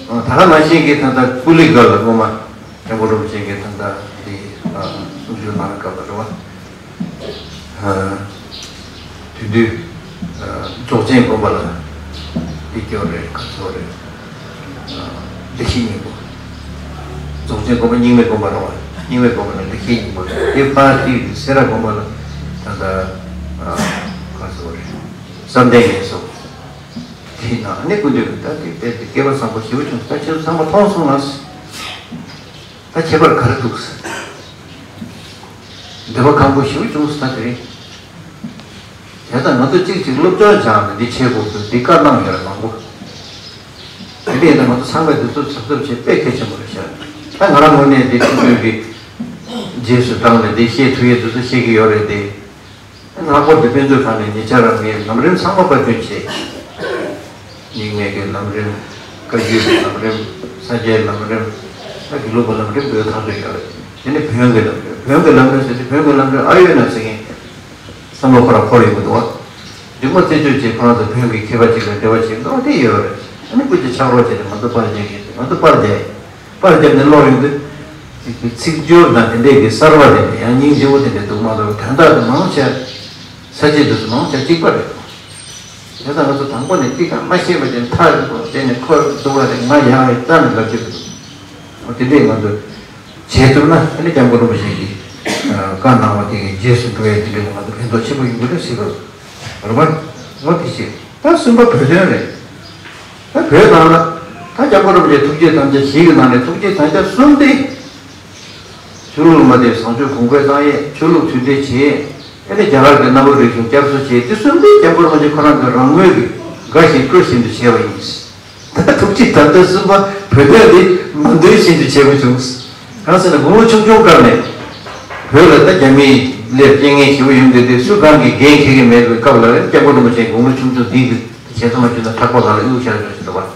ད་ག་ནང་བཞིན་གྱི་ད་ལྟ་ཀུ་ལི་སྒར་ལ་སྔོན་མ་སྐྱབས་མགོན་རིན་པོ་ཆེ་གིས་ད་ལྟ་དེ་གསུང་ཆོས་གནང་བའི་སྐབས་ལ་རེད་བ། དེ་དུས་རྫོགས་ཆེན་དགོན་པ་ལ་འདི་སྐྱོར་རེད། ག་ཚོད་རེད། བདེ་གཤེགས་སྙིང་པོ། རྫོགས་ཆེན་དགོན་པ་རྙིང་མའི་དགོན་པ་རེད་བ། རྙིང་མའི་དགོན་པ་ལ་བདེ་གཤེགས་སྙིང་པོ་རེད། དེ་ཕར་དེ་སེ་ར་དགོན་པ་ལ་ད་ལྟ་ག་ཚོད་རེད། བསམ་གཏན་ངལ་གསོ། དེ་ནང་ནས་སྐུ་མདུན་གྱིས་ད་དེ་དཔེ་དེ་སྐལ་བ་བཟང་པོ་ཞེ་པོ་བྱུང་། ད་ཁྱེད་ཚོ་ཚང་མ་མཐོང་སོང་ལགས། ད་ཁྱད་པར་ག་རེ་འདུག་ཟེར། འདོད་པ་ཁམས་པོ་ཞེ་པོ་བྱུང་ཟེར། ད་དེ་རིང་དེ་ལྟར་ང་ཚོ་གཅིག་གཅིག་སློབ་སྦྱོང་སྦྱངས་ནས་འདི་བྱེད་དགོས་ཚུལ་འདི་བཀའ་གནང་ཡོད་རེད་མང་པོ། དེ་འདྲ་ཡིན་ན་ང་ཚོ་ཚང་མས་འདི་ཚོ་གཟབ་གཟབ་བྱེད་དཔེ་གལ་ཆེན་པོ་རེད་ཤག་ད་ང་རང་ངོས་ནས་འདི་ཆུང་ཆུང་གི་རྗེས་སུ་འབྲངས་ནས་འདི་བཤད་ཐུབ་ཡས་འདི་ཚོ་བཤད་ཀྱི་ཡོད་རེད་དེ། ལྷག་པར་དུ་དཔེ་མཛོད་ཁང་ནས་ཉེ་ཆར་ངས་ལམ་རིམ་ཚང་མ་པར་སྐྲུན་བྱས། རྙིང་མའི་གི་ལམ་རིམ། བཀའ་བརྒྱུད་ཀྱི་ལམ་རིམ། ས་སྐྱའི་ལམ་རིམ། ད་དགེ་ལུགས་པ་ལམ་རིམ་འདི་ཐག་ཆོད་ཡོད་རེད། དེ་ནས་བོན་གྱི་ལམ་རིམ། བོན་གྱི་ལམ་རིམ་ཟེར་དུས་བོན་གྱི་ལམ་རིམ་ཨ་ཡོད་ན་ཟེར་མཁན་བསམ་བློ་ཁོ་རང་འཁོར་ཡོང་གི་འདུག་བ། འདི་མོ་རྩད་གཅོད་བྱེད་ཁང་དུ་བོན་གྱི་མཁས་པ་ཅིག་ལ་འབྲེལ་བ་བྱེད་འདུག་དེ་ཡོད་རེད། ཨ་ནི་སྐུ་མཁྱེན་ཕྱག་རོགས་བྱས་ཏེ་ང་ཚོ་པར་རྒྱག་གི་ཡོད། ང་ཚོ་པར་རྒྱག་ཡིན། པར་བརྒྱབ་ནས་ཀློག་ཡོང་དུས། ཚིག་སྦྱོར་དང་དེ་འདྲས་ཀྱི་གསར་བ་དེ་འདྲས་ཡང་སྙིང་རྗེ་བོ་དེ་འདྲས་འདུག་མ་གཏོགས་དོན་དག་དེ་མང་ཆེ་ས་བཅད་དེ་ཚོ་མང་ཆེ་གཅིག་པ་རེད། དེ་ཙང་ང་ཚོ་དང་པོ་ནས་གཅིག་ཀྱང་མ་ཤེས་པ་དེ་མཐའ་རེ་པོ་དེ་ནས་ཁོ་འདུག་བ་རེད། ང་ཡག་རེད་རྩ་ནས་ལབ་ཀྱི་མི་འདུག་དེ་འདྲས་ང་ཚོ་བྱས་ཐུབ་ན་དེ་ནས་སྐྱབས་མགོན་རིན་པོ་ཆེ་གིས་བཀའ་གནང་བ་དེ་གི་རྗེས་སུ་འགྲོ་ཡས་དེ་འདྲས་ང་ཚོ་ཕན་ཐོགས་ཆེན་པོ་ཡོང་གི་རེད་ཟེར་གི་རེད་པ། ལོ་དེ་བྱས་ད་གསུམ་པ་བོད་དོན་རེད། ད་བོད་ནང་ལ་ད་སྐྱབས་མགོན་རིན་པོ་ཆེ་ཐུགས་བསྐྱེད་དམ་བཅའ་བཞི་གི་ནང་ནས་ཐུགས་བསྐྱེད་དམ་བཅའ་གསུམ་དེ། ཆོས་ལུགས་ལ་མ་དད་བཟང་སྤྱོད་གོང་འཕེལ་བཏང་ཡས། ཆོས་ལུགས་མཐུན་སྒྲིལ་བྱེད་ཡས། ཨེ་ནས་རྒྱ་གར་གྱི་གནམ་བུ་རིག་གཞུང་བསྐྱར་གསོ་བྱེད་ཡས། དེ་གསུམ་དེ་སྐྱབས་མགོན་རིན་པོ་ཆེ་ཁོ་རང་གི་རང་ངོས་ཀྱི་དགའ་བཞིན་སྤྲོ་བཞིན་དུ་བྱས་པ་ཡིན། ད་ཐུགས་བསྐྱེད་དམ་བཅའ་གསུམ་པ་བོད་དོན་དེ་མ་འདོད་བཞིན་དུ་བྱས་པ་བྱུང་། གང་ཟེར་ན་དགུང་ལོ་ཆུང་ཆུང་སྐབས་ནས་བོད་ལ་ད་རྒྱ་མིའི་སླེབས་རྐྱེན་ངན་ཞེ་པོ་ཡོང་དུས་དེ་སུ་གང་གིས་འགན་འཁྱེར་གྱི་མེད་པའི་སྐབས་ལ་སྐྱབས་མགོན་རིན་པོ་ཆེ་དགུང་ལོ་ཆུང་ཆུང་འདི་གི་བྱས་ཙང་མ་བྱུང་ན་ཐག་པ་ལ་ལ་གཡུག་བཞག་ཆོག་ཟེར་བ།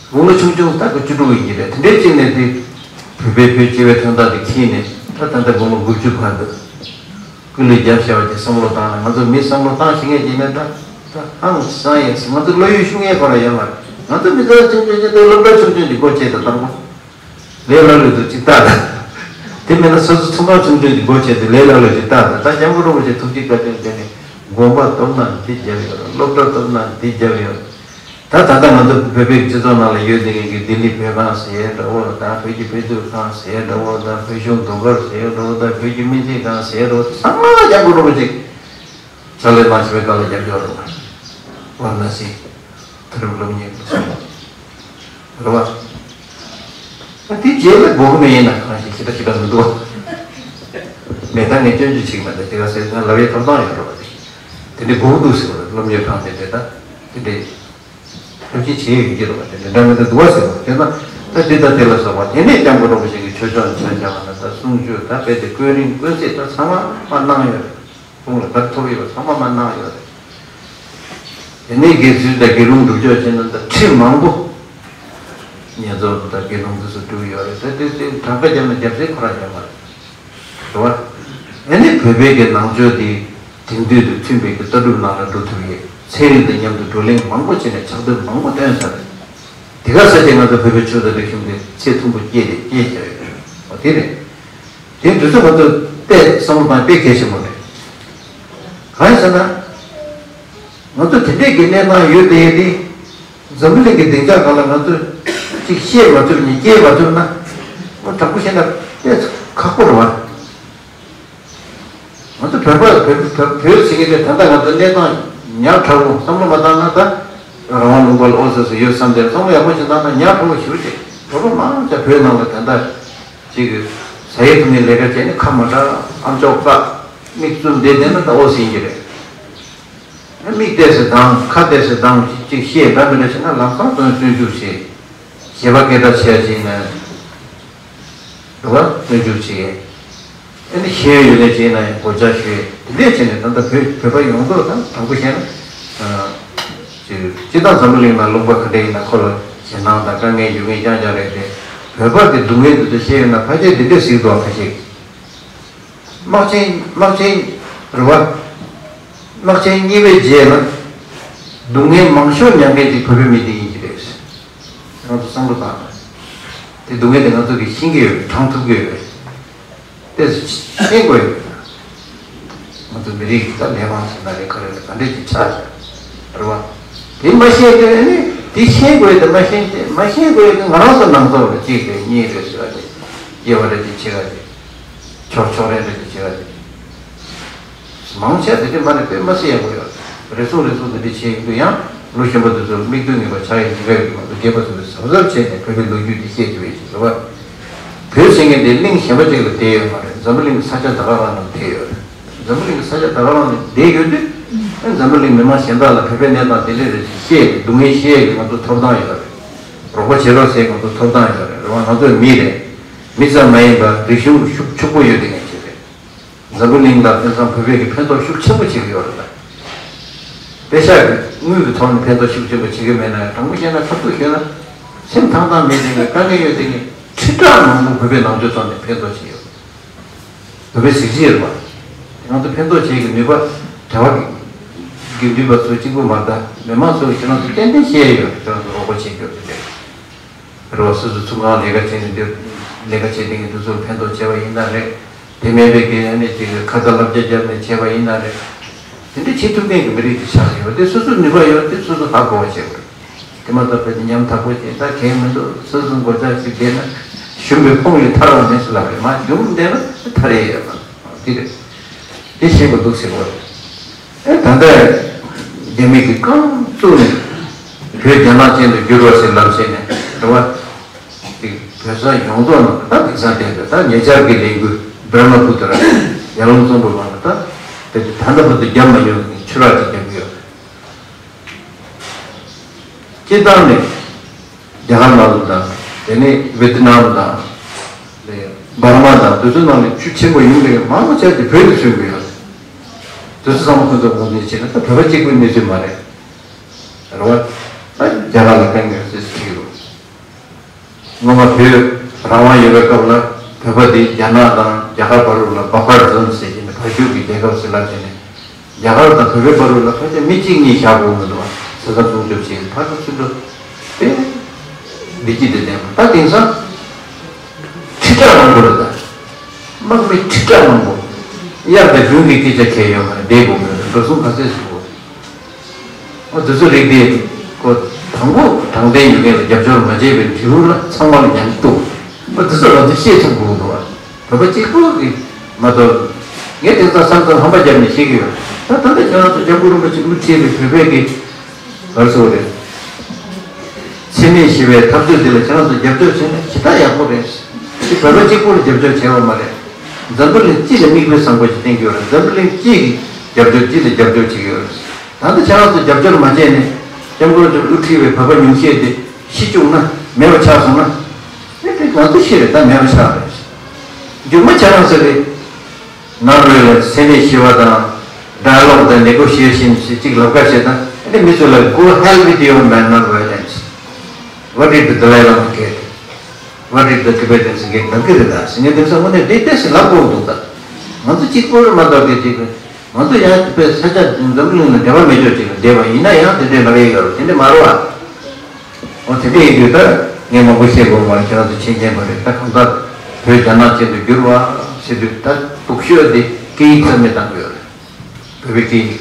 དགུང་ལོ་ཆུང་ཆུང་ད་ག་བཅུ་དྲུག་ཡིན་གྱི་རེད། དེ་འདྲའི་ཅིག་ནས་དེ་བོད་པའི་བོད་སྐྱེ་བའི་དོན་དག་དེ་འཁྱེར་ནས་ད་ད་ལྟ་དགུང་ལོ་དགུ་བཅུ་བར་དུ་སྐུ་ལུས་བརྒྱབ་བཞག་པ་དེ་བསམ་བློ་བཏང་ན། ང་ཚོ་མི་བསམ་བློ་བཏང་ཤེས་མཁན་ཅིག་ནས་ད་ད་ཧང་སང་ཡས། ང་ཚོ་བློ་ཡུལ་ཤུགས་ངན་ཁོ་ར་ཡོད་མ་རེད། ང་ཚོ་མི་ཚང་ཆུང་ཆུང་ཆུང་དེ་སློབ་གྲྭ་ཆུང་ཆུང་གི་སྒོ་ཕྱེ་དང་བཏང་པ། ལས་སླ་ལུས་དུ་ཅིག་ལྟ་དང་། དེ་མིན་ན་སོ་སོ་ཚོང་ཁང་ཆུང་ཆུང་གི་སྒོ་ཕྱེ་དེ་ལས་སླ་ལུས་ཅིག་ལྟ་དང་། ད་སྐྱབས་མགོན་རིན་པོ་ཆེ་ཐུགས་རྗེ་བཀའ་དྲིན་དེ་ནི་དགོན་པ་བཏབ་ན་འདི་རྒྱབ་ཡོད་རེད། སློབ་གྲྭ་བཏབ་ན་འདི་རྒྱབ་ཡོད་རེད། ད་ད་ལྟ་ང་ཚོ་བོད་པའི་སྤྱི་ཚོགས་ནང་ལ་ཡོད་བསྡད་མཁན་གྱི་ལྡི་ལི་བོད་ཁང་ཟེར་ཡས་འདྲ་བོ་དང་། བོད་ཀྱི་དཔེ་མཛོད་ཁང་ཟེར་ཡས་འདྲ་བོ་དང་། བོད་གཞུང་ཟློས་གར་ཟེར་ཡས་འདྲ་བོ་དང་། བོད་ཀྱི་སྨན་རྩིས་ཁང་ཟེར་ཡས་འདྲ་བོ་དང་། ཚང་མ་སྐྱབས་མགོན་རིན་པོ་ཆེ་ཕྱག་ལས་གནང་བཞིན་པའི་སྐབས་ལ་རྒྱབ་སྐྱོར་རོགས། ཝཱ་ར་ཎ་སི་མཐོ་རིམ་སློབ་གཉེར་སློབ་གསོ་རེད་བ། ད་དེ་རྗེས་ལ་དགོས་ཀྱི་མེད་ཡིན་ན་གང་ཞིག་ཞེ་དྲག་ཞེ་དྲག་མི་འདུག་བ། མེད་ད་ངས་སྐྱོན་བརྗོད་བྱེད་ཀྱི་མེད། ད་ཅི་ག་ཟེར་ན་ལབ་ཡས་ཐོབ་ཐང་ཡོད་རེད་བ། དེ་དེ་འདྲའི་དགོས་ཀྱི་འདུག་ཟེར་བ་རེད། སློབ་གཉེར་ཁང་དེ་འདྲ་ད་དེ་འདྲའི་ཐབས་ཤེས་བྱེད་ཡས་ཡོད་ཀྱི་རེད་བ། དེ་འདྲ་འདྲ་མི་འདུག་འདུག་བ་ཟེར་བ་དེ་ན། ད་འདི་ད་དེ་ལ་སོགས་པ་དེ་ནས་སྐྱབས་མགོན་རིན་པོ་ཆེ་གི་ཆོས་ཕྱོགས་ཆ་བཞག་པ་ན་ད་གསུང་ཆོས་ད་དཔེ་དེ་བཀོད་རིམ་བཀོད་ཚེས་ད་ཚང་མ་མ་གནང་ཡོད་རེད། ཁོང་ལ་གར་ཐོབ་ཡོད་པ་ཚང་མ་མ་གནང་ཡོད་རེད། དེ་ནས་དགེ་ཚུལ་དང་དགེ་སློང་སྒྲུབ་ཕྱོགས་བྱས་ན་ད་ཁྲིད་མང་པོ་བསྙེན་རྫོགས་དང་དགེ་སློང་དེ་ཚོ་སྒྲུབ་ཡོད་རེད། ད་དེ་དེ་གྲངས་ཀ་བརྒྱབ་ན་རྒྱབ་སེ་ཁོ་རང་ཡོད་མ་རེད། རེད་བ། ཨ་ནི་བོད་པའི་གི་ནང་ཆོས་དེ་དེང་དུས་དང་མཐུན་པའི་གི་ལྟ་གྲུབ་ནང་ལ་འགྲོ་ཐུབ་ཡས། ཚན་རིག་དང་མཉམ་དུ་བགྲོ་གླེང་མང་པོ་བྱས་ནས་ཕྱག་དེབ་མང་པོ་བཏོན་ཚར་རེད། དེ་ག་ས་ཆེ་ང་ཚོ་བོད་པའི་ཆོས་དང་རིག་གཞུང་དེ་ཚད་མཐོན་པོ་སྐྱེས་ཏེ་སྐྱེས་བསྡད་ཡོད་རེད། འོ་དེ་རེད། དེ་འདི་ཚོ་ང་ཚོ་བལྟས་བསམ་བློ་བཏང་དཔེ་གལ་ཆེན་པོ་རེད། གང་ཡིན་ཟེར་ན། ང་ཚོ་དེ་འདྲས་ཀྱི་གནས་སྟངས་ཡོད་དེ་ཡོད་དེ། འཛམ་བུ་གླིང་གི་སྡིངས་ཆ་སྒང་ལ་ང་ཚོས་ཅིག་ཤེས་མ་ཐུབ་ནས་སྐྱེལ་མ་ཐུབ་ན། ང་དྲང་པོ་བཤད་ན་དཔེ་ཁག་པོ་རེད་བ། ང་ཚོ་བོད་པ་བོད་བོད་བོད་ཟེར་མཁན་དེ་ད་ལྟ་ང་ཚོ་གནས་སྟངས་ཉག་ཕྲ་བོ་བསམ་བློ་མ་བཏང་ན་ད་རང་དབང་ལུང་པ་ལ་ཨོ་ཟེར་ཟེར་ཡོད་བསམ་སྟེ་བསམ་བློ་ཡག་པོ་ཞིག་བཏང་ན་ཉག་ཕྲ་བོ་ཞེ་པོ་ཅིག་བོད་པ་མང་ཆེ་བོད་ནང་ལ་ད་ལྟ་ཅིག་ཟ་ཡས་འཐུང་ཡས་ལས་ཀ་བྱས་ནས་ཁ་མ་གྲག་ཨམ་ཅོག་བཀག་མིག་བཙུམ་བསྡད་བསྡད་ན་ད་ཨོ་ཟེར་གྱི་རེད། མིག་ཏོག་ཙམ་གདངས། ཁ་ཏོག་ཙམ་གདངས། ཅིག་ཅིག་བཤད་འདྲ་མི་འདྲ་བྱས་ན་ལམ་སང་དོན་སུན་འཇུག་བྱེད། བྱེད་པ་སྐད་གྲགས་ཆེ་ཡ་ཅིག་ཡིན་ན། འདུག་ག་སུན་འཇུག་བྱེད། ཨ་ནི་ཤེས་ཡོན་ཡོད་མཁན་ཅིག་ཡིན་ན་ཡང་གོ་ཆ་ཞུས། དེ་འདྲས་བྱས་ནས་ད་ལྟ་བོད་བོད་པ་ཡོངས་རྫོགས་དང་དྲང་པོ་བཤད་ན། ཅིག་སྤྱིར་བཏང་འཛམ་བུ་གླིང་ནང་ལུང་པ་ག་འདྲས་ཡིན་ན་ཁོ་ལ་ཞེད་སྣང་དང་དཀའ་ངལ་ཡོད་མཁན་རྐྱང་རྐྱང་རེད་དེ། བོད་པ་གི་སྡུག་བསྔལ་འདི་ཚོ་བཤད་ཡོད་ན་ཕལ་ཆེར་འདི་འདྲས་ཟིག་འདུག་ཨ། ཁ་ཤས་དམག་ཆེན་དམག་ཆེན་ རེད་བ། དམག་ཆེན་གཉིས་པའི་རྗེས་ལ་སྡུག་བསྔལ་མང་ཤོས་མྱངས་མཁན་ཅིག་བོད་པའི་མི་དེ་ཡིན་གྱི་རེད། ང་ཚོ་བསམ་བློ་བཏང་ན། དེ་སྡུག་བསྔལ་དེ་ང་ཚོ་གིས་ཤེས་ཀྱི་ཡོད་རེད། དྲང་ཐུབ་ཀྱི་ཡོད་རེད། དེ་ཚོ་ཤེས་དགོས་ཡོད་རེད། ང་ཚོ་མི་རིགས་ཀྱི་ད་ལས་དབང་ཟེར་ན་རེད། ག་རེ་རེད། ག་འདྲས་ཀྱི་ཆགས་ཡོད་རེད་བ། དེ་མ་ཤེས་དུས་ནི་དེ་ཤེས་དགོས་དེ་མ་ཤེས་དེ་མ་ཤེས་དགོས་དེ་ང་རང་ཚོ་ནང་ཚོ་རེད། གཅིག་རེད། གཉིས་རེད་ཟེར་བ་དེ། དབྱེ་བ་རེད་དེ་ཕྱེ་བ་དེ། ཕྱོགས་ཕྱོགས་རེ་རེ་དེ་ཕྱེ་བ་དེ། མང་ཆེ་དེ་འདྲ་མ་རེད་པས། མ་ཟེར་ཡག་པོ་ཡོད་རེད། སོ་རེ་སོ་དེ་འདྲ་བྱས་ཡིན་དུས་ཡང་ལོ་གཞོན་པ་དེ་ཚོར་མིག་ལྟོས་ངེས་པ་ཆགས་ཡིན་གྱི་རེད། མ་གཏོགས་རྒན་པ་ཚོ་ལ་གཟབ་གཟབ་བྱས་ནས་བོད་པའི་ལོ་རྒྱུས་འདི་བཤད་རྒྱུ་ཡིན་ཟེར་བ། བོད་ཟེར་མཁན་དེ་གླིང་གཞན་པ་ཅིག་ལ་བསྡད་ཡོད་མ་རེད། འཛམ་བུ་གླིང་གི་ས་ཆ་ད་ག་རང་ལ་བསྡད་ཡོད་རེད། འཛམ་བུ་གླིང་གི་ས་ཆ་ད་ག་རང་ལ་བསྡད་ཡོད་དུས། ཨ་འཛམ་བུ་གླིང་མི་མང་གཞན་དག་ལ་བོད་པའི་གནས་སྟངས་དེ་འདྲ་རེད་ཅེས་བཤད་ཀྱི་སྡུག་བསྔལ་བཤད་ཀྱི་ང་ཚོ་ཐོབ་ཐང་ཡོད་རེད། རོགས་པ་བྱེད་རོགས་ཟེར་ང་ཚོ་ཐོབ་ཐང་ཡོད་རེད། རེད་བ། ང་ཚོ་མི་རེད། མི་ཙམ་མ་ཡིན་པར་རིག་གཞུང་ཤུགས་ཕྱུག་པོ་ཡོད་དེ་ངེས་ཅིག་རེད། འཛམ་བུ་གླིང་ལ་དེང་སང་བོད་པའི་གི་ཕན་ཐོགས་ཤུགས་ཆེན་པོ་བྱེད་ཀྱི་ཡོད་རེད་ད། པེ་ཤག་གི་དངུལ་གྱི་ཐོག་ནས་ཕན་ཐོགས་ཤུགས་ཆེན་པོ་བྱེད་ཀྱི་མེད་ན་ཡང་། དྲང་པོ་བཤད་ན་ཁ་ཐུག་ཤོད་ན། སེམས་ཐང་ཐང་མེད་དེ་ངས་དཀའ་ངལ་ཡོད་དེ་ངས་ཁྲི་ཕྲག་མང་པོ་བོད་པའི་ནང་ཆོས་ཐོག་ནས་ཕན་ཐོགས་བྱེད་ཡོད། བོད་པའི་གཟི་བརྗིད་རེད་པ། དེ་ང་ཚོ་ཕན་ཐོགས་བྱེད་ཀྱི་ནུས་པ་དྲ་བ་གི་དགེ་འདུན་པ་ཚོ་གཅིག་པུ་མ་རེད་ད། མི་མང་ཚོ་ཁྱེད་རང་ཚོ་ཏན་ཏན་ཤེས་ཡོད། ཁྱེད་རང་ཚོ་རོགས་པ་བྱེད་རྒྱུ་དེ་འདྲ་རེད་བ། སོ་སོ་ཚོང་ཁང་ལས་ཀ་བྱས་ནས་འདིར་ལས་ཀ་བྱེད་མཁན་དེ་ཚོར་ཕན་ཐོགས་བྱས་པ་ཡིན་ན་རེད། དེ་མིན་པའི་གི་ཨ་ནི་ཅིག་ཁ་ཚ་ལབ་རྒྱ་བརྒྱབ་ནས་བྱས་པ་ཡིན་ན་རེད། དེ་འདྲ་བྱེད་ཐུབ་མཁན་གྱི་མི་རིགས་ཅིག་ཆགས་ཡོད་དེ། སོ་སོ་ནུས་པ་ཡོད་དེ་སོ་སོ་ཧ་གོ་བ་བྱེད་དགོས། དེ་མ་གཏོགས་བོད་ཀྱི་ཉམ་ཐག་པོ་བྱས་ད་གལ་མི་འདུག་སོ་སོ་མགོ་ལྕགས་ཤིག་བསྡད་ན་ཞུམ་པའི་ཕོངས་ལས་ཐར་བ་མེད་ཟེར་ལབ་རེད། མ་ཞུམ་བསྡད་ན་ཐར་ཡས་ཡོད་མ་རེད། དེ་རེད། དེ་ཤེས་དགོས་འདུག་ཟེར་བ་རེད། ཨེ་ད་ལྟ་རྒྱ་མི་གིས་རྐང་བཙུགས་ནས་བོད་རྒྱ་ནག་ཅན་དུ་བསྒྱུར་བ་ཟེར་ལབ་བྱས་ནས་རེད་བ། དེ་བོད་ས་ཡོངས་རྫོགས་ནང་ད་དེང་སང་དེ་འདྲ་ད་ཉེ་ཆར་གྱི་ལས་འགུལ་བྷར་མ་བུ་ཏ་ར་ཡར་ཀླུང་གཙང་པོའི་བར་ལ་ད་དེ་ད་ལྟ་བར་དུ་བརྒྱབ་མ་མྱོང་བའི་ཆུ་རགས་ཅིག་བརྒྱབ་ཀྱི་ཡོད་རེད། སྤྱིར་བཏང་ནས་རྒྱ་གར་ནང་ལ་དང་དེ་ནས་ཝེ་ཏི་ནམ་དང་། བྷར་མ་དང་དེ་ཚོའི་ནང་ནས་ཆུ་ཆེན་པོ་ཡོང་གི་རེད། མང་ཆེ་བ་དེ་བོད་དུ་སོན་གྱི་ཡོད་རེད། དེ་ཚོ་ཚང་མ་ཁོ་ཚོ་ངོས་འཛིན་བྱས་ན་ད་བོད་པ་གཅིག་པུའི་གནས་ཚུལ་མ་རེད། རེད་བ། ད་རྒྱ་གར་ལ་བརྟེན་དགོས་ཟེར་ཟེར་གྱི་ཡོད། སྔོན་མ་བོད་རང་དབང་ཡོད་པའི་སྐབས་ལ་བོད་པ་དེ་རྒྱ་ནག་དང་རྒྱ་གར་བར་དུ་ལ་བྷ་ཕར་ཛོན་ཟེར་གྱི་ནས་བར་རྒྱུག་གི་རྒྱལ་ཁབ་ཟེར་ལབ་བྱས་ནས། རྒྱ་གར་དང་བོད་པའི་བར་དུ་ལ་ཕལ་ཆེར་མི་གཅིག་གཉིས་བཞག་དགོས་མི་འདུག་ས་མཚམས་སྲུང་སྐྱོབ་བྱེད་ཕར་ཚུར་ཚུར་འགྲོ་དེ། བདེ་སྐྱིད་དེ་ལྡན་པ། ད་དེང་སང་ཁྲི་ཕྲག་མང་པོ་རེད་ད། དམག་མི་ཁྲི་ཕྲག་མང་པོ། གཡག་དང་སྦྲུལ་གྱི་སྐད་ཆ་གལ་ཡོད་མ་རེད། བསྡད་དགོས་མེད་རེད། འགྲོ་སོང་ག་ཚད་ཟེར་དགོས། ཨོ་དེ་ཚོ་རིགས་དེ་ཁོ་དང་པོ་དྲང་བདེན་ཡོད་མཁན་ལ་རྒྱབ་སྐྱོར་མ་བྱས་པའི་འབྲས་བུ་ལ་ཚང་མ་ལ་ཉམས་རྟོགས། ཨོ་དེ་ཚོ་ང་ཚོས་ཤེས་ཐུབ་དགོས་འདུག་བ། བོད་པ་གཅིག་པུ་གིས་མ་གཏོགས། ངས་དེང་སང་ས་མཚམས་ཧམ་པ་བརྒྱབ་ནས་བཤད་ཀྱི་ཡོད། ད་ད་ལྟ་ཁྱེད་རང་ཚོ་སྐྱབས་མགོན་རིན་པོ་ཆེ་དབུ་ཁྲིད་པའི་བོད་པའི་གི་ག་རེ་ཟེར་དགོས་རེད། འཚེ་མེད་ཞི་བའི་འཐབ་རྩོད་འདི་ལ་ཁྱེད་རང་ཚོ་རྒྱབ་སྐྱོར་བྱས་ན་ཞེ་དྲག་ཡག་པོ་རེད། འདི་བོད་པ་གཅིག་པུ་ལ་རྒྱབ་སྐྱོར་བྱས་པ་མ་རེད། འཛམ་བུ་གླིང་སྤྱི་ལ་མིག་དཔེ་བཟང་པོ་ཞིག་བསྟན་གྱི་ཡོད་རེད། འཛམ་བུ་གླིང་སྤྱི་གིས་རྒྱབ་སྐྱོར་སྤྱི་ལ་རྒྱབ་སྐྱོར་བྱེད་ཀྱི་ཡོད་རེད། ད་ལྟ་ཁྱེད་རང་ཚོ་རྒྱབ་སྐྱོར་མ་བྱས་ནས་སྐྱབས་མགོན་རིན་པོ་ཆེ་དབུ་ཁྲིད་པའི་བོད་པ་ཉུང་ཤས་དེ་ཤི་བཅུག་ན་མེད་པ་ཆགས་སོང་ན། ཨེ་དེ་ང་ཚོ་ཤི་རེད། ད་མེད་པ་ཆགས་རེད། མཇུག་མ་ཁྱེད་རང་ཚོ་གི་ནོར་ཝེ་ལ་འཚེ་མེད་ཞི་བ་དང་ཌའི་ལོག་དང་ནེ་གོ་ཤི་ཨེ་ཤན་ཞེས་གཅིག་ལབ་ཁ་བྱེད་དང་། ཨེ་དེ་མི་ཚོ་ལ་Go hell with your man, not violence. What did the Dalai Lama get? What did the Tibetans get? ལབ་ཀྱི་རེད་ད། ངས་དེང་སང་དངོས་གནས་དེ་ཏོག་ཙམ་ལབ་དགོས་འདུག་ད། ང་ཚོ་གཅིག་པོར་མ་གཏོགས་ཀྱི་ཅིག་ང་ཚོ་ཡང་དཔེ་ས་ཆ་འཛམ་བུ་གླིང་ལ་འབྲེལ་བ་མེད་ཆོག་ཅིག་ལ་བསྡད་པ་ཡིན་ན་ཡང་དེ་འདྲའི་ལབ་ཡས་ཡོད་རེད། དེ་འདྲ་མ་རེད་བ། འོ་དེ་འདྲ་ཡིན་དུས་ད་ངས་མང་པོ་བཤད་དགོས་མ་རེད། ཁྱེད་རང་ཚོ་མཁྱེན་མཁྱེན་པ་རེད། ད་གང་ལྟར་བོད་རྒྱ་ནག་ཅན་དུ་བསྒྱུར་བ་ཟེར་དུས་ད་སྡུག་ཤོས་དེ་སྐད་ཡིག་རྩ་མེད་བཏང་གི་ཡོད་རེད། བོད་པའི་སྐད་ཡིག་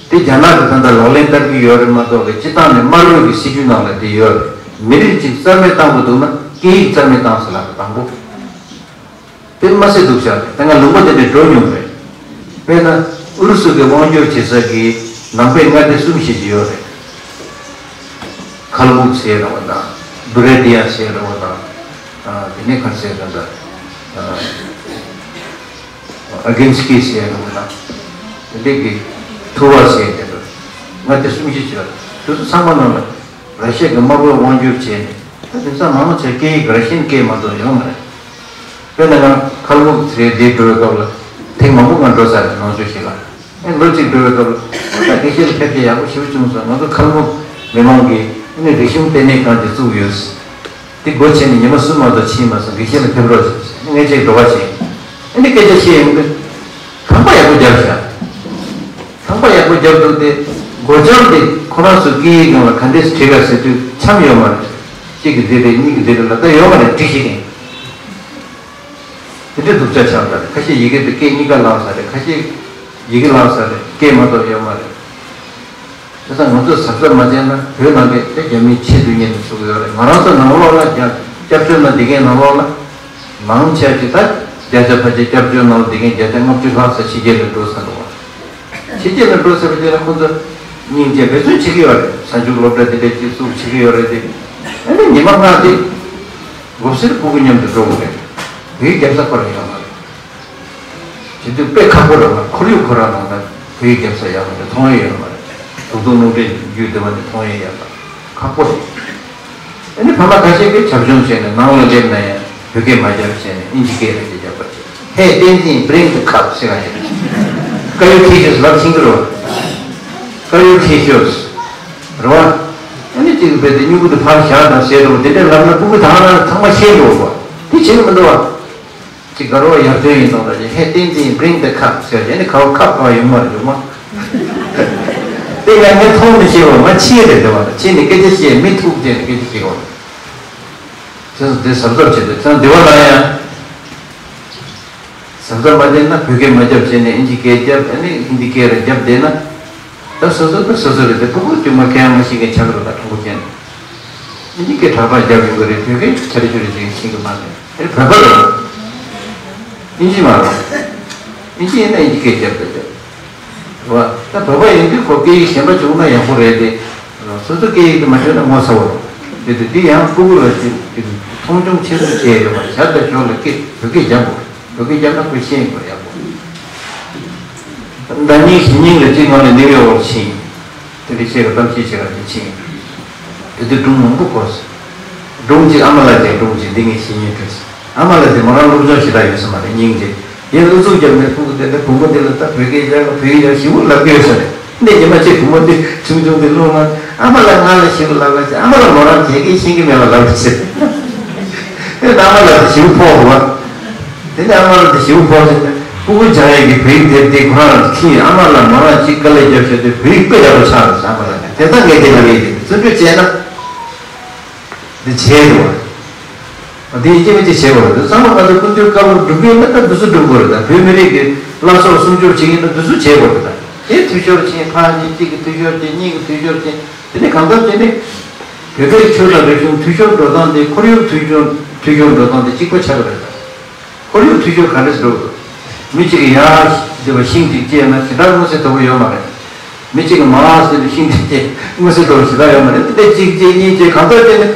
དེ་རྒྱ་ནག་གིས་ད་ལྟ་ལག་ལེན་བསྟར་གྱི་ཡོད་རེད་མ་གཏོགས་ཀྱི་སྤྱི་བཏང་ནས་དམར་པོའི་གི་སྲིད་ཇུས་ནང་ལ་དེ་ཡོད་རེད། མི་རིགས་གཅིག་རྩ་མེད་བཏང་དགོས་འདུག་ན་སྐད་ཡིག་རྩ་མེད་བཏང་ཟེར་ལབ་རེད་དང་པོ། དེ་མ་ཟད་འདུག་ཤག་ད་ང་ལུང་པ་དེ་འདྲའི་འགྲོ་མྱོང་རེད། དཔེར་ན་ཨུ་རུ་སུ་གི་དབང་སྒྱུར་བྱེད་ས་གི་ནང་པའི་མངའ་སྡེ་གསུམ་ཞིག་ཅིག་ཡོད་རེད། ཁལ་མུག་ཟེར་ར་བ་དང་། བྷི་རེ་ཏི་ཡ་ཟེར་ར་བ་དང་། ཨ་དེ་ནས་ག་རེ་ཟེར་ར་འདྲ། ཨ་ཨ་གིན་སི་ཀི་ཟེར་ར་བ་དང་། དེ་འདྲའི་གི་ཐུ་བ་ཟེར་དེ་འདྲ། མངའ་སྡེ་གསུམ་ཞིག་ཅིག་ཡོད་རེད། དེ་ཚོ་ཚང་མ་ནང་ལ། ར་ཤི་ཡ་གི་དམག་དཔུང་དབང་སྒྱུར་བྱས་ནས། ད་དེང་སང་མང་ཆེ་སྐད་ཡིག་ར་ཤི་ཡན་སྐད་མ་གཏོགས་ཡོད་མ་རེད། དཔེར་ན་ང་ཁལ་མུག་ཚེ་འདིར་འགྲོ་བའི་སྐབས་ལ་ཐེངས་མང་པོ་ང་འགྲོ་ཚར་རེད། ནང་ཆོས་ཤིག་ལ། ཨེ་ལོ་གཅིག་འགྲོ་བའི་སྐབས་ལ་ད་དགེ་བཤེས་ལ་ཕེབས་ཏེ་ཡག་པོ་ཞེ་པོ་བྱུང་སོང་། ང་ཚོ་ཁལ་མུག་མི་མང་གིས་ཨ་ནི་རིག་གཞུང་ལྟེ་གནས་ཁང་ཅིག་བཙུགས་ཡོད། དེ་སྒོ་ཕྱེ་ནས་ཉི་མ་གསུམ་མ་གཏོགས་ཕྱིན་མ་སོང་། དགེ་བཤེས་ལ་ཕེབས་རོགས་བྱས། ངས་ཅིག་འགྲོ་བ་བྱས། ཨ་ནི་སྐད་ཆ་བཤད་ཡོང་དུས། ཁང་པ་ཡག་ རྒྱབ་བཞག་ཚང་མ་ཡག་པོ་རྒྱབ་འདུག་སྟེ། སྒོ་ལྕམ་དེ་ཁོ་རང་ཚོ་སྐད་ཡིག་སྒང་ལ་ག་འདྲས་བྲིས་ག་ཟེར་དུས་འཆམ་ཡོད་མ་རེད། གཅིག་གིས་འདི་རེད། གཉིས་ཀྱིས་འདི་རེད་ལབ་ད་ཡོད་མ་རེད། འབྲི་ཤེས་མཁན། དེ་འདྲའི་སྡུག་ཅག་ཆགས་ཚར་རེད། ཁ་ཤས་ཡི་གེ་དེ་སྐད་གཉིས་ཀ་བརླག་ཚར་རེད། ཁ་ཤས་ཡི་གེ་བརླག་ཚར་རེད། སྐད་མ་གཏོགས་ཡོད་མ་རེད། བྱས་ཙང་ང་ཚོ་གཟབ་གཟབ་མ་བྱས་ན་བོད་ནང་གི་དེ་རྒྱ་མིའི་ཆེད་དུ་གཉེར་ནས་བཟོ་གི་ཡོད་རེད། ང་རང་ཚོ་ནང་ལོགས་ལ་རྒྱ་སྐྱབས་བཅོལ་ནང་བསྡད་མཁན་ནང་ལོགས་ལ་མང་ཆེ་ཅིག་ད་བརྒྱ་ཆ་ཕལ་ཆེར་སྐྱབས་བཅོལ་ནང་ལ་བསྡད་མཁན་བརྒྱ་ཆ་ལྔ་བཅུ་ལྷག་ཙམ་ཕྱི་རྒྱལ་ལ་འགྲོ་ཚར་འདུག་བ། ཕྱི་རྒྱལ་ལ་འགྲོ་ཚར་བ་དེ་ལ་ཁོ་ཚོ་སྙིང་རྗེ་འབད་བརྩོན་བྱེད་ཀྱི་ཡོད་རེད། གཟའ་མཇུག་སློབ་གྲྭ་དེ་འདྲའི་ཅིག་བཙུགས་བྱེད་ཀྱི་ཡོད་རེད་དེ། ཨ་ནི་ཉི་མ་ལྔ་དེ་མགོ་སེར་སྤུ་གུ་མཉམ་དུ་འགྲོ་དགོས་རེད། བོད་རྒྱལ་ས་ཁོ་རང་ཡོད་མ་རེད། དེ་དུས་དཔེ་ཁག་པོ་རེད་བ། ཁོར་ཡུག་ཁོ་རང་ནང་ལ་བོད་རྒྱལ་ས་ཡག་པོ་དེ་མཐོང་ཡས་ཡོད་མ་རེད། དུག་སྦྲུལ་རླུང་འཕྲིན་བརྒྱུད་དེ་བ་དེ་མཐོང་ཡས་ཡག་པ་ཁག་པོ་རེད། ཨ་ནི་ཕ་མ་ཁ་ཤས་ཀྱིས་བྱབ་ཆུང་བྱས་ནས་ནང་ལ་སླེབས་ན་ཡང་བོད་སྐད་མ་རྒྱབ་བྱས་ནས་ཨིན་ཇི་སྐད་རང་གིས་རྒྱབ་པ་བྱས། Hey, Tenzin, bring the cup ཟེར་ག་ཡིན། Can you teach us ལབ་ཤེས་ཀྱི་རེད་བ། Can you teach us རེད་བ། ཨ་ནི་གཅིག་རྦད་དེ་སྨྱུ་གུ་དེ་ཕར་བཞག་དང་ཟེར་རེད་བ། དེ་འདྲ་ལབ་ན་སྤུ་གུ་དེ་ཚང་མ་ཤེས་འགྲོ་བ། དེ་བྱེད་ཀྱི་མི་འདུག་བ། ཅིག་དགའ་རོགས་ཡར་ཐོན་ཡིན་དང་འདྲ་ཅིག Hey, Tenzin, bring the cup ཟེར་བྱས་ནས་ཁ་བ་ཁབ་གང་ཡོང་མ་རེད་ཡོང་མ། དེ་ཡང་ངས་མཐོང་མི་ཤེས་བ། ང་ཕྱི་རེད་དེ་བ། ཕྱི་ནས་སྐད་ཆ་བཤད་མི་ཐུག་བྱས་ནས་སྐད་ཆ་བཤད་བ། དེ་ཚོ་དེ་གཟབ་གཟབ་བྱེད་དུས་ཚང་འདི་བ་ལ་ཡང་། གཟབ་གཟབ་མ་བྱས་ན་བོད་སྐད་མ་རྒྱབ་བྱས་ནས་ཨིན་ཇི་སྐད་རྒྱབ། ཨ་ནི་ཧིན་དི་སྐད་ར་རྒྱབ་བསྡད་ན། ད་སོ་སོ་ད་སོ་སོ་རེད་དེ། སྤུ་གུ་དཀྱུས་མ་སྐད་མ་ཤེས་མཁན་ཆགས་རེད། ད་ཕྲུ་གུ་ཅན། ཨིན་ཇི་སྐད་དྲག་དྲག་རྒྱབ་ཡོང་གི་རེད། བོད་སྐད་ཆ་རེ་ཆུ་རེ་ཅིག་ཤེས་གི་མ་རེད། ཨེ་བོད་པ་རེད། ཨིན་ཇི་མ་རེད། ཨིན་ཇི་ཡིན་ན་ཨིན་ཇི་སྐད་རྒྱབ་དགོས་རེད། རེད་བ། ད་བོད་པ་ཡིན་དུས་ཁོ་སྐད་ཡིག་གཞན་པ་བྱུང་ན་ཡག་པོ་རེད་དེ། སོ་སོ་སྐད་ཡིག་དེ་མ་ཤེས་ན་ངོ་ཚ་བ་རེད། དེ་དུས་འདི་ཡང་སྤུ་གུ་ལ་ཅིག་ཅིག་མཐོང་ཆུང་ཆེ་ཆུང་བྱས་ཡོད་པ་རེད། ཞར་དང་ཞོར་ལ་སྐད་བོད་སྐད་རྒྱབ་དགོས་རེད། བོད་སྐད་རྒྱབ་ན་ཁོས་ཤེས་ཡོང་གི་རེད་ཡག་པོ། ཟླ་གཉིས་གཞེས་ནིང་ལ་གཅིག་ང་ལ་ནིའུ་ཡོག་ཕྱིན། དེ་འདྲ་བཤད་གི་གཏམ་བཤད་བྱེད་ག་དེ་ཕྱིན། དེ་དུས་སྒྲུང་མང་པོ་གོ་སོང་། སྒྲུང་གཅིག་ཨ་མ་ལགས་ཀྱི་སྒྲུང་གཅིག་འདི་ངས་ཤེས་ཉེན་བྱུང་སོང་། ཨ་མ་ལགས་དེ་མོ་རང་སློབ་སྦྱོང་ཞེ་དྲག་ཡོད་ས་མ་རེད། སྙིང་རྗེ། ཡིན་ཨུ་ཚུགས་རྒྱབ་ནས་ཕྲུ་གུ་དེ་འདྲ་བུ་མོ་དེ་ལ་ད་བོད་སྐད་རྒྱག་གི་བོད་ཡིག་ཡག་ཞེ་པོ་ལབ་ཀྱི་ཡོད་ས་རེད། འདི་ཉི་མ་གཅིག་བུ་མོ་དེ་ཆུང་ཆུང་དེ་སློབ་ན་ཨ་མ་ལགས་ང་ལ་ཞེ་པོ་ལབ་ལ་ཟེར། ཨ་མ་ལགས་མོ་རང་བོད་སྐད་ཤེས་ཀྱི་མེད་པ་ལབ་ཟེར། ཨ་མ་ལགས་དེ་ཞེ་པོ་ཕོག་འདུག་བ། དེ་ནས་ཨ་མ་ལགས་དེ་ཞེ་པོ་ཕོག་ཟེར་ནས་སྤུ་གུ་སྦྱང་ཡས་ཀྱི་བོད་ཡིག་དེབ་དེ་ཁོ་རང་ལ་ཁྱེར། ཨ་མ་ལགས་མོ་རང་གཅིག་དཀའ་ལས་རྒྱབ་བྱས་ཏེ་བོད་ཡིག་དཔེ་ཡག་པོ་ཆགས་འདུག་ཟེར། ཨ་མ་ལགས་དེ་ལྟར་ངས་དེ་ལབ་ཡས་དེ་བརྩོན་འགྲུས་བྱས་ན། འདི་བྱས་འདུག་བ། འདི་ཡིན་གཅིག་མིན་གཅིག་བྱེད་དགོས་རེད། ཚང་མ་ང་ཚོ་སྐུ་མདུན་བཀའ་སློབ་སྒྲུབ་ཀྱི་ཡོད་ན་ད་འདི་ཚོ་སྒྲུབ་དགོས་རེད། ད་བོད་མི་རིགས་ཀྱི་བླ་སྲོག་སྲུང་སྐྱོབ་བྱེད་ཀྱི་ཡིན་ན་འདི་ཚོ་བྱེད་དགོས་རེད། ད་དེ་འཐུས་ཤོར་ཕྱིན། ཕར་ཕྱིན། གཅིག་གིས་འཐུས་ཤོར་ཕྱིན། གཉིས་ཀྱིས་འཐུས་ཤོར་ཕྱིན། དེ་ནས་གང་ལྟར་དེ་ནི་བོད་པའི་ཆོས་དང་རིག་གཞུང་འཐུས་ཤོར་འགྲོ་སྟངས་དེ་ཁོར་ཡུག་འཐུས་ཤོར་འཐུས་ཤོར་འགྲོ་སྟངས་དེ་གཅིག་པ་ཆགས་ཀྱི་རེད། ད། ཁོར་ཡུག་འཐུས་ཤོར་ག་འདྲས་འགྲོ་གི་འདུག་མི་གཅིག་གིས་ཡར་འདི་བ་ཤིང་གཅིག་སྐྱེས་ན་ཞེ་དྲག་མངོན་གསལ་དོད་པོ་ཡོད་མ་རེད། མི་གཅིག་གིས་མར་ཟེར་ནས་ཤིང་གཅིག་སྐྱེས་མངོན་གསལ་དོད་པོ་ཞེ་དྲག་ཡོད་མ་རེད། དེ་འདྲ་གཅིག་སྐྱེས་གཉིས་སྐྱེས་གང་ལྟར་དེ་ནི་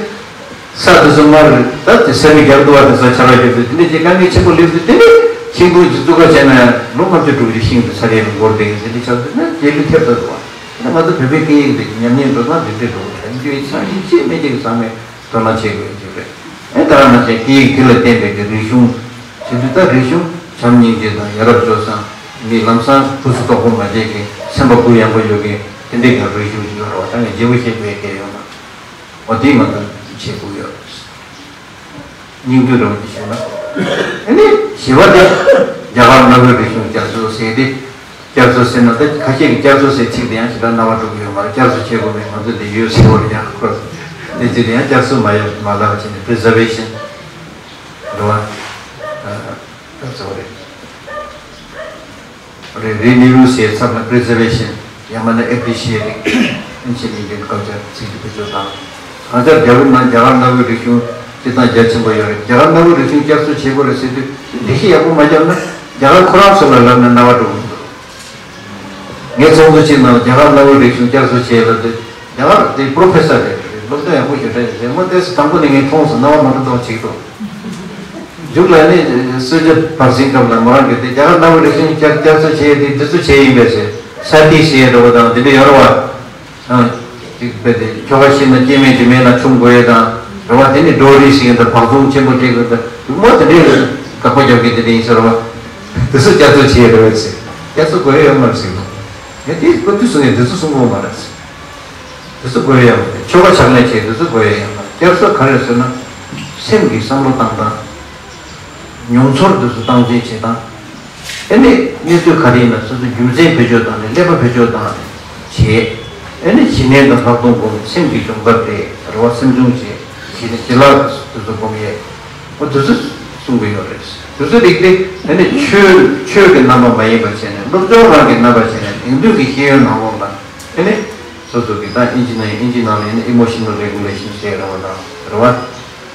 ས་དེ་ཚོ་མར་ད་དེ་ས་མིག་རྒྱབ་ཏུ་བ་དེ་ཚོ་ཆར་པ་བརྒྱབ་དུས་དེ་འདྲ་གཅིག་དཀའ་ངལ་ཆེན་པོ་སླེབས་དུས་དེ་ནི་ཤིང་སྡོང་གཅིག་བཙུགས་ཀ་བྱས་ན་ལོ་ལྔ་བཅུ་དྲུག་ཅུ་ཤིང་དེ་ས་རིལ་ལ་འགོར་བསྡད་ཀྱི་དེ་འདྲ་ཆགས་དུས་ན་རྗེས་ལུས་ཐེབས་ཚར་འདུག་བ། དེ་ནི་ང་ཚོ་བོད་པའི་སྐད་ཡིག་འདི་ཉམས་ཉེས་འགྲོ་སྟངས་འདི་འདྲ་འགྲོ་གི་རེད། འདི་ཚང་མ་གཅིག་མི་གཅིག་གིས་ཚང་མས་དོ་སྣང་བྱེད་དགོས་ཀྱི་རེད། ཨེ་ད་རང་ན་ཅན་སྐད་ཡིག་དེ་ལ་བརྟེན་པའི་གི་རིག་གཞུང་། བྱེད་དུས་ད་རིག་གཞུང་བྱམས་སྙིང་རྗེ་དང་ཡ་རབས་སྤྱོད་བཟང་། མི་ལམ་སང་ཕུ་སུ་དོག་པོ་མ་བྱེད་མཁན། སེམས་པ་གུ་ཡངས་པོ་ཡོད་མཁན་དེ་འདྲའི་གི་རིག་གཞུང་ཞིག་ཡོད་རེད་བ། ད་ངས་བརྗེ་པོ་བཤད་དགོས་ཡ་གང་ཡོད་མ་རེད། འོ་དེ་ང་ཚོ་བྱེད་དགོས་ཡོད་རེད། སྙིང་བསྡུས་འདྲ་བོ་ཅིག་ཞུ་ན། ཨ་ནི་བཞི་པ་དེ་རྒྱ་གར་གནའ་བོའི་རིག་གཞུང་བསྐྱར་གསོ་ཟེར་ཏེ། བསྐྱར་གསོ་ཟེར་ན་ད་ཁ་ཤས་ཀྱིས་བསྐྱར་གསོ་ཟེར་ཚིག་དེ་ཡང་ཞེ་དྲག་རྣ་བར་འགྲོ་གི་ཡོད་མ་རེད། བསྐྱར་གསོ་བྱེད་དགོས་མེད། ང་ཚོ་འདི་ཡོད་ཟེར་བ་རེད། ཡང་ཁོ་དེ་ཚིག་དེ་ཡང་བསྐྱར་གསོ་མ་ཡོད་མ་ལབ་བྱས་ནས་preservation རེད་བ། ཨ་ཟེར་བ་རེད། རེ་renew ཟེར་ཚབ་ན་preservation ཡང་མིན་ན་appreciating ancient Indian culture ཚིག་དེ་བེད་སྤྱོད་བཏང་། གང་ལྟར་རྒྱ་བོད་ནང་རྒྱ་གར་གནའ་བོའི་རིག་གཞུང་སྤྱིར་བཏང་རྒྱ་ཆེན་པོ་ཡོད་རེད། རྒྱ་གར་གནའ་བོའི་རིག་གཞུང་བསྐྱར་གསོ་བྱེད་དགོས་རེད་ཟེར་དུས་འགྲེལ་བཤད་ཡག་པོ་མ་བརྒྱབ་ན་རྒྱ་གར་ཁོ་རང་ཚོ་ལ་ལབ་ན་རྣ་བ་འགྲོ་གི་མི་འདུག་ངས་ཚོགས་འདུ་གཅིག་ནང་རྒྱ་གར་གནའ་བོའི་རིག་གཞུང་བསྐྱར་གསོ་བྱེད་ལབ་དུས་རྒྱ་གར་དེ་professor རེད། སློབ་སྟོན་ཡག་པོ་ཞེ་དྲག་ཡོད་རེད། མོ་དེས་དང་པོ་ནས་ངས་མཐོང་སོང་། རྣ་བ་མ་འགྲོ་མདོག་བྱེད་ཀྱི་འདུག་མཇུག་ལ་ནི་གསོལ་ཇ་བར་ཟིན་སྐབས་ལ་མོ་རང་གིས་དེ་རྒྱ་གར་གནའ་བོའི་རིག་གཞུང་བསྐྱར་བསྐྱར་གསོ་བྱས་ཏེ་འདི་ཚོ་བྱས་ཡིན་པས་ཟེར། ས་ཏི་ཟེར་འདྲ་བོ་དང་དེ་འདྲ་ཡོད་རེད་བ། ཨང་། ཅིག་དཔེ་དེ་ཁྱོ་ག་ཤི་ན་སྐྱེ་དམན་གྱི་མེ་ན་ཆུང་དགོས་ཡས་དང་རེད་བ། དེ་ནི་ཌོ་རི་ཟེར་གྱི་འདུག་བག་ཚོང་ཆེན་པོ་སྤྲད་དགོས་འདུག་མོ་དེ་འདྲའི་དགག་པ་རྒྱབ་མཁན་དེ་འདྲ་ཡིན་ཟེར་བ། དེ་ཚོ་བསྐྱར་གསོ་བྱས་རེད་བས་ཟེར། བསྐྱར་གསོ་དགོས་ཡས་ཡོད་མ་རེད་ཟེར་གྱི་འདུག་ངས་དེ་ཁོ་དུས་སུ་ངས་དེ་ཚོ་གསུང་གི་ཡོད་མ་རེད་ཟེར། དེ་ཚོ་དགོས་ཡས་ཡོད་མ་རེད། ཆོལ་ཁ་ཕྱག་ལས་བྱས་དེ་ཚོ་དགོས་ཡས་ཡོད་མ་རེད། བསྐྱར་གསོ་ག་རེ་ཟེར་ན། སེམས་ཀྱི་བསམ་བློ་བཏང་སྟངས། མྱོང་ཚོར་དེ་ཚོ་སྟངས་འཛིན་བྱེད་སྟངས། ཨ་ནི་གནས་ཚུལ་ག་རེ་ཡིན་ན་སོ་སོའི་རྒྱུ་མཚན་བེད་སྤྱོད་བཏང་ནས་ཀླད་པ་བེད་སྤྱོད་བཏང་ནས་བྱས། ཨ་ནི་ཞི་གནས་དང་ལྷག་མཐོང་སྒོམ་སེམས་ཀྱི་སྦྱོང་བརྡར་སྤྲད། རེ་བ་སེམས་སྦྱོང་བྱས། ཞི་གནས་ཞི་ལྷག་དེ་ཚོ་སྒོམ་ཡས། འོ་དེ་ཚོ་གསུང་གི་ཡོད་རེད། དེ་ཚོ་རིགས་དེ་ཨ་ནི་ཆོས་ཆོས་ཀྱི་རྣམ་པ་མ་ཡིན་པ་བྱས་ནས་སློབ་སྦྱོང་རང་གི་རྣམ་པ་བྱས་ནས་དེང་དུས་ཀྱི་ཤེས་ཡོན་ནང་ལོགས་ལ་ཨ་ནི་སོ་སོ་གི་ད་ཨིན་ཇི་ནང་ཨིན་ཇི་ནང་ལ་ཨ་ནི་ཨི་མོ་ཤི་ནལ་རེ་གུ་ལེ་ཤན་ཟེར་རེད་བ་དང་རེད་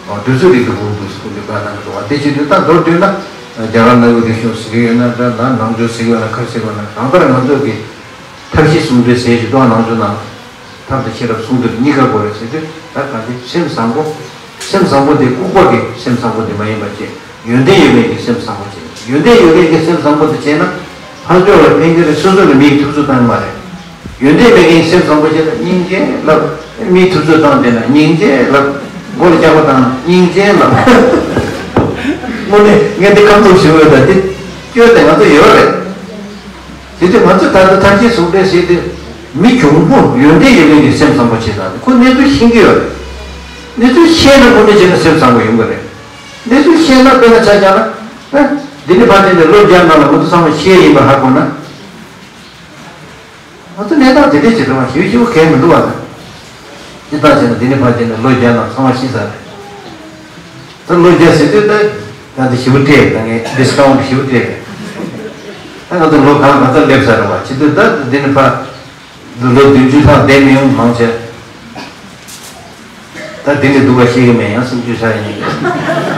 བ། དུས་ཚོད་རིག་ཏུ་འོང་དུས་སུ་ཀུན་ཏུ་དཀའ་གནང་གི་འདུག་བ། དེ་བྱེད་དུས་ད་མདོར་བསྡུས་ན་རྒྱ་གར་ནང་ཡོད་དུ་ཤོག་ཟེར་གི་ཡོད་ན་འདྲ་ན་ནང་ཆོས་ཟེར་གི་ཡོད་ན་ཁར་ཟེར་གི་ཡོད་ན་གང་ལྟར་ང་ཚོ་གི་ཐབས་ཤེས་ཟུང་འབྲེལ་ཟེར་གྱི་འདུག་ནང་ཆོས་ནང་ཐབས་དང་ཤེས་རབ་ཟུང་འབྲེལ་གཉིས་ཀ་དགོས་རེད་ཟེར་དུས་ད་གང་དེ་སེམས་བཟང་པོ། སེམས་བཟང་པོ་དེ་ལྐུགས་པ་གི་སེམས་བཟང་པོ་དེ་མ་ཡིན་པ་བྱས། ཡོན་ཏན་ཡོད་མཁན་གྱི་སེམས་བཟང་པོ་བྱེད། ཡོན་ཏན་ཡོད་མཁན་གྱི་སེམས་བཟང་པོ་དེ་བྱས་ན་ཕར་ཕྱོགས་ལ་ཕན་གྱི་རེད། སོ་སོ་ལ་མིའི་ཐུབ་ཚོད་བཏང་གི་མ་རེད། ཡོན་ཏན་མེད་མཁན་སེམས་བཟང་པོ་བྱས་ན་སྙིང་རྗེ་ལབ། མིའི་ཐུབ་ཚོད་བཏང་བསྡད་ན་སྙིང་རྗེ་ལབ། མགོ་ལ་སྐྱག་པ་བཏང་ན་སྙིང་རྗེ་ལབ། དངོས་གནས་ངས་འདི་ཁམས་ཐུག་ཞུ་འོས་ད་འདི་སྐྱོན་དེ་ང་ཚོ་ཡོད་རེད། དེ་དུས་ང་ཚོས་ད་ལྟ་ཐབས་ཤེས་ཟུང་འབྲེལ་བྱས་ཏེ་མི་གྱོང་པོ་ཡོན་ཏན་ཡོད་མཁན་གྱི་སེམས་བཟང་པོ་བྱེད་ད་ཁོ་གནས་ཚུལ་ཤེས་ཀྱི་ཡོད་རེད། གནས་ཚུལ་ཤེས་ན་དངོས་གནས་བྱས་ན་སེམས་བཟང་པོ་ཡོང་གི་རེད། གནས་ཚུལ་ཤེས་ན་དཔེར་ན་ཆ་བཞག་ན། ཨ། འདི་ནི་ཕར་ཕྱིན་ནས་ལོ་བརྒྱ་ནང་ལ་ང་ཚོ་ཚང་མ་ཤེས་ཡིན་པ་ཧ་གོ་ན། ང་ཚོ་གནས་སྟངས་དེ་འདྲས་བྱེད་ཐུབ་པ་ཞེ་པོ་ཞེ་པོ་གལ་མི་འདུག་བ་དང་། སྤྱིར་བཏང་བྱས་ན་འདི་ནི་ཕར་ཕྱིན་ནས་ལོ་བརྒྱ་ནང་ཚང་མ་ཤེས་ས་རེད། ད་ལོ་བརྒྱ་ཟེར་དུས་ད་ད་འདི་ཞེ་པོ་སྤྲད་ད་ངས་ཌི་སི་ཀའུན་ཊི་ཞེ་པོ་སྤྲད་རེད། ད་ང་ཚོ་ལོ་གང་གང་ཚོད་སླེབས་ས་རེད་བ་བྱེད་དུས་ད་འདི་ནི་ཕར། ལོ་བདུན་ཅུ་ལྷག་བསྡད་མི་ཡོང་མང་ཆེ། ད་དེ་ནས་སྡུག་པ་ཤེས་ཀྱི་མེད་ཡང་སེམས་སྐྱོ་ཤ་ཡིན།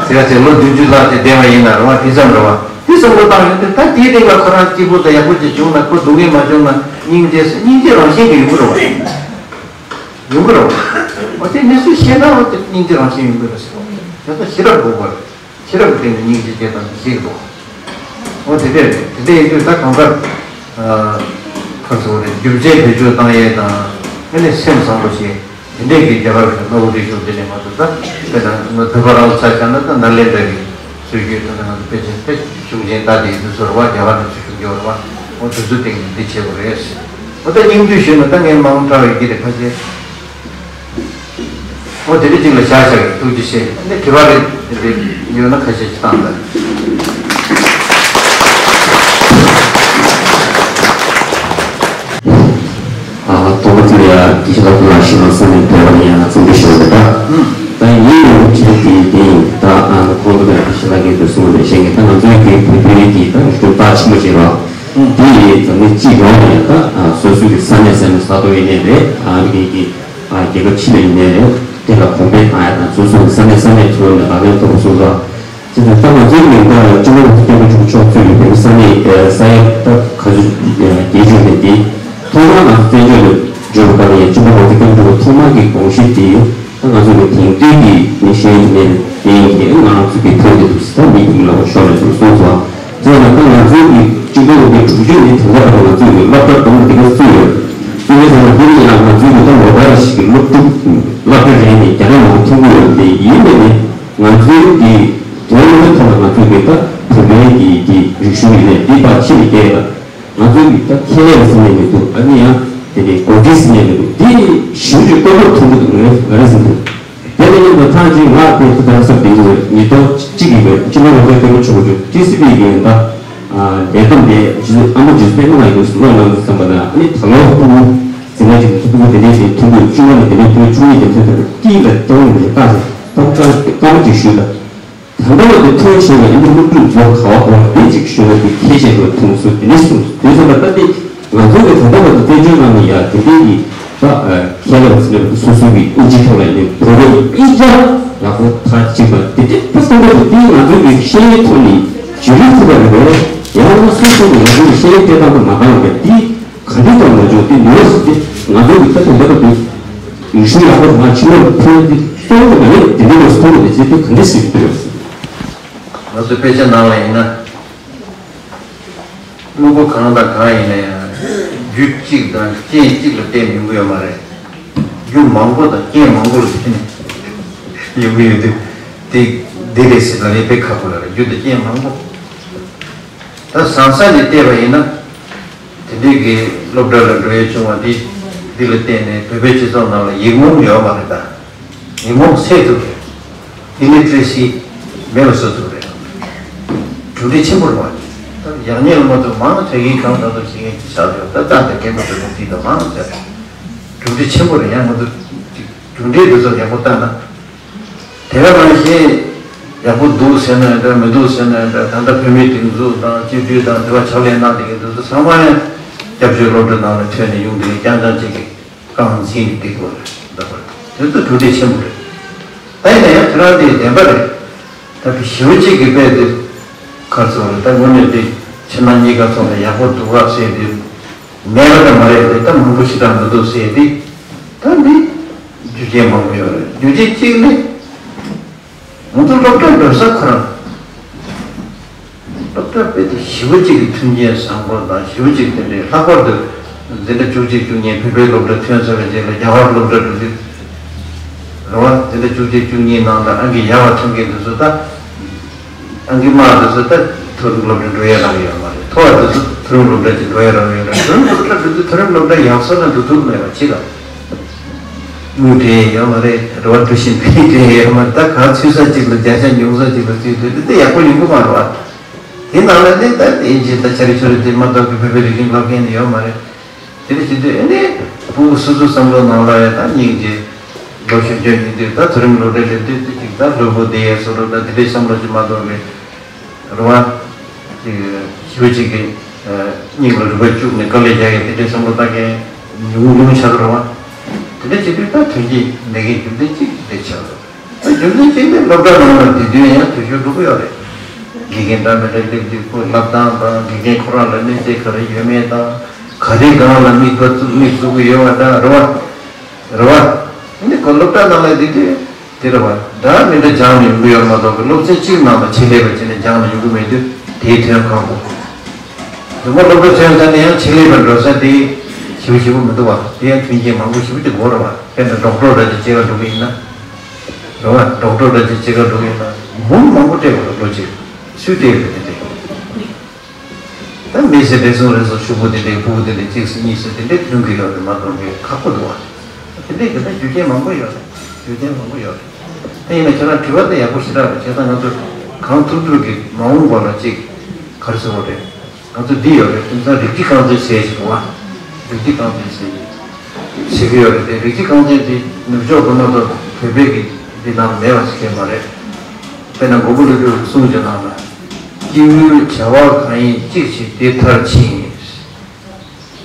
ཟེར་བ་ཚེ་ལོ་བདུན་ཅུ་ལྷག་ཅིག་བསྡད་པ་ཡིན་ན་རེད་བ་དེ་ཙམ་རེད་བ། དེ་བསམ་བློ་བཏང་ཡོང་དུས་ད་དེའི་རིང་ལ་ཁོ་རང་སྐྱིད་པོ་དང་ཡག་པོ་ཅིག་བྱུང་ན་ཁོ་སྡུག་བསྔལ་མ་བྱུང་ན་སྙིང་རྗེ་སྙིང་རྗེ་རང་བཞིན་གྱིས་ཡོང་གི་རེད་བ། ཡོང་གི་རེད་བ། འོ་དེ་གནས་ཚུལ་ཤེས་ན་འོ་དེ་སྙིང་རྗེ་རང་བཞིན་ཡོང་གི་རེད་ཟེར་བ། དེ་ཚོ་ཤེས་རབ་དགོས་པ་རེད། ཤེས་རབ་ཀྱི་སྟེང་ནས་སྙིང་རྗེ་སྐྱེ་སྟངས་དེ་ཤེས་དགོས། འོ་དེ་འདྲས་རེད། དེ་འདྲས་ཡིན་དུས་ད་གང་ལྟར། ཁ་སོ་རེད། རྒྱུ་མཚན་བེད་སྤྱོད་བཏང་ཡས་དང་། ཨ་ནི་སེམས་བཟང་པོ་བྱས། དེ་འདྲས་ཀྱི་རྒྱ་གར་གྱི་གནའ་བོའི་རིག་གཞུང་འདི་ནས་མ་གཏོགས་ད་དཔེར་ན་ང་བོད་པ་རང་ལ་ཆ་བཞག་ན་ད་ནཱ་ལེནྡྲ་གི་སྲོལ་རྒྱུན་ད་ང་ཚོ་དཔེ་ཆ་དཔེ་གཞུང་ཆེན་ད་དེ་འདི་ཚོ་རེད་བ། རྒྱ་གར་ནས་ཚུར་བྱུང་རྒྱུ་རེད་བ། འོ་དེ་ཚོའི་སྟེང་ནས་འདི་བྱེད་དགོས་རེད། འོ་ད་སྙིང་བསྡུས་ཞུས་ན་ད་ངས་མང་དྲགས་ཡོད་ཀྱི་རེད་ཕལ་ཆེར། འོ་དེ་རིགས་གཅིག་ལ་བཞག་བཞག་གི་ཐུགས་རྗེ་ཆེ། འདི་དྲི་བ་རེ་རེ་ཡོད་ན་ཁ་ཤས་ཤིག་བཏང་དང་། ཨ་ཐོག་མ་དེ་ཡ་དགེ་བཤེས་ལགས་ལ་ཞུ་ན་བསམ་ནས་འདོད་པ་ཡང་བརྩོན་འགྲུས་ཞུ་བ་རེད་ད། ད་ཡིན་ཡང་ཁྱེད་དེ་དེ་ཡིན་ད། ཨ་ཁོང་ཚོ་དང་དགེ་བཤེས་ལགས་ཀྱིས་འདི་གསུངས་པ་ནས་བཤད་མཁན་ད་ང་ཚོའི་གི་བོད་པའི་གི་ད་རིག་གཞུང་རྩ་ཆེན་པོ་ཅིག་རེད། དེ་ཡིས་འཛམ་གླིང་སྤྱི་ཡོངས་ནས་ད་སོ་སོའི་གི་ས་གནས་ས་གནས་ས་ཐོག་ཡིན་ནའི་རེད། ཨ་རི་གི་གི་ཨ་རྒྱལ་ཁབ་ཕྱི་ལ་ཡིན་ནའི་རེད། དེ་ལ་གོང་འཕེལ་བཏང་ཡ་དང་སོ་སོའི་ས་གནས་ས་གནས་ཐོག་ནས་ལག་ལེན་ཐོག་སོང་ཙང་། དེ་ལྟར་ད་ང་ཚོའི་མི་འདྲ་བའི་སྤྱི་ནོར་སྐྱབས་མགོན་ཆེན་པོ་མཆོག་གཙོས་པའི་བོད་མི་ས་གནས་ས་ཡ་ད་ག་ཚོད་བརྒྱད་ཅུ་ནས་དེ་ཐོག་མར་ང་ཚོ་བཙན་བྱོལ་ལ་འབྱོར་བ་ནས་སྤྱི་ནོར་སྐྱབས་མགོན་ཆེན་པོ་ཐོག་མར་གྱི་དགོངས་གཞི་དེ་ད་ང་ཚོ་གི་དེང་དུས་ཀྱི་ནི་ཤེས་ཡོན་ནས་དེ་ཡིན་གྱི་ང་ཚོ་གི་ཐོག་ཏུ་ད་མི་གི་ལ་ཤོར་ནས་ཚུར་སོང་ཙང་། དེ་ཡང་ད་ང་ཚོའི་གི་སྤྱི་ཚོགས་ཀྱི་དྲུག་ཅུ་ནི་དེང་སང་ང་ཚོའི་གི་སློབ་གྲྭ་དུ་མ་དེ་ག་བརྩིས་ཡོད། དེ་འདྲ་ཟེར་ན་དེ་ནི་ཡང་ང་ཚོའི་གི་ད་ལོ་ལྟར་ཞིག་གི་སློབ་ཕྲུག་སློབ་གྲྭ་རེ་ནས་རྒྱ་ནག་ནང་ཐོན་གི་ཡོད་དེ་ཡིན་ནའི་ནི་ང་ཚོའི་གི་དོན་དངོས་ཐོག་ལ་ང་ཚོའི་གི་ད་བོད་པའི་གི་གི་རིག་གཞུང་ཡིན་ནའི་འདི་ཕར་ཕྱི་ལ་བསྐྱལ་ཡོད། ང་ཚོའི་གི་ད་ཁེ་ལས་ཟེར་ནས་མི་འདུག་ཨ་ནི་ཡང་དེ་ནི་གོ་སྒྲིག་ཟེར་ནས་མི་འདུག་འདི་ཞིབ་ཅིག་ལྟ་རྟོག་ཐུབ་ཀྱི་འདུག་ངས་ང་རེ་ཟེར་འདུག་དེ་ལ་མཉམ་དུ་ཐང་ཅིག་ང་དེ་ད་ས་བདེ་འདུག་ཉིས་སྟོང་གཅིག་གི་བར་སྤྱི་ནོར་ལྷན་ཚོགས་སྐྱབས་མགོན་ཆེན་པོ་མཆོག་ཊི་སི་ཝི་གི་ད་ལས་བསྡོམས་དེ་ཨ་མ་ཇུས་པད་མ་ཡོད་ལོ་ལོན་དུ་བསམ་པ་ན་ཨ་ནི་ད་ལོ་ཕྲུ་གུ་འཛིན་གྲྭ་གཅིག་ནས་ཕྲུ་གུ་དེ་འདྲའི་དེ་ཐུག་དགོས་བཅུ་མ་ནས་དེ་འདྲའི་ཕྲུ་གུ་ཆུང་ངུ་དེ་ཐོན་ཐོན་ཏིས་ལ་སྟོན་དགོས་བཀའ་ཟེར་སྐར་མ་གཅིག་ཞུས་ད། ད་ལྟ་བར་དུ་ཐོན་བྱུང་བའི་ཨ་ནི་སློབ་ཕྲུག་ཚོ་ག་བ་ག་བ་དེ་གཅིག་ཞུས་ན་དེ་ཁྱད་ཆེ་བ་མཐོང་སོང་དེ་ནས་གསུངས་སོང་། དེ་ཚོ་ལ་ལྟ་སྟེ་ང་ཚོ་གི་ད་ལྟ་བར་དུ་བཙན་བྱོལ་ནང་ནས་ཡ་དེ་འདྲའི་གི་ད་ཁྱད་ལ་བརྩི་ལ་སོ་སོ་གི་ཨིན་ཇི་ཐོག་ལ་ཡིན་བོད་པའི་ཨིན་ཇི་ཡག་པོ་ཐག་གཅིག་པ་དེ་འདྲའི་ཕུ་སྟོན་པ་དེ་ང་ཚོ་གི་ཤེས་ཡོན་ཐོག་ནས་བརྗོད་རིགས་ཐུབ་པ་རེད་པས། ཡང་ན་སོ་སོ་གི་ང་ཚོ་གི་ཤེས་ཡོན་སྤྲད་སྟངས་དང་མ་འདང་བ་དེ། ག་འདྲ་དང་ང་ཚོ་དེ་ནུས་པ་ཟེར་ཏེ་ང་ཚོ་གི་ད་དེ་འདྲ་བ་དེ་རིག་གཞུང་ཡག་པོ་དང་ཕྱི་ལོགས་ལ་ཐོན་ཏེ་གསོན་པོ་མ་རེད། དེ་འདྲ་བ་སོང་བ་དེ་ཟེར་ཏེ་ག་འདྲ་ཟེར་གྱི་འདུག་ང་ཚོ་དཔེ་ཆ་ནང་ལ་ཡིན་ན་དངོས་པོ་གང་དང་གང་ཡིན་ན་ཡང་རྒྱུ་གཅིག་དང་རྐྱེན་གཅིག་ལ་བརྟེན་ཡོང་གི་ཡོད་མ་རེད། རྒྱུ་མང་པོ་དང་རྐྱེན་མང་པོ་ལ་བརྟེན་ནས་ཡོང་གི་ཡོད་དུས་དེ་འདི་རེད་ཟེར་ལ་ལས་དཔེ་ཁག་པོ་ལ་རེད། རྒྱུ་དང་རྐྱེན་མང་པོ། ད་བཟང་ས་ནས་བལྟས་པ་ཡིན་ན། དེ་འདྲའི་གི་སློབ་གྲྭ་ལ་འགྲོ་ཡས་བྱུང་བ་འདི་འདི་ལ་བརྟེན་ནས་བོད་པའི་སྤྱི་ཚོགས་ནང་ལ་ཡིག་རྨོངས་ཡོད་མ་རེད་ད། ཡིག་རྨོངས་སེལ་ཐུབ་རེད། ཨི་ལི་ཊི་རེ་སི་མེད་པ་བཟོ་ཐུབ་རེད། གྲུབ་འབྲས་ཆེན་པོ་རེད་བ། ད་ ཡག་ཉེས་ལ་མ་ཐུག་མང་ཆེ་ཡིན་གང་དང་དུ་ཞིག་ཡིན་ཅི་བྱ་ཡོད་ད་ལྟ་དེ་སྐད་མ་ཐུག་ནས་དེ་དང་མང་ཆེ་གྲུབ་འབྲས་ཆེན་པོ་རེད། ཡང་མ་ཐུག་གྲུབ་འབྲས་དེ་ཚོ་ཡག་པོ་བལྟ་ན། དེ་ག་ནང་བཞིན་ཡག་པོ་འདུག་ཟེར་ན་ཡང་འདྲ་མི་འདུག་ཟེར་ན་ཡང་འདྲ། ད་ལྟ་བོད་མིའི་སྒྲིག་འཛུགས་དང་སྤྱི་འཐུས་དང་དེ་བ་ཕྱག་ལས་གནང་བསྡད་མཁན་དེ་ཚོ་ཚང་མ་ཡང་སྐྱབས་བཅོལ་སློབ་གྲྭ་ནང་ལ་ཐོན་ནས་ཡོང་བསྡད་མཁན་རྐྱང་རྐྱང་གཅིག་གི་རྐང་འཛིན་ནས་བསྡད་དགོས་རེད། འདི་པར་དེ་ཚོ་གྲུབ་འབྲས་ཆེན་པོ་རེད། ད་ཡིན་ན་ཡང་དེ་རང་དེ་བདེན་པ་རེད། ད་བི་ཞེ་པོ་གཅིག་གི་དཔེ་དེ་ག་རེ་ཟེར་བ་རེད། ད་དངོས་གནས་དེ་ཕྱི་ནང་གཉིས་ཀ་ཐོག་ནས་ཡག་པོ་འདུག་ག་ཟེར་དེ་མེད་པ་ད་མ་རེད་དེ། ད་མང་པོ་ཞེ་དྲག་མི་འདུག་ཟེར་དེ་ད་འདི་རྒྱུ་རྐྱེན་མང་པོ་ཡོད་རེད། རྒྱུ་རྐྱེན་གཅིག་ནི། ང་ཚོ་སློབ་གྲྭ་འགྲོ་ས་ཁོ་རང་། སློབ་གྲྭ་དཔེ་དེ་ཞེ་པོ་གཅིག་གི་མཐུན་རྐྱེན་བཟང་པོ་དང་ཞེ་པོ་གཅིག་དེ་འདྲའི་ལྷག་པར་དུ་འཛིན་གྲྭ་བཅུ་གཅིག་བཅུ་གཉིས་བོད་པའི་སློབ་གྲྭ་ཐོན་ཚར་བའི་རྗེས་ལ་རྒྱ་གར་སློབ་གྲྭ་འགྲོ་དུས། རེད་བ། འཛིན་གྲྭ་བཅུ་གཅིག་བཅུ་གཉིས་ནང་ལ་ཨང་ཀི་ཡག་པ་ཐོན་མཁན་དེ་ཚོ་ད། ཨང་ཀི་དམའ་དེ་ཚོ་ད་མཐོ་རིམ་སློབ་གྲྭ་འགྲོ་ཡ་རག་ཡོད་མ་རེད། མཐོ་བ་དེ་ཚོ་མཐོ་རིམ་སློབ་གྲྭ་ཅིག་འགྲོ་ཡ་རག་ཡོད་རེད། མཐོ་རིམ་སློབ་གྲྭ་འགྲོ་དུས་མཐོ་རིམ་སློབ་གྲྭ་ཡག་ས་ལ་འགྲོ་ཐུབ་མེད་པ་ཅི་ལ། དངུལ་སྤྲད་ཡོད་མ་རེད། རེ་བ་འདུ་ཤེས་འདི་སྤྲད་ཡོད་མ་རེད། ད་ག་ཚོད་ས་གཅིག་ལ་བརྒྱ་ཆ་ཉུང་ས་གཅིག་ལ་བརྩིས་དུས་དེ་ཡག་པོ་ཡོང་གི་མ་རེད་བ། དེ་ནང་ལ་ནི་ད་དབྱིན་ཇི་ད་ཆ་རེ་ཆོ་རེ་དེ་མ་གཏོགས་ཀྱི་བོད་པའི་རིག་གཞུང་སློབ་མཁན་ནི་ཡོད་མ་རེད། དེ་འདྲ་བྱེད་དུས་ཨེ་ནི་ཕྲུ་གུ་སོ་སོའི་བསམ་བློ་ནང་ལ་ཡང་ད་སྙིང་རྗེ་ལོ་གཞོན་སྐྱོ་ཡིན་དུས་ད་མཐོ་རིམ་སློབ་གྲྭ་སླེབས་དུས་དེ་གཅིག་ད་ལྷོད་པོ་བསྡད་ཡས་བཟོ་འདྲ་ད་དེ་འདྲའི་བསམ་བློ་ཅིག་མ་གཏོགས་པའི། རེད་བ། ཅིག་ཞུ་ཅིག་གི་སྙིང་ལ་རུས་པ་བཅུག་ནས་དཀའ་ལས་རྒྱག་ཡས་དེ་འདྲའི་བསམ་བློ་བཏང་མཁན་ཉུང་ཉུང་ཆགས་རེད་བ། དེ་འདྲ་བྱེད་དུས་ད་དོན་གྱིས་ལས་འགན་རྒྱུ་མཚན་གཅིག་དེ་ཆགས་རེད། ད་རྒྱུ་མཚན་གཅིག་ནི་སློབ་གྲྭ་ནང་ལ་བསྡད་དུས་ཡང་འཐུས་ཤོར་འགྲོ་གི་ཡོད་རེད། དགེ་རྒན་འདྲ་མི་འདྲ་སླེབས་དུས་ཁོ་བསླབ་སྟངས་དང་དགེ་རྒན་ཁོ་རང་ལ་གནས་ཚད་ག་རེ་ཡོད་མེད་དང་ག་རེ་སྒང་ལ་མིག་ལྟ་ཚུགས་མིག་བཙུགས་ཀྱི་ཡོད་བ་འདྲ་རེད་བ། རེད་བ། འདི་ཁོ་སློབ་གྲྭ་ནང་ལ་བསྡད་དུས་དེ་རེད་བ། འདྲ་མི་འདྲ་སྦྱངས་ནས་ཡོང་གི་ཡོད་མ་གཏོགས་ཀྱི་སློབ་ཚན་གཅིག་ནང་ལ་ཆེད་ལས་པ་བྱས་ནས་སྦྱངས་ནས་ཡོང་གི་མེད་དུས་དེའི་དོན་ཁག་པོ། རྫུན་མ་སློབ་གྲྭ་ཐོན་ས་ནས་ཡང་ཆེད་ལས་པ་འགྲོ་ས་དེ་ཞེ་པོ་ཞེ་པོ་མི་འདུག་བ། དེ་ཡང་མཐུན་རྐྱེན་མང་པོ་ཞེ་པོ་ཅིག་དགོས་རེད་བ། དཔེར་ན་ཌོག་ཊོར་འདྲ་ཅིག་བྱེད་ག་འགྲོ་གི་ཡིན་ན། རེད་བ། ཌོག་ཊོར་འདྲ་ཅིག་བྱེད་ག་འགྲོ་གི་ཡིན་ན་འབུམ་མང་པོ་སྤྲད་དགོས་རེད་ལོ་གཅིག་སུས་སྤྲད་ཡོད་རེད་དེ་འདྲས། ད་མི་ཚེ་རེ་ཟུང་རེ་ཟུང་ཕྱུག་པོ་དེ་འདྲའི་ཕྲུ་གུ་དེ་འདྲའི་གཅིག་སེ་གཉིས་སེ་དེ་འདྲའི་ཐོན་གྱི་ཡོད་རེད་མ་གཏོགས་མེད། ཁག་པོ་འདུག་བ། དེ་འདྲའི་གི་ད་རྒྱུ་རྐྱེན་མང་པོ་ཡོད་རེད། རྒྱུ་རྐྱེན་མང་པོ་ཡོད་རེད། དེ་ཡིན་ན་ཁྱེད་རང་དྲི་བ་དེ་ཡག་པོ་ཞེ་དྲག་རེད། བྱས་ཙང་ང་ཚོ་གང་ཐུབ་ཐུབ་ཀྱིས་མ་འོངས་པ་ལ་གཅིག་ག་རེ་ཟེར་བ་རེད། ང་ཚོ་འདི་ཡོད་རེད། དེང་སང་རིགས་གཅིག་རྐང་འཛིན་ཟེར་ཞིག་འདུག་བ། རིགས་གཅིག་རྐང་འཛིན་ཟེར་ཞིག་ཟེར་གྱི་ཡོད་རེད་དེ། རིགས་གཅིག་རྐང་འཛིན་དེ་ནུབ་ཕྱོགས་སྒོ་མ་གཏོགས་བོད་པའི་གི་འདི་ནང་མེད་པ་ཞིག་གས་མ་རེད། དཔེར་ན་མགོན་པོ་ཀླུ་སྒྲུབ་གསུང་གི་ནང་ལ། སྐྱེས་བུའི་བྱ་བ་གང་ཡིན་གཅིག་བྱས་དེ་མཐར་ཕྱིན།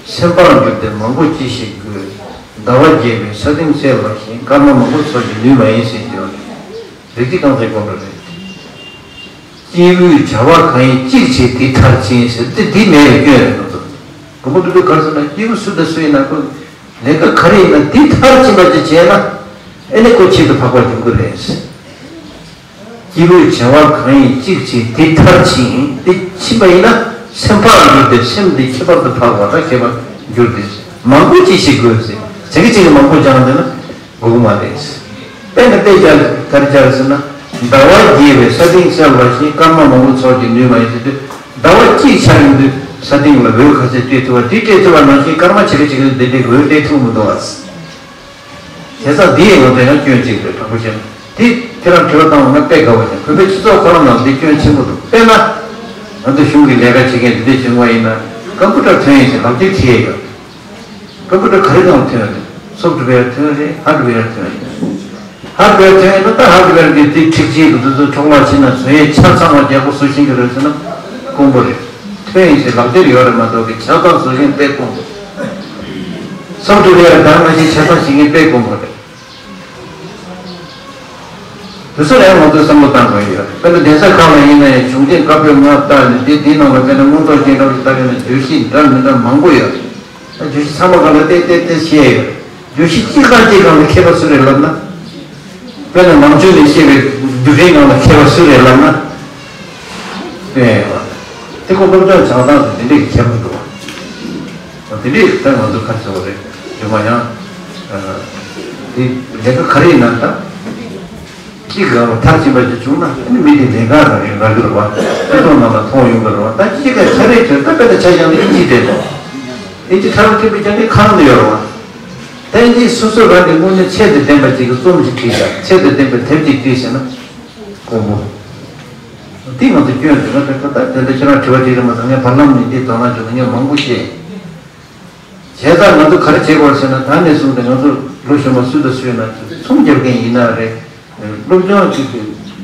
སེམས་དཔའ་འགྱུར་ཏེ་མང་པོ་ཅི་ཞིག་དགོས། ཟླ་བ་རྒྱས་པའི་ས་སྟེང་གསལ་བ་བཞིན། སྐར་མ་མང་པོ་ཚོགས་ཀྱིས་ནུས་མ་ཡིན་ཟེར་གྱི་ཡོད་རེད། རིགས་གཅིག་རྐང་འཛིན་དགོངས་པ་རེད། སྐྱེས་བུའི་བྱ་བ་གང་ཡིན་གཅིག་བྱས་དེ་མཐར་ཕྱིན་ཟེར་ཏེ་འདི་མེད་པའི་སྐྱོན་རེད་ང་ཚོ། མགོན་པོ་ཀླུ་སྒྲུབ་ག་རེ་ཟེར་ན། སྐྱེས་བུ་སུ་དང་སུ་ཡིན་ན་ཁོ་ལས་ཀ་ག་རེ་ཡིན་ན་འདི་མཐར་ཕྱིན་པ་ཅིག་བྱས་ན་ཨེ་ནི་ཁོ་ཆེད་དུ་འཕགས་པ་འབྱུང་གི་རེད། སྐྱེས་བུའི་བྱ་བ་གང་ཡིན་གཅིག་བྱས་དེ་མཐར་ཕྱིན། དེ་ཕྱིན་པ་ཡིན་ན་སེམས་འཕགས་འགྱུར་ཏེ་སེམས་འདི་ཁྱད་པར་དུ་འཕགས་པ་དང་ཁྱད་པར་འགྱུར་ཏེ། མང་པོ་ཅི་ཞིག་དགོས་ཟེར། ཟེར་གི་ཅིག་གི་མང་པོ་སྦྱངས་འདི་ན། དགོས་ཀྱི་མ་རེད། དཔེར་ན་དཔེ་སྦྱར་ག་རེ་སྦྱར་ཟེར་ན། ཟླ་བ་རྒྱས་པའི་ས་སྟེང་གསལ་བ་བཞིན། སྐར་མ་མང་པོ་ཚོགས་ཀྱིས་ནུས་མ་ཡིན་ཟེར་དུས། ཟླ་བ་གཅིག་ཆགས་ཡོང་དུས་ས་སྟེང་ལ་འོད་ག་ཚོད་སྤྲད་ཐུབ་པ་དེ་སྤྲད་ཐུབ་པ་ནང་བཞིན་སྐར་མ་ཇེ་ག་ཇེ་ག་དེ་འདྲའི་འོད་སྤྲད་ཐུབ་མི་འདུག་བ། བྱས་ཙང་འདི་ཡི་ངོ་དེ་ཡང་སྐྱོན་གཅིག་རེད། དྲང་པོ་བཤད་ན་དེ་ཁྱེད་རང་དྲི་བ་བཏང་བ་ན་དཔེ་དགའ་བ་ཞིག་བོད་པའི་སྤྱི་ཚོགས་ཁོ་རང་ནང་འདི་སྐྱོན་ཆེན་པོ་འདུག་དཔེར་ན། ང་ཚོ་གཞུང་གི་ལས་ཀ་བྱེད་མཁན་འདི་འདྲ་བྱུང་བ་ཡིན་ན་ཀམ་པུ་ཊར་ཐོན་ཡིན་ཟེར་ལག་འཁྱེར་ཁྱེར་ཡོད། ཀམ་པུ་ཊར་ག་རེ་ནང་ཐོན་རེད། སོབ་ཊི་ཝེར་ཐོན་རེད། ཧར་ཌི་ཝེར་ཐོན་རེད། ཧར་ཌི་ཝེར་ཐོན་ཡིན་ན་ད་ཧར་ཌི་ཝེར་གྱི་དེ་འཁྲིག་སྤྱིའི་གི་དེ་ཚོ་འཕྲོ་བརླག་ཕྱིན་ན་བཟོ་ཡས་ཆ་ཚང་བ་རྒྱག་པོ་བཟོ་ཤེས་ཀྱི་རེད་ཟེར་ན་དཀོན་པོ་རེད། ཐོན་ཡིན་ཟེར་ལག་འཁྱེར་ཡོད་རེད་མ་གཏོགས་གི་ཆ་ཚང་བཟོ་མཁན་དཔེ་དཀོན་པོ། སོབ་ཊི་ཝེར་དང་མ་གཞི་ཆ་ཚང་བྱེད་མཁན་དཔེ་དཀོན་པོ་རེད། དེ་ཚོ་ལ་ཡང་ང་ཚོས་བསམ་བློ་བཏང་དགོས་ཡོད། དཔེར་ན་གདན་ས་ཁག་ལ་ཡིན་ན་ཡང་གཞུང་ཆེན་བཀའ་པོད་ལྔ་ལྟ་ནས་དེ་དེའི་ནང་ལ་དཔེར་ན་མངོན་རྟོགས་རྒྱན་འདྲ་ལ་ལྟ་མཁན་ལ་བརྗོད་གཞི་འདྲ་མི་འདྲ་མང་པོ་ཡོད་རེད། ད་བརྗོད་གཞི་ཚང་མ་ག་ལ་ཏེ་ཏེ་ཏེ་བཤད་ཡོད་རེད། བརྗོད་གཞི་གཅིག་སྒང་གཅིག་སྒང་ལ་མཁས་པ་སུ་རེད་ལབ་ན། དཔེར་ན་ནང་ཆོས་ནས་བཤད་པའི་རྒྱུ་འབྲས་སྒང་ལ་མཁས་པ་སུ་རེད་ལབ་ན། དཔེ་ཡོད་རེད། དེ་ཁོ་སློབ་སྦྱོང་སྦྱང་སྟངས་དེ་དེ་འདྲས་ཀྱི་ཁྱད་པར་འདུག་དེ་འདྲས་ད་ང་ཚོ་ཁ་ཆེ་བ་རེད། སྒྲོལ་མ་ཡང་། དེ་ལས་ཀ་ག་རེ་ཡིན་ན་ད། གཅིག་ག་མཐར་ཕྱིན་པ་ཅིག་བྱུང་ན་ཨ་ནི་མི་དེ་ལས་ཀ་རག་ཡོད་རག་གི་རེད་བ། སྤྱི་ཚོགས་ནང་ལ་མཐོང་ཡོང་གི་རེད་བ། ད་གཅིག་ག་ཆ་རེ་ཁྱོད་ད་དཔེ་ད་ཆ་བཞག་ན་ཨིན་ཇི་བསྡད་དོ། ཨིན་ཇི་ཁྲ་རུ་ཐིག་པའི་རྐྱང་གི་ཁ་ནང་དུ་ཡོད་རེད་བ། ད་ཨིན་ཇི་སོ་སོ་རང་གི་དངོས་གནས་ཚད་དང་ལྡན་པ་ཅིག་གི་རྩོམ་ཞིག་བྲིས་ཤག་ཚད་དང་ལྡན་པའི་དེབ་ཅིག་བྲིས་ཟེར་ན། དཀོན་པོ། འདི་ང་ཚོ་སྐྱོན་ཟེར་ན་དེ་ཁ་ད་དེ་འདྲ་ཁྱེད་རང་དྲི་བ་དྲིས་རེད་མ་གཏོགས། ངས་བར་ལམ་ནས་འདི་དོ་སྣང་བྱུང་ན་ངས་མང་པོ་བཤད། བྱས་ཙང་ང་ཚོ་ག་རེ་བྱེད་དགོས་ཟེར་ན། ད་ནས་བཟུང་སྟེ་ང་ཚོ་ལོ་གཞོན་པ་སུ་དང་སུ་ཡིན་ན། ཚོང་རྒྱག་མཁན་ཡིན་ན་རེད། སློབ་སྦྱོང་གཅིག་གི་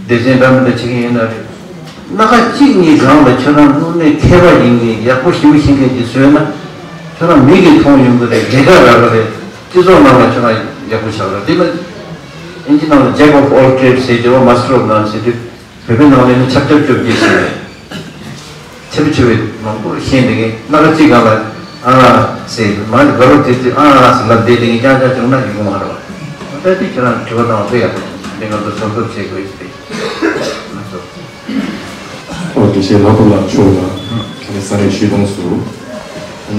སྡེ་ཚན་འདྲ་མི་འདྲ་བྱེད་མཁན་ཡིན་ན་རེད། སྣ་ཁ་གཅིག་གཉིས་སྒང་ལ་ཁྱོད་རང་དངོས་གནས་མཁས་པ་ཡིན་མཁན། ཡག་པོ་ཞེ་པོ་ཤེས་མཁན་ཅིག་བཟོས་ན། ཁྱོད་རང་མིག་གིས་མཐོང་ཡོང་གི་རེད། ལས་ཀ་རག་གི་རེད། སྤྱི་ཚོགས་ནང་ལ་ཁྱོད་རང་ཡག་པོ་ཆགས་རེད། དེ་ལ་ཨིན་ཇི་ནང་ལ་Jack of all trades ཟེར་གྱི་རེད་པ། Master of none ཟེར་དུས། བོད་པའི་ནང་ལ་ནི་ཆབ་ཆབ་ཅོབ་ཀྱི་ཟེར་བས། ཆབ་ཆབ་པའི་མང་པོ་ཤེས་འདི་གའི་སྣ་ཁ་གཅིག་སྒང་ལ་ཨ་ཟེར། མ་ནི་དགའ་རོགས་དེ་དུས་ཨ་ཟེར་ལབ་བསྡད་འདི་གའི་རྐྱང་རྐྱང་བྱུང་ན་ཡོང་གི་མ་རེད་པ། ད་དེ་ཁྱེད་རང་དྲི་བ་བཏང་བ་དཔེ་ཡག་པོ། འདི་ང་ཚོ་ཚོད་འཛིན་བྱེད་དགོས་ཡོད་དེ། ང་ཚོ། ཨོ་དེ་བཞིན་ལྷག་པར་ལ་མཆོག་ལ་ཁ་ནས་ས་གནས་སྤྱི་དོན་སུ་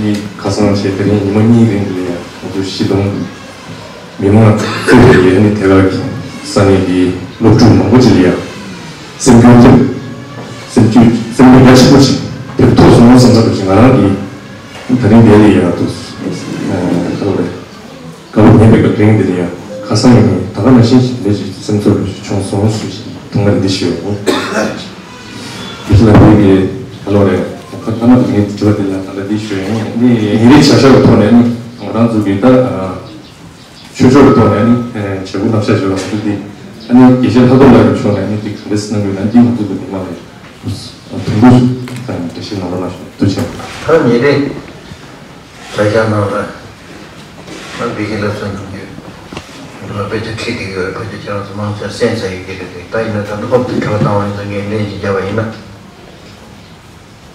ནི་ཁ་སང་བྱས་དེ་རིང་ཉི་མ་གཉིས་རིང་ལ་ཡང་ང་ཚོ་སྤྱི་དོན། མི་མང་གཙོས་པའི་ཡ་ནི་དེ་ག་གི་ས་གནས་ཀྱི་སློབ་ཕྲུག་མང་པོ་ཅིག་ལ་ཡ་སེམས་འགུལ་ཐེབས། སེམས་འགུལ་སེམས་འགུལ་རྒྱ་ཆེན་པོ་ཅིག་ཐེབས་ཐུབ་སོང་བསམ་ས་འདུག་ཅིག་ང་རང་གི་ད་རིང་འདི་ལ་ཡ་འདུག་ཨ་ཁ་ལོ་རེད། དགའ་པོ་ཉན་པའི་སྐབས་རིང་འདི་ལ་ཡ་ཁ་སང་ཡིན་ད་ག་ནང་བཞིན་ཞིག་འདི་ཞིག་སེམས་ཚོར་བྱུང་སོང་ཞུ་ཞིག་ཐུང་ངར་འདི་ཞུ་ཡོད། འདི་ལ་བོད་ཀྱི་ཁ་ལོ་རེད། ཁ་ཐ་མ་དེ་ངའི་དྲི་བ་འདི་ལ་ད་ལྟ་འདི་ཞུ་ཡོད། འདི་ཉིན་རེའི་བྱ་གཞག་གི་ཐོག་ནས་ནི་ང་རང་ཚོ་གི་ད། ཆོས་ཕྱོགས་ཀྱི་ཐོག་ནས་ནི་བྱེད་སྒོ་བསླབ་བྱ་བྱེད་པ་ང་ཚོ་འདི་ཨ་ནི་དགེ་བཤེས་ལྷག་རྡོར་ལགས་ཀྱི་ཕྱོགས་ནས་ནི་འདི་ག་འདྲ་གནང་དགོས་ན་འདི་ང་ཚོ་འདི་མི་མང་ལ་དུང་དུ་དང་འགྲེལ་བཤད་གནང་རོགས་གནང་ཞུ། ཐུགས་རྗེ་ཆེ། ད་ཉིན་རེ་བྱ་བཞག་ནང་ལ་ང་བི་གི་ལ་སོན་གྱི་ང་དཔེ་ཆ་ཁྲིད་བསྡད་ཡོད། ཕལ་ཆེར་ཁྱེད་རང་ཚོ་མང་ཆེ་གསན་ཚར་ཡོད་ཀྱི་རེད། ད་ཡིན་ན་ད་ནི་ཧོབ་ཏེ་དྲི་བ་བཏང་བ་ཡིན་ཙང་ངས་ལན་ཞིག་བརྒྱབ་པ་ཡིན་ན།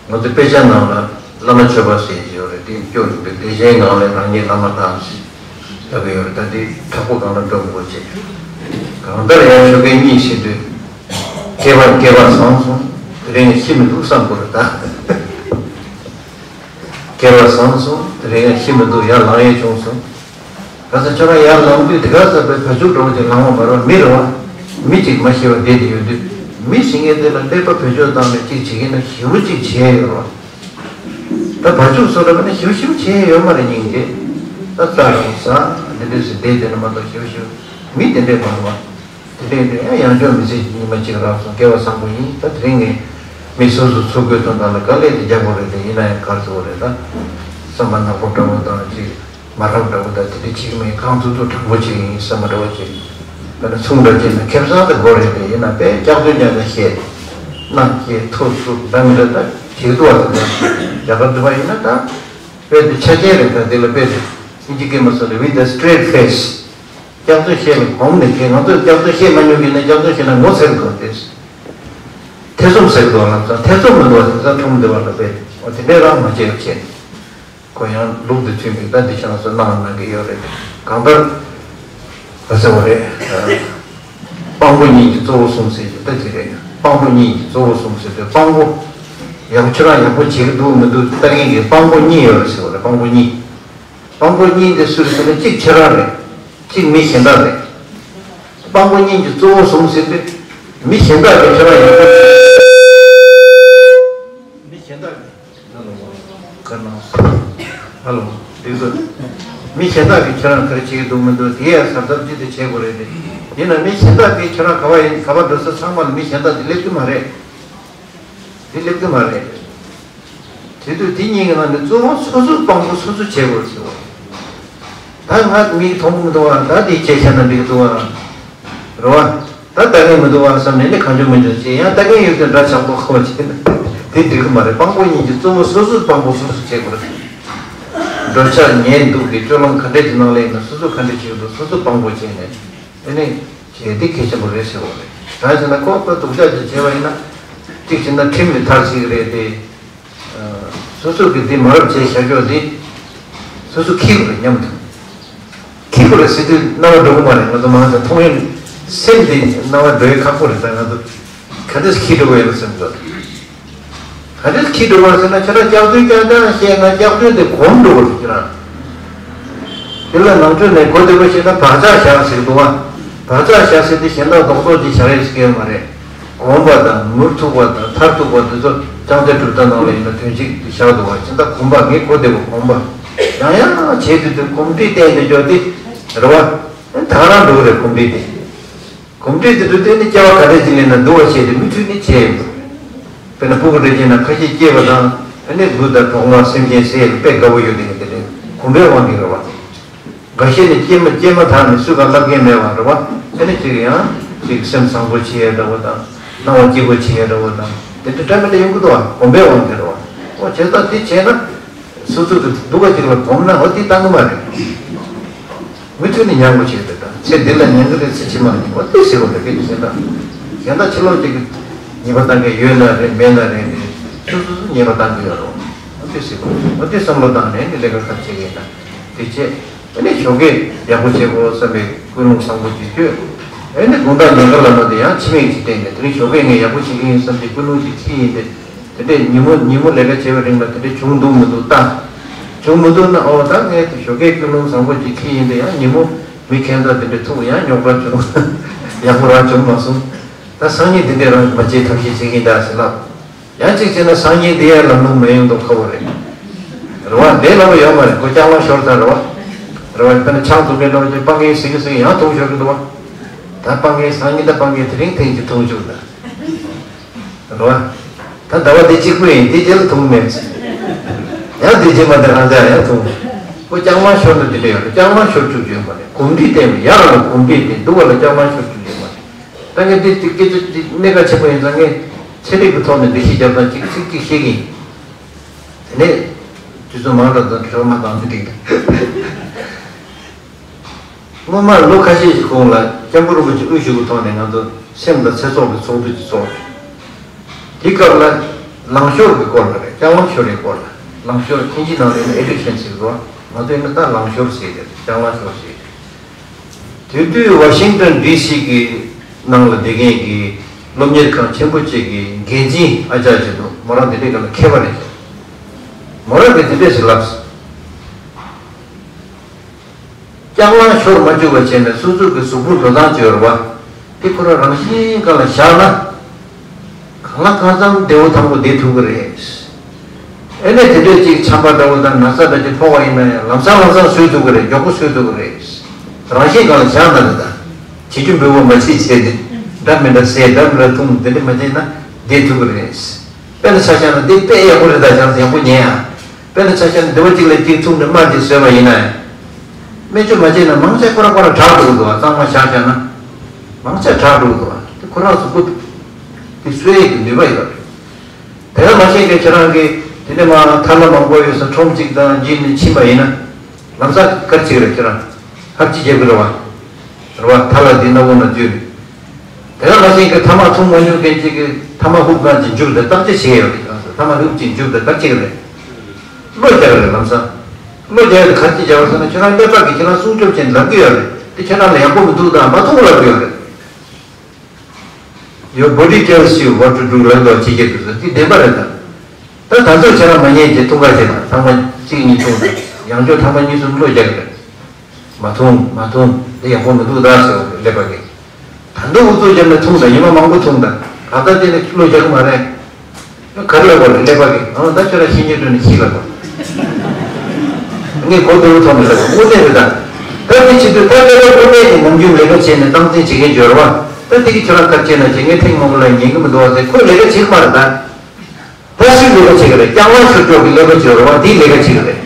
ང་ཚོ་དཔེ་ཆ་ནང་ལ་བླ་མ་མཆོད་པ་ཟེར་གྱི་ཡོད་རེད། དེ་སྐྱོར་འདུག་པས། བདེ་ཆེན་སྒང་ལ་རང་ཉིད་བླ་མ་དང་ཟེར་ལབ་ཀྱི་ཡོད་རེད། ད་དེ་དྲག་པོ་སྒང་ལ་འགྲོ་མི་དགོས་ཅེས། གང་ལྟར་ཡང་ཆོ་ག་གཉིས་ཟེར་དུས། སྐལ་བ་སྐལ་བ་བཟང་སོང་། དེ་རིང་ཤི་མི་འདུག་བསམ་དགོས་རེད་ད། སྐལ་བ་བཟང་སོང་། དེ་རིང་ཤི་མི་འདུག་ཡར་ལངས་ཡས་བྱུང་སོང་། ག་ས་ཁྱོད་རང་ཡར་ལངས་དུས་དེ་ག་ས་པའི་བ་ཕྱུགས་འདྲ་བོ་ཅིག་ལངས་པ་མ་རེད་པ། མི་རེད་པ། མི་གཅིག་མ་ཤི་བར་བསྡད་དེ་ཡོད་དུས། མི་ཤི་མཁན་དེ་ལ་ཀླད་པ་བེད་སྤྱོད་བཏང་ནས་གཅིག་བྱེད་མཁན་ན་ཞེ་པོ་གཅིག་བྱས་ཡོད་རེད་པ། ད་བ་ཕྱུགས་སུ་རེད་པ་ན་ཞེ་པོ་ཞེ་པོ་བྱས་ཡོད་མ་རེད། སྙིང་རྗེ། ད་རྩྭ་རུ་ཟ་འདི་འདྲས་སུ་བསྡད་དེ་ན་མ་གཏོགས་ཞེ་པོ་ཞེ་པོ་མི་དེ་འདྲས་མ་རེད་པ། དེ་རིང་དེ་ཡང་ཡང་བསྐྱར་མི་ཚེ་ཉི་མ་གཅིག་རག་སོང་། སྐལ་བ་བཟང་པོ་ཡིན། ད་དེ་རིང་ངས་མི་སོ་སོ་འཚོ་དགོས་དོན་དག་ལ་དཀའ་ལས་དེ་རྒྱག་དགོས་རེད། དེ་ཡིན་ན་ཡང་ག་རེ་ཟེར་དགོས་རེད། ད་བསམ་པ་ནག་པོ་འདྲ་བོ་དང་ཅིག་མ་རབས་འདྲ་བོ་དང་དེ་འདྲ་བྱེད་ཀྱི་མེད། གང་ཐུབ་ཐུབ་དྲང་པོ་བྱེད་ཀྱི་ཡིན་བསམ་པ་འདྲ་བོ་བྱེད་ཀྱི་ཡིན། དཔེར་ན་ཚོང་འདྲ་བྱེད་ན་ཁེ་བཟང་དེ་དགོས་རེད། དེ་ཡིན་ན་དཔེ་སྐྱག་རྫུན་རྐྱང་རྐྱང་བཤད། རྣམ་སྐྱེས་ཐུབ་ཐུབ་འདྲ་མི་འདྲ་ད་བྱེད་ཀྱི་འདུག་པ། དེ་འདྲ་རྒྱ་གར་འདི་པ་ཡིན་ན་ད་དཔེ་དེ་ཆ་རྐྱེན་རེད། ད་དེ་ལ་དཔེ་དེ་ཨིན་ཇི་སྐད་མ་སོང་ལ་with a straight face། སྐྱག་རྫུན་བཤད་ནས་གོམས་ནས་བཤད། ང་ཚོས་སྐྱག་རྫུན་བཤད་མ་མྱོང་མཁན་ན་སྐྱག་རྫུན་བཤད་ན་ངོ་ཚ་གི་འདུག་སྟེ། ཐེ་ཚོམ་ཟ་གི་འདུག་ལབ་ཙང་ཐེ་ཚོམ་མི་འདུག་པ། དེང་སང་ཁྲོམ་སྡེ་བ་ལ་དཔེ་འོ་དེ་འདྲས་རང་མ་བྱེད་པ་བྱས། ཁོ་ཡང་ལུགས་དེ་མཐུན་པའི་ད་འདི་ཁྱེད་རང་ཚོ་གནང་གནང་གི་ཡོད་རེད། གང་ལྟར་ག་ཟེར་བ་རེད། སྤང་པོ་གཉིས་ཀྱི་གཙོ་བོ་གསུམ་ཟེར་གྱི་ད་དེ་རེད། སྤང་པོ་གཉིས་ཀྱི་གཙོ་བོ་གསུམ་ཟེར་དུས་སྤང་པོ་ཡག་ཁྱོད་རང་ཡག་པོ་བྱེད་ཀྱི་འདུག་མི་འདུག་ལྟ་མཁན་གྱི་སྤང་པོ་གཉིས་ཡོད་རེད་ཟེར་བ་རེད། སྤང་པོ་གཉིས། སྤང་པོ་གཉིས་འདི་སུ་རེད་ཟེར་ན་གཅིག་ཁྱེད་རང་རེད། གཅིག་མི་གཞན་དག་རེད། སྤང་པོ་གཉིས་ཀྱི་གཙོ་བོ་གསུམ་ཟེར་དུས་མི་གཞན་དག་གིས་ཁྱེད་རང་ཡག་པོ་བྱེད། མི་གཞན་དག་གིས་ཧ་ལོ། ཧ་ལོ། འགྲིག་སོང་། མི་གཞན་དག་གིས་ཁྱེད་རང་ག་རེ་བྱེད་ཀྱི་འདུག་མི་འདུག་དེ་ཡང་གཟབ་གཟབ་ཅིག་དེ་བྱེད་དགོས་རེད་དེ། ཡིན་ན་མི་གཞན་དག་གིས་ཁྱེད་རང་ག་པར་ཡིན་ག་པར་འགྲོ་ས་ཚང་མ་ལ་མི་གཞན་དག་དེ་སླེབས་ཀྱི་མ་རེད། དེ་སླེབས་ཀྱི་མ་རེད། དེ་དུས་དེ་གཉིས་ཀྱི་ནང་ནས་གཙོ་བོ་སོ་སོའི་སྤང་པོ་སོ་སོ་བྱེད་དགོས་ཟེར་བ། ད་ང་མིག་མཐོང་མི་འདུག་བ། ད་དེ་བྱས་བྱས་ན་འགྲིག་འདུག་བ། རེད་བ། ད་ལྟ་མཁན་མི་འདུག་བ་བསམ་ནས་ནི་གང་བྱུང་མི་འདུག་ཅེས་ཡང་ལྟ་མཁན་ཡོད་དུས་འདྲ་ཆགས་པོ་ཁོ་བྱས་ན་དེ་འགྲིག་གི་མ་རེད། སྤང་པོ་གཉིས་ཀྱི་གཙོ་བོ་སོ་སོའི་སྤང་པོ་སོ་སོ་བྱེད་དགོས་རེད། འགྲོ་འཆག་ཉལ་འདུག་གི་སྤྱོད་ལམ་ག་འདྲས་ཀྱི་ནང་ལ་ཡིན་ན་སོ་སོ་ག་འདྲས་བྱེད་དགོས་འདུག་སོ་སོ་སྤང་པོ་བྱས་ནས་དེ་ནས་བྱས་དེ་གལ་ཆེན་པོ་རེད་ཟེར་བ་རེད། གང་ཟེར་ན་ཁོ་ཁོ་སྡུག་ཅག་ཅིག་བྱས་པ་ཡིན་ན་གཅིག་བྱས་ན་ཁྲིམས་ལས་ཐར་སྲིད་ཀྱི་རེད་དེ། སོ་སོ་གིས་འདི་མ་རབས་བྱས་བཞག་ཀྱོག་འདི་སོ་སོ་ཁྱི་དགོས་རེད་སྙམ་དུ། ཁྱི་དགོས་རེད་ཟེར་དུས་རྣ་བ་འགྲོ་གི་མ་རེད། ང་ཚོ་མང་ཚོགས་མཐོང་ཡོང་སེམས་འདི་རྣ་བ་འགྲོ་ཡི་ཁག་པོ་རེད། ད་ང་ཚོ་ག་འདྲས་ཁྱི་འགྲོ་གི་ཡོད་ལ་སེམས་ཚོར། ག་འདྲས་ཁྱི་འགྲོ་གི་རེད་ཟེར་ན་ཁྱེད་རང་སྐྱག་རྫུན་རྐྱང་རྐྱང་བཤད་ན་སྐྱག་རྫུན་དེ་གོམས་འགྲོ་གི་རེད་ཁྱེད་རང་། དེ་ལ་ནང་ཆོས་ནས་གོ་བདེ་པོ་བཤད་ན་བག་ཆགས་བཞག་ཟེར་འདུག་བ། བག་ཆགས་བཞག་ཟེར་དུས་གཞན་དག་རྡོག་རྡོག་ཅིག་བཞག་ཡས་ཟེར་གྱི་ཡོད་མ་རེད། གོམས་པ་དང་ནོར་ཐུག་པ་དང་ཐར་ཐུག་པ་འདི་ཚོ་ལྕང་སྟེ་གྲུབ་མཐའ་ནང་ལ་ཡིན་ན་དོན་གཅིག་ཏུ་བཞག་འདུག་བ། ཅི་འདྲ་གོམས་པ་ངས་གོ་བདེ་པོ་གོམས་པ། ཡང་ཡང་བྱེད་དུས་དུས་གོམས་འདྲིས་བསྟན་ཏེ་འཇོག་སྟེ་རེད་བ། ད་ག་རང་འགྲོ་གི་རེད་གོམས་འདྲིས་དེ། གོམས་འདྲིས་དེ་འགྲོ་དུས་ནི་སྐྱེ་བ་ག་འདྲས་ཅིག་ལེན་ན་འདུག་བ་བྱས་ཏེ་མུ་མཐུད་ནས་བྱས་ཡོང་གི་རེད། དཔེར་ན་སྤུ་གུ་འདྲ་བྱས་ན་ཁ་ཤས་སྐྱེས་པ་དང་ཨ་ནི་བུ་དང་གྲོགས་མོ་སེམས་ཅན་ཟས་ལ་དཔེ་དགའ་བོ་ཡོད་དེ་དེ་འདྲའི་གོམས་པའི་དབང་གིས་རེད་བ། འགའ་ཤས་ནི་སྐྱེས་མ་སྐྱེས་མ་ཐག་ནས་སུས་གང་ལབ་མཁན་མེད་པ་རེད་བ། ཨ་ནི་ཅིག་ཡང་ཅིག་སེམས་བཟང་པོ་བྱེད་ཡས་འདྲ་བོ་དང་སྣང་བ་སྐྱིད་པོ་བྱེད་ཡས་འདྲ་བོ་དང་དེ་འདྲ་འདྲ་མི་འདྲ་ཡོང་གི་འདུག་བ། གོམས་པའི་དབང་གིས་རེད་བ། ཨོ་བྱས་ཙང་དེ་བྱས་ན་སོ་སོ་གི་སྡུག་པ་ཅིག་ལ་གོམས་ན་ཨོ་དེ་བཏང་གི་མ་རེད། མུ་མཐུད་ནས་མྱང་དགོས་བྱས་ཏེ་དང་ཚེ་འདི་ལ་མྱང་གི་རེད། ཚེ་ཕྱི་མ་ལ་མྱང་དགོས་དེ་ཟེར་བ་རེད། དེ་གཞན་དག་གཞན་དག་ཕྱི་ལོགས་ཅིག་གི་ཉེས་པ་བཏང་མཁན་ཡོད་ན་རེད་མེད་ན་རེད་དེ་སོ་སོ་སོ་ཉེས་པ་བཏང་གི་ཡོད་རེད། འོ་དེ་ཟེར་བ་རེད། འོ་དེ་བསམ་བློ་བཏང་ནས་ནི་ལས་ཀ་ག་རེ་བྱེད་ཀྱི་ཡིན་ན་དེ་བྱས། ཨ་ནི་ཞོགས་ཀས་ཡག་པོ་བྱེད་དགོས་བསམ་པའི་ཀུན་སློང་བཟང་པོ་ཅིག་བཅོས། ཨ་ནི་དགོང་དག་ཉལ་ཁ་ལ་མ་དེ་ཡང་ཕྱི་མིག་ཅིག་བསྟན་ནས་དེ་རིང་ཞོགས་ཀས་ངས་ཡག་པོ་བྱེད་ཀྱི་ཡིན་བསམ་པའི་ཀུན་སློང་ཅིག་ཁྱེར་ཡིན་ཏེ། དེ་འདྲས་ཉིན་མོ་ཉིན་མོ་ལས་ཀ་བྱེད་པའི་རིང་ལ་དེ་འདྲས་བྱུང་འདུག་མི་འདུག་ལྟ། བྱུང་མི་འདུག་ན་ཨོ་ད་ངས་དེ་ཞོགས་ཀས་ཀུན་སློང་བཟང་པོ་ཅིག་ཁྱེར་ཡིན་ཏེ་ཡང་ཉིན་མོ་མི་ཁྱད་མཚར་དེ་འདྲས་ཐུག་ཡང་རྙོག་དྲ་བྱུང་། ཡག་པོ་རང་བྱུང་མ་སོང་། ད་སང་ཉིན་དེ་འདྲས་རང་མ་བྱེད་ཐབས་ཤེས་བྱེད་ཀྱིན་གདའ་ཟེར་ལབ། ཡང་གཅིག་བྱས་ན་སང་ཉིན་དེ་ཡང་ལམ་ལྷོང་མི་ཡོང་མདོག་ཁ་པོ་རེད། རེད་བ། ལས་སླ་པོ་ཡོད་མ་རེད། ཁོ་ལྕགས་ལམ་ཤོར་ཚར་རེད་བ། རེད་བ། དཔེར་ན་ཆང་འཐུང་མཁན་འདྲ་བ་ཅིག་སྤང་གིན་ཟིང་གིན་ཟིང་གིན་ཡང་འཐུང་ཤོར་གི་འདུག་བ། ད་སྤང་གིན་སང་ཉིན་ད་སྤང་གིན་དེ་རིང་ཐེངས་གཅིག་འཐུང་བཅུག་ད། རེད་བ། ད་ཟླ་བ་འདི་གཅིག་པུ་ཡིན། དེ་རྗེས་ལ་འཐུང་མེད། ཡང་དེ་རྗེས་མ་དེ་རང་ཅག་ཡང་འཐུང་། ཁོ་ལྕགས་ལམ་ཤོར་ན་དེ་འདྲ་ཡོད་རེད། ལྕགས་ལམ་ཤོར་བཅུག་རྒྱུ་ཡོད་མ་རེད། གོམས་འདྲིས་བསྟེན་པ་ཡག་རང་ལ་གོམས་འདྲིས་བསྟེན་སྡུག་པ་ལ་ལྕགས་ལམ་ཤོར་བཅུག་རྒྱུ་ཡོད་མ་རེད། ད་ངས་འདི་འདི་སྐད་ཆ་འདི་གནད་འགག་ཆེན་པོ་ཡིན་ཙང་ངས་ཚན་རིག་གི་ཐོག་ནས་འགྲེལ་བཤད་རྒྱབ་སྟངས་གཅིག་ཚིག་གཅིག་བཤད་ཀྱི་ཡིན། དེ་ནས་དུས་ཚོད་མང་དྲགས་དང་དྲི་བ་མ་བཏང་ཚེ་འགྲིག་གི། སྔོན་མ་ལོ་ཁ་ཤས་ཤིག་གོང་ལ་སྐྱབས་མགོན་རིན་པོ་ཆེ་དབུ་བཞུགས་ཀྱི་ཐོག་ནས་ང་ཚོ་སེམས་དང་ཚེ་སྲོག་གི་ཚོགས་འདུ་ཅིག་ཚོགས། དེ་སྐབས་ལ་ལང་ཤོར་གྱི་སྐོར་ལ་རེད། ལྕགས་ལམ་ཤོར་བའི་སྐོར་ལ། ལང་ཤོར་ཨིན་ཇི་ནང་ལ་ཡིན་ན་ཨེ་ཌིག་ཤན་ཟེར་གི་འདུག་ང་ཚོ་ཡིན་ན་ད་ལང་ཤོར་ཟེར་གི་རེད། ལྕགས་ལམ་ཤོར་ཟེར་གི་རེད། དེ་དུས་ཝ་ཤིང་ཏོན་ཌི་སི་གི་ནང་ལ་བསྡད་མཁན་གྱི་སློབ་གཉེར་ཁང་ཆེན་པོ་གཅིག་གི་འགན་འཛིན་ཨ་ཅག་ཅིག་འདུག་མོ་རང་དེ་འདྲའི་སྒང་ལ་མཁས་པ་རེད། མོ་རང་གིས་དེ་འདྲས་ཞིག་ལབ་སོང་། ལྕགས་ལམ་ཤོར་མ་བཅུག་པ་བྱས་ནས་སོ་སོ་གི་གཟུགས་པོ་འགྲོ་སྟངས་བཅོས་ར་བ། དེ་ཁོ་རང་རང་བཞིན་སྒང་ལ་བཞག་ན། གང་ལ་གང་འཚམ་བདེ་པོ་ཐང་པོ་བསྡད་ཐུབ་ཀྱི་རེད། ཨེ་ནས་དེ་འདྲས་ཅིག་ཆམ་པ་འདྲ་བོ་དང་ན་ཚ་འདྲ་ཅིག་ཕོག་པ་ཡིན་ན་ཡང་ལམ་སང་ལམ་སང་བཟོད་ཐུབ་ཀྱི་རེད། མགྱོགས་པོ་བཟོད་ཐུབ་ཀྱི་རེད། རང་བཞིན་སྒང་ལ་བཞག་ན་རེད་ད། བྱེད་རྒྱུ་འབུལ་བ་མ་བྱེད་བྱས་ཏེ། འདྲ་མི་འདྲ་ཟས་འདྲ་མི་འདྲ་འཐུང་དེ་འདྲ་མ་བྱས་ན་བསྡད་ཐུབ་ཀྱི་རེད། དཔེར་ན་ཆ་བཞག་ན་འདི་དཔེ་ཡག་པོ་རེད་ད། ཅང་ཡག་པོ་ཉན་ཡ། དཔེར་ན་ཆ་བཞག་ན་སྡེ་བ་གཅིག་ལ་གཅིག་ཐུག་ནས་རྨ་འདི་བཟོས་པ་ཡིན་ན་ཡང་། སྨན་བཅོས་མ་བྱས་ན་མང་ཆེ་ཁོ་རང་ཁོ་རང་དྲག་འགྲོ་གི་འདུག་བ། གཙང་མ་བཞག་བཞག་ན། མང་ཆེ་དྲག་འགྲོ་གི་འདུག་བ། དེ་ཁོ་རང་གཟུགས་པོ་དེ་གསོ་ཡས་ཀྱི་ནུས་པ་ཡོད་རེད། དེ་ཡང་མ་ཤེས་མཁན་ཁྱེད་རང་གིས་དེ་ནས་མ་ཐ་ལ་མང་པོ་ཡོད་ས་ཁྲོམ་གཅིག་དང་བརྒྱུད་ནས་ཕྱིན་པ་ཡིན་ན། ལམ་སང་ག་རེ་བྱེད་ཀྱི་རེད། ཁྱེད་རང་ཧབ་ཅིག་རྒྱབ་ཀྱི་རེད་བ། རེད་བ། ཐ་ལ་འདི་སྣ་བུག་ནང་འཛུལ་རེད། དེ་ཡང་མ་ཤེས་མཁན་ཐ་མག་འཐུང་མ་མྱོང་མཁན་ཅིག་གིས་ཐ་མག་ཧུབ་གང་ཅིག་འཇུབ་དང་བརྟག་དཔྱད་བྱེད་ཡོད་རེད། ཐ་མག་ཧུབ་ཅིག་འཇུབ་དང་བརྟག་དཔྱད་རེད། བློ་རྒྱག་རེད་ལམ་སང་། བློ་རྒྱག་ཡོད་དེ་ག་རེ་བྱས་རྒྱག་པ་ཟེར་ན་ཁྱོད་རང་ཀླད་པ་གིས་ཁྱེད་རང་སྲུང་སྐྱོབ་བྱས་ནས་ལབ་ཀྱི་ཡོད་རེད་དེ། ཁྱེད་རང་ལ་ཡག་པོ་མི་འདུག་དང་མ་འཐུང་ལབ་ཀྱི་ཡོད་རེད། Your body tells you what to do ལབ་འདུག་ཕྱི་རྒྱལ་དུ་ཟེར་དེ་བདེན་པ་རེད་ད། ད་ད་ཚོད་ཁྱེད་རང་མ་ཉན་བྱས་འཐུང་ག་བྱས་དང་ཐ་མག་གཅིག་གཉིས་འཐུང་དང་ཡང་བསྐྱར་ཐ་མག་གཉིས་གསུམ་བློ་རྒྱག་གི་རེད། མ་འཐུང་མ་འཐུང་དེ་ཡག་པོ་མི་འདུག་ད་ཟེར་བ་རེད་ཀླད་པ་གིས། ད་འདི་འུ་ཚོ་རྒྱབ་ནས་འཐུང་དང་ཉི་མ་མང་པོ་འཐུང་དང་ད་ལྟ་དེ་ནས་བློ་རྒྱག་གི་མ་རེད། ག་རེ་ལབ་པ་རེད་ཀླད་པ་གིས། ཨང་ད་ཁྱོད་རང་ཤི་ཉེན་འགྲོ་ནས་ཤི་ལབ་པ། ངས་གོ་བདེ་བོ་ཐོག་ནས་ལབ་པ་དངོས་གནས་རེད་ད། ད་དེ་བྱེད་དུས་ད་ཀླད་པ་དངོས་གནས་ཀྱི་ནམ་རྒྱུན་ལས་ཀ་བྱས་ནས་སྟངས་འཛིན་བྱེད་མཁན་འབྱོར་བ། ད་དེ་གི་ཁྱོད་རང་ག་རེ་བྱས་ན་བྱེད་ངས་ཐེངས་མང་པོ་ལ་ཉན་གི་མི་འདུག་བ་ཟེར་ཁོས་ལས་ཀ་བྱེད་གི་མ་རེད་ད། ད་སུས་ལས་ཀ་བྱེད་ཀྱི་རེད། ལྕགས་ལམ་ཤོར་ཀྱོག་གི་ཀླད་པ་བྱེད་རེད་བ། དེས་ལས་ཀ་བྱེད་ཀྱི་རེད།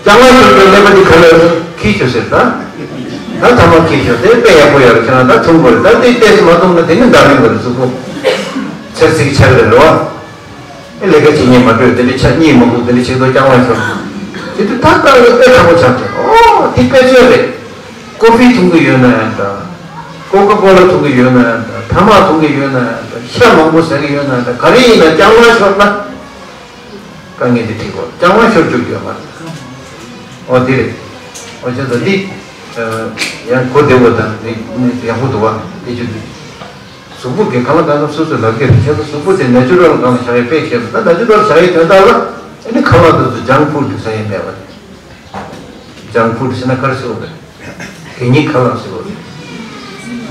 ལྕགས་ལམ་ཤོར་ཀྱོག་ཀླད་པ་དེ་ག་ལ་ཁྱི་ཤོར་ཟེར་ད། ད་ཐ་མག་ཁྱི་ཤོར་དེ་དཔེ་ཡག་པོ་ཡོད་རེད། ཁྱེད་རང་ད་འཐུང་དགོས་རེད། ད་དེ་ཏོག་ཙམ་མ་འཐུང་ན་དེ་ནི་འདར་ཡོང་གི་རེད་གཟུགས་པོ། ཚེར་ཚིག་ཆགས་ཀྱི་རེད་བ། ཨེ་ལས་ཀ་བྱེད་ཉན་མ་འགྲོ་དེ་འདྲ་ཆ་གཉིད་མ་ཁུག་དེ་འདྲ་བྱེད་དུས་ལྕགས་ལམ་ཤོར། དེ་དུས་ད་ལྟ་ལ་དཔེ་ཁག་པོ་ཆགས་ཀྱི་རེད། ཨོ་དེ་དཔེ་ཚོད་རེད། ཀོ་ཧྥི་འཐུང་གི་ཡོད་ན་ཡང་འདྲ། ཀོ་ཀ་ཀོ་ལ་འཐུང་གི་ཡོད་ན་ཡང་འདྲ། ཐ་མག་འཐུང་གི་ཡོད་ན་ཡང་འདྲ། ཤ་མང་པོ་ཟ་གི་ཡོད་ན་ཡང་འདྲ། ག་རེ་ཡིན་ན་ལྕགས་ལམ་ཤོར་ན། དཀའ་ངལ་འདི་འཕྲད་དགོས། ལྕགས་ལམ་ཤོར་བཅུག་རྒྱུ་ཡོད་མ་རེད། ཨོ་དེ་རེད། ཨོ་བྱས་ཙང་འདི་ཡང་གོ་བདེ་བོ་དང་འདི་ཡག་པོ་འདུག་བ་འདི་བརྗོད་དུས། གཟུགས་པོ་གི་གང་ལ་གང་འཚམ་སོ་སོས་ལབ་ཀྱི་རེད། བྱས་ཙང་གཟུགས་པོ་དེ་ནེ་ཅུ་རལ་སྒང་ལ་བཞག་ཡས་དཔེ་ཁྱད་དུ་ད་ནེ་ཅུ་རལ་བཞག་ཡས་དོན་དག་ལ་ཨ་ནི་ཁ་ལག་དེ་ཚོ་ཇང་ཕུད་དུ་ཟ་ཡས་མེད་པ་རེད། ཇང་ཕུད་ཟེར་ན་ག་རེ་ཟེར་བ་རེད། གད་སྙིགས་ཁ་ལག་ཟེར་བ་རེད།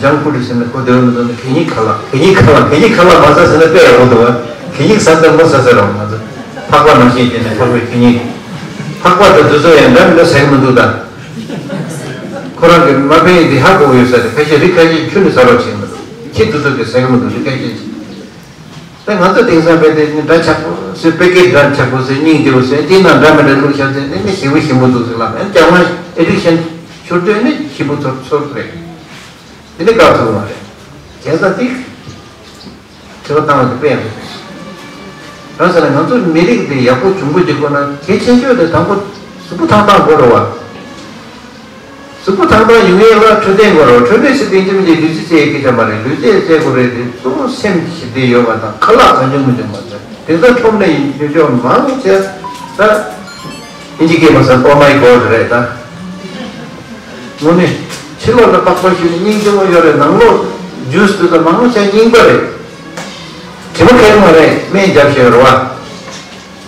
ཇང་ཕུད་ཟེར་ན་གོ་བདེ་བ་མི་འདུག་ན་གད་སྙིགས་ཁ་ལག་གད་སྙིགས་ཁ་ལག་གད་སྙིགས་ཁ་ལག་མ་ཟ་ཟེར་ན་དཔེ་ཡག་པོ་འདུག་བ། གད་སྙིགས་ཟ་ད་མོ་ཟ་ཟེར་རོགས་ང་ཚོ། ཕག་པ་ནང་བཞིན་བྱས་ནས་ཕག་པའི་གད་སྙིགས། ཕག་པ་དང་དེ་ཚོ་ཡང་འདྲ་མི་འདྲ་ཟ་གི་མི་འདུག་ད། ཁོ་རང་གི་མ་ཕན་ཡིན་དེ་ཧ་གོ་གི་ཡོད་ས་རེད། ཕལ་ཆེར་རི་ཁ་ཤས་ཁྱོན་ནས་ཟ་རོགས་བྱེད་གི་མི་འདུག་ཁྱི་དེ་ཚོ་གི་ཟ་གི་མི་འདུག་རི་ཁ་ཤས་ཀྱིས། ད་ང་ཚོ་དེང་སང་བས་དེ་ནི་འདྲ་ཆགས་པོ་ཟེར། དཔེ་སྐད་འདྲ་ཆགས་པོ་ཟེར། སྙིང་རྗེ་པོ་ཟེར། དེ་ན་འདྲ་མི་འདྲ་བླུགས་བཞག་ཚེ་ནི་མི་ཞེ་པོ་ཞིམ་པོ་འདུག་ཟེར་ལབ། ཨ་ནི་རྒྱ་མ་ཨེ་ཌིག་ཤན་ཤོར་དུས་ནི་ཞིམ་པོ་ཚོར་ཚོར་རེད། དེ་ནི་དགའ་ཐུབ་མ་རེད། བྱས་ཙང་དེ་དྲི་བ་བཏང་བ་དེ་དཔེ་ཡག་པོ་རེད། རང་ས་ནས་ང་ཚོ་མི་རིགས་དེ་ཡག་པོ་འབྱུང་པོ་འཇུག་དགོས་ན་གལ་ཆེ་ཤོས་དེ་དང་པོ་གཟུགས་པོ་ཐང་ཐང་དགོས་རེད་བ། གཟུགས་པོ་ཐང་ཐང་ཡོང་ཡས་ལ་འཕྲོད་བསྟེན་དགོས་རེད། འཕྲོད་བསྟེན་ཟེར་དུས་ཁྱིམ་གྱི་ལུས་རྩལ་རྩེད་ཀྱི་ཆ་མ་རེད། ལུས་རྩལ་རྩེད་དགོས་རེད་དེ། གཙོ་བོ་སེམས་ཞི་བདེ་ཡོད་པ་དང་། ཁ་ལག་གང་བྱུང་མི་བྱུང་བ་དང་། དེ་ཚོ་ཁྲོམ་ནས་ཡིན་ཆོག་ཆོག་མང་ཆེ་ད་ཨིན་ཇི་སྐད་མ་ཟ་Oh my God རེད་ད། དངོས་གནས་ཕྱི་ལོགས་ལ་པགས་པ་བཤུས་ནས་སྙིང་རྗེ་མོ་ཡོད་རེད། ནང་ལོགས་ཇུས་དེ་ཚོ་མང་ཆེ་རྙིང་པ་རེད། དྲི་མ་ཁེལ་མ་རེད། སྨན་རྒྱབ་བཞག་ཡོད་རེད་བ།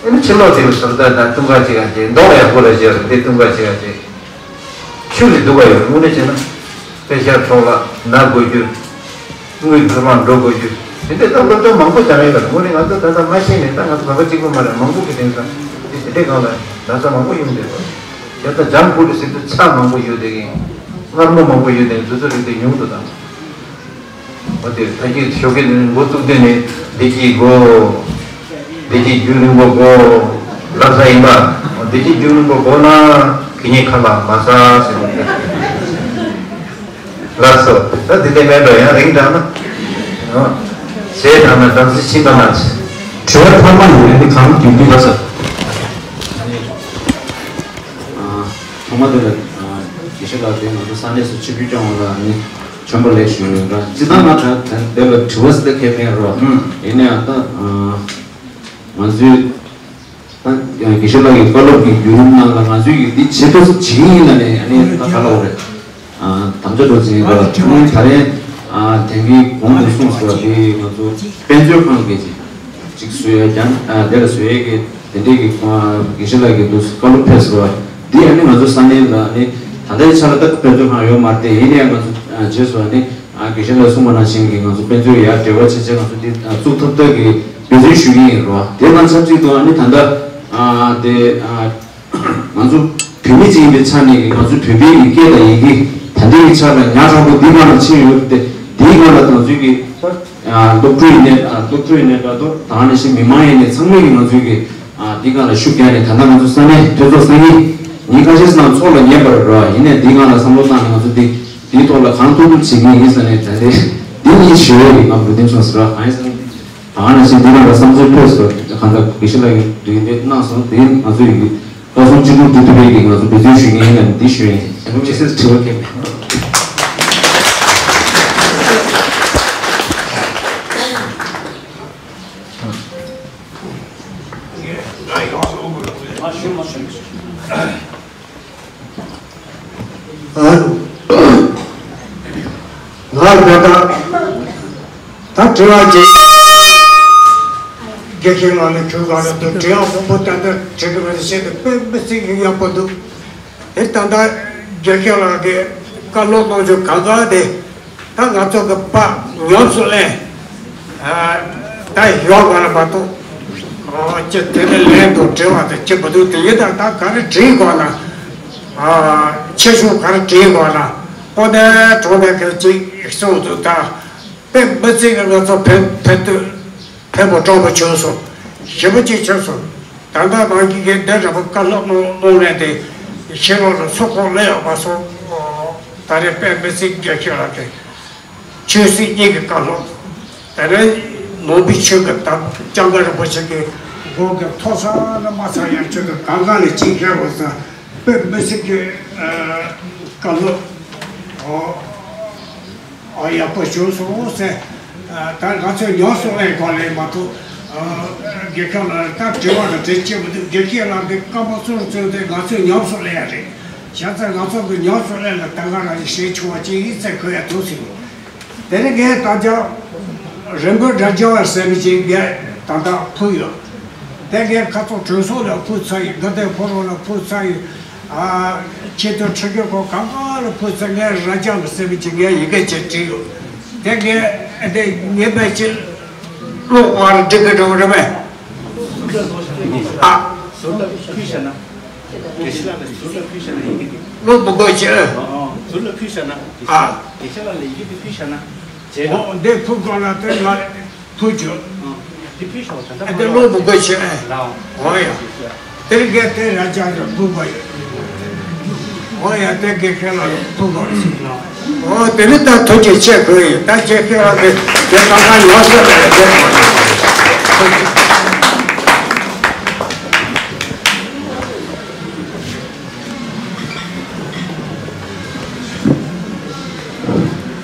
ཨ་ནི་ཕྱི་ལོགས་དེ་བཟོ་ལྟ་དང་བཏུང་ཁ་ཅིག་ག་ཅིག་མདོག་ཡག་པོ་ལ་བཞག་རེད། དེ་བཏུང་ཁ་ཅིག་ག་ཅིག་ཆུ་ལས་སྡུག་པ་ཡོད། དངོས་གནས་བྱས་ན་དཔེ་ཤ་འཕྲོག་ལ་ན་དགོས་རྒྱུ། དངུལ་ཕར་མར་འགྲོ་དགོས་རྒྱུ། དེ་འདྲའི་ད་སློབ་སྦྱོང་མང་པོ་སྦྱང་ཡོད་རེད། དངོས་གནས་ང་ཚོ་ད་ལྟ་མ་ཤེས་ནས། ད་ང་ཚོ་ང་ཚོ་གཅིག་པུ་མ་རེད། མང་པོ་གི་དེང་སང་དེ་དེ་འདྲའི་སྒང་ལ་ན་ཚ་མང་པོ་ཡོང་བསྡད་ཡོད་རེད། ད་ལྟ་ཇང་ཕུཌ་ཟེར་དུས་ཚྭ་མང་པོ་ཡོད་བསྡད་མཁན། མངར་མོ་མང་པོ་ཡོད་བསྡད་མཁན་དེ་ཚོ་དེ་ཉུང་དུ་བཏང་། འོ་དེ་ད་གིན་ཞོགས་ཀས་ནས་འགོ་བཙུགས་དུས་ནས་བདེ་སྐྱིད་དགོས། བདེ་སྐྱིད་རྒྱུན་རིང་པོ་དགོས་ལབ་ས་ཡིན་པ། བདེ་སྐྱིད་རྒྱུན་རིང་པོ་དགོས་ན་གད་སྙིགས་ཁ་ལག་མ་ཟ་ཟེར་བ་རེད། ལགས་སོ། ད་དེ་འདྲ་མེད་འགྲོ། ཡང་རིང་དྲགས་ན། ཞེས་དྲགས་ན་དམ་ཚིག་ཕྱིན་པ་ན། དྲི་བ་མཐའ་མ་ཡིན་ན་ནི་གང་དུས་དུས་ལ་ཟེར། ཨ། ཐོག་མ་དེ་ལ། ཨ། དགེ་བཤེས་ལགས་དེ་ང་ཚོ་ས་གནས་སུ་ཆིབས་བསྒྱུར་བསྐྱངས་པ་ལ་ནི་བྱོན་པ་ལེགས་ཞུ་ཡོད་ལ། སྤྱིར་བཏང་ང་ད་དེ་ལ་དྲི་བ་ཟེར་མཁན་མེད་རོགས། ཨུམ། ཡིན་ནའང་ད། ཨ། ང་ཚོའི་ད་དགེ་བཤེས་ལགས་ཀྱི་བཀའ་སློབ་ཀྱི་བརྒྱུད་རིམ་ནང་ལ་ང་ཚོས་ཀྱི་འདི་བྱེད་ཐུབ་བྱེད་ཀྱི་ཡིན་ལ་ནི། ཨ་ནི་ད་ག་ལ་འོ་རེད། ཨ། དམ་བཅའ་འགྲོ་ཟིན་རོགས། ཨ་ནི་ད་རེས། ཨ། དེང་གི་གོང་དུ་གསུངས་སོ། དེ་ང་ཚོ་དཔལ་འབྱོར་ཁང་གི་ཅིག་བཟོ་ཡ་ཀྱང་། ཨ། དེ་ལ་བཟོ་ཡས་ཀྱི་དེ་འདྲས་ཀྱི་དགེ་བཤེས་ལགས་ཀྱི་འདུག་བཀའ་སློབ་ཕེབས་སོ། འདི་ཨ་ནི་ང་ཚོ་ས་གནས་ལ་ནི་ད་ལྟའི་ཆ་ལ་ད་དཔལ་འབྱོར་ཁང་ཡོད་མ་རེད་དེ། ཡིན་ཡང་ང་ཚོ། ཨ། རྗེས་སུ་ཨ་ནི། ཨ། དགེ་བཤེས་ལགས་གསུངས་པ་ནང་བཞིན་གྱི་ང་ཚོ་དཔལ་འབྱོར་ཡར་འབྲེལ་བ་བྱས་བྱས་ང་ཚོ་འདི། ཨ། བཙུགས་ཐུབ་ཐབས་ཀྱི་འབད་བརྩོན་ཞུ་གི་ཡིན་རོགས། དེ་དང་ཆབས་ཅིག་ཏུ་ཨ་ནི་ད་ལྟ། ཨ། དེ། ཨ། ང་ཚོ་བོད་མི་ཅིག་ཡིན་པའི་ཆ་ནས་ཀྱི་ང་ཚོ་བོད་པའི་གི་སྐད་དང་ཡི་གེ་ད་ལྟའི་གི་ཆ་ལ་ཉག་ཕྲ་པོ་འདི་སྒང་ལ་ཕྱིན་ཡོད་དེ། འདིའི་སྒང་ལ་ང་ཚོའི་གི། ཨ། སློབ་ཕྲུག་ཡིན་ནའི། ཨ། སློབ་ཕྲུག་ཡིན་ནའི་འདྲ་འདུག་ད་ནང་བཞིན་མི་མང་ཡིན་ནའི་ཚང་མས་ཀྱི་ང་ཚོའི་གི། ཨ། འདི་སྒང་ལ་ཤུགས་རྒྱག་ནས། ད་ལྟ་ང་ཚོ་ས་གནས་མཐུན་ཚོགས་སང་ཉིན་ཉིན་ཁ་ཤས་ནང་ཚོགས་ལ་ཉན་པར་རོགས། ཡིན་ནའི་འདི་སྒང་ལ་བསམ་བློ་བཏང་ནས་ང་ཚོ་འདི་འདིའི་ཐོག་ལ་གང་ཐུབ་ཐུབ་བྱེད་ཀྱི་ཡིན་ཟེར་ནས། ད་ལྟའི་འདི་གཉིས་ཞུ་ཡས་ཡིན། ང་འབུལ་དེ་སོང་ཟེར་བ་གང་ཡིན་ཟེར་ན། ད་ནང་བཞིན་འདི་ནང་ལ་བསམ་ཚུལ་ཕེབས་སོང་། གང་ལྟར་དགེ་བཤེས་ལགས་ཀྱིས་འདི་འདྲ་གནང་སོང་། དེ་ང་ཚོ་ཡི་གི་བཀའ་གསུང་སྤྱི་ཁྱབ་འདི་ཐུབ་པའི་གི་ང་ཚོ་འབད་བརྩོན་ཞུ་གི་ཡིན་ལ་འདི་ཞུ་ཡིན། དེ་ནས་དམིགས་བསལ་དྲི་བ་གལ་མེད། ང་ད་ལྟ་ད་དྲི་བ་ཅིག་དགེ་བཤེས་ལགས་ནས་ཁྱོད་ག་རེ་འདུག་དྲི་བ་མང་པོ་ཏན་ཏན་དྲི་གི་མེད་ཟེར་ཏེ། དཔེ་མི་སྲིད་ཀྱི་ཡག་པོ་འདུག་དེ་ད་ལྟ་དགེ་བཤེས་ལགས་ཀྱིས་བཀའ་སློབ་གནང་རྒྱུ་གང་ག་དེ། ད་ང་ཚོ་གི་ཕར་ཉམས་སུ་ལེན། ཨ། ད་ཡོང་བ་ལ་མ་གཏོགས། ཨ། ཅི་དེ་ནས་ལན་དུ་དྲི་བ་དེ་ཅི་མི་འདུག་དེ་ཡིན་ད། ད་ག་རེ་དྲིས་དགོས་ན། ཨ། ཆེ་ཆུང་ག་རེ་དྲིས་དགོས་ན། ཨོ་ནས་གྲོང་ནས་ག་ཅིག་གསུངས་འདུག་ད་དཔེ་མི་སྲིད་ཀྱི་ང་ཚོ་ཕན་ཕན་ཐོགས་ཕན་པོ་སྤྲོ་པོ་བྱུང་སོང་། ཞེ་པོ་ཅིག་བྱུང་སོང་། ད་ལྟ་ནང་གི་གི་འདི་འདྲ་པོ་བཀའ་སློབ་གནང་གནང་ལས་དེ་ཕྱི་ལོགས་ལ་སུ་ཁོག་ལེ་ཡོད་པ་སོང་། ད་རེས་དཔེ་མི་སྲིད་དགེ་བཤེས་ལགས་ཀྱི་ཆོས་སྲིད་གཉིས་ཀྱི་བཀའ་སློབ། དེ་ནས་ནང་པའི་ཆོས་ཀྱི་དམ་སྐྱབས་མགོན་རིན་པོ་ཆེ་གི་དགོངས་ཀྱི་མཐོ་ས་ནས་དམའ་ས་ཡར་ཆོས་དང་གང་ག་ནས་ཅིག་བཤད་པ་སོང་། དཔེ་མི་སྲིད་ཀྱི། ཨ། བཀའ་སློབ། ཨོ། ཨ། ཡག་པོ་བྱུང་སོང་ཟེར། ཨ། ད་ང་ཚོས་ཉམས་སུ་ལེན་དགོས་ལས་མ་གཏོགས། ཨ། དགེ་བཤེས་ལགས་ད་དྲི་བ་དང་དྲི་བྱེད་མི་འདུག་དགེ་བཤེས་ལགས་འདི་བཀའ་མ་ཚོར་ཚོར་དེ་ང་ཚོས་ཉམས་སུ་ལེན་ཡ་རེད། བྱས་ཙང་ང་ཚོ་གི་ཉམས་སུ་ལེན་ལ་ད་ག་རང་ཞིག་ཞེ་ཆུང་བ་ཅིག་ཡིན་ཚེ་གོ་ཡ་འདུག་ཟེར། དེ་ནས་ངས་ད་ལྟ་རིན་པོ་འདྲ་རྒྱ་བ་ཟེར་མི་ཅིག་ངས་ད་ལྟ་ཕུལ་ཡོད། དེ་ངས་ཁ་སང་གྲོས་ཚོགས་ལ་ཕུལ་ཚར་ཡོད། དགའ་ལྡན་ཕོ་བྲང་ལ་ཕུལ་ཚར་ཡོད། ཨ། ཆེས་མཐོའི་ཁྲིམས་ཞིབ་ཁང་གང་ག་ལ་ཕུལ་ཚར། ངས་ར་རྒྱ་མི་ཟེར་མི་ཅིག་ངས་ཡི་གེ་ཅིག་བྲིས་ཡོད། དེ་ངས་ཨ་དེ་ངས་མ་ཅིག་ཀློག་པར་འགྲིག་གི་འགྲོ་རེད་པས། ཨ། ཟུར་ལ་ཕུལ་བཞག་ན། དགེ་བཤེས་ལགས་ལ་ཟུར་ལ་ཕུལ་བཞག་ན་ཡི་གེ་འདི། ཀློག་མི་དགོས་ཅི། ཨ། ཟུར་ལ་ཕུལ་བཞག་ན། ཨ། དགེ་བཤེས་ལགས་ལ་ཡི་གེ་འདི་ཕུལ་བཞག་ན། བྱས་ན། འོ། འདི་ཕུལ་དགོས་ན་དེ་ང་ཕུལ་རྒྱུ། ཨ། ཨ་དེ་ལོ་མི་དགོས་ཤེས་ཨེ། འོ་ཡ། དེ་གས་དེ་ར་ཅག་ར་ཕུག་པ་ཡིན། འོ་ཡ་དེ་གས་ཁས་ལ་ཕུག་པ་ཡིན། འོ་དེ་ནི་ད་ཐུགས་རྗེ་ཆེ་དགོས་ཡིན། ད་ཁྱེད་ཁས་ལ་དེ་དེ་གང་ག་ཡོང་ས་རེད་དེ།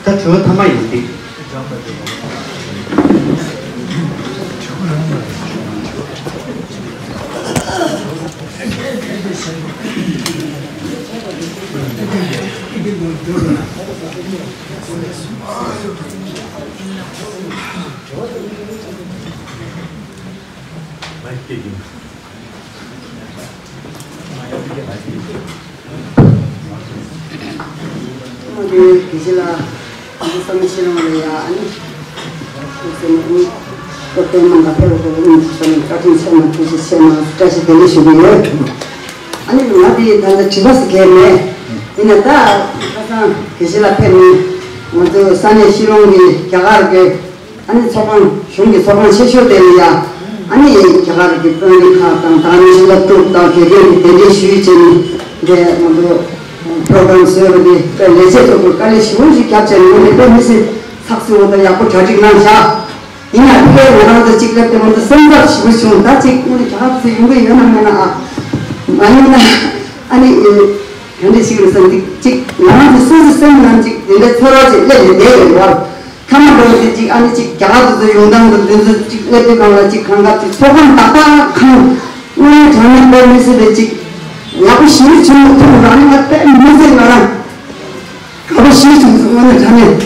ད་དྲི་བ་ཐ་མ་ཡིན་ཏེ། དེ་དེ་ལ་བསམ་ཤེས་རང་ལ་ཡ་ཨ་ནི། ཁོ་ཚོ་ནི་སློབ་སྟོན་མང་ག་ཕེབས་པ་ཁོ་ཚོ་ནི་བསམ་བཀའ་དྲིན་ཆེ་ན་ཐུགས་རྗེ་ཆེ་ན་བཀྲ་ཤིས་བདེ་ལེགས་ཞུ་གི་ཡོད། ཨ་ནི་ང་དེ་ད་ལྟ་དྲི་བ་ཞིག་གལ་མེད། ཡིན་ན་ད་ཁ་སང་དགེ་བཤེས་ལགས་ཕེབས་ནས་ང་ཚོ་ས་གནས་ཤི་ལོང་གི་རྒྱ་གར་གྱི་ཨ་ནི་ཚོགས་ཁང་གཞུང་གི་ཚོགས་ཁང་ཆེ་ཤོས་དེ་ལ་ཡ། ཨ་ནི་རྒྱ་གར་གྱི་རྩོམ་རིག་ཁག་དང་ད་ནི་སློབ་ཕྲུག་དང་དགེ་རྒན་གྱི་གདན་འདྲེན་ཞུས་བྱས་ནས་འདི་ང་ཚོ་པྲོ་གྲམ་བཟོས་པ་འདི་དཔེ་ལས་བྱེད་ཚོགས་པར་དཀའ་ལས་ཞེ་པོ་ཞིག་བརྒྱབ་བྱས་ནས་ངོས་ནས་དཔེ་མི་སྲིད་ཚགས་ཚུད་པོ་དང་ཡག་པོ་གྲ་སྒྲིག་གནང་བཞག་ཡིན་ན་ཕ་གིར་ང་རང་ཚོ་གཅིག་སླེབས་ཏེ་ང་ཚོ་སེམས་འཚབ་ཞེ་པོ་བྱུང་། ད་གཅིག་དངོས་གནས་རྒྱ་གར་ཚོ་ཡོང་གི་ཡོད་ན་མེད་ན་ཨ། མ་ཡོང་ན་ཨ་ནི་ག་འདྲ་ཞིག་རེད་བསམ་གཅིག་གཅིག་ང་རང་ཚོ་སོ་སོའི་སེམས་ནང་གཅིག་དེ་འདྲའི་ཚོར་བ་ཅིག་སླེབས་ནས་བསྡད་ཡོད་རེད་བ། ཐ་མ་འགྲོ་དེ་གཅིག་ཨ་ནི་གཅིག་རྒྱ་གར་དུ་ཚོ་ཡོང་སྟངས་དང་དེ་ཚོ་གཅིག་སླེབས་དུས་སྒང་ལ་གཅིག་གང་ག་གཅིག་ཚོགས་ཁང་ཏག་ཏག་ཁང་དངོས་གནས་དྲང་གནས་དཔེ་མི་སྲིད་པའི་གཅིག་ཡག་པོ་ཞེ་པོ་བྱུང་མ་ཐུབ་རང་ནི་ང་དཔེ་མི་སྲིད་ང་རང་དགའ་པོ་ཞེ་པོ་བྱུང་སོང་། དངོས་གནས་དྲང་གནས་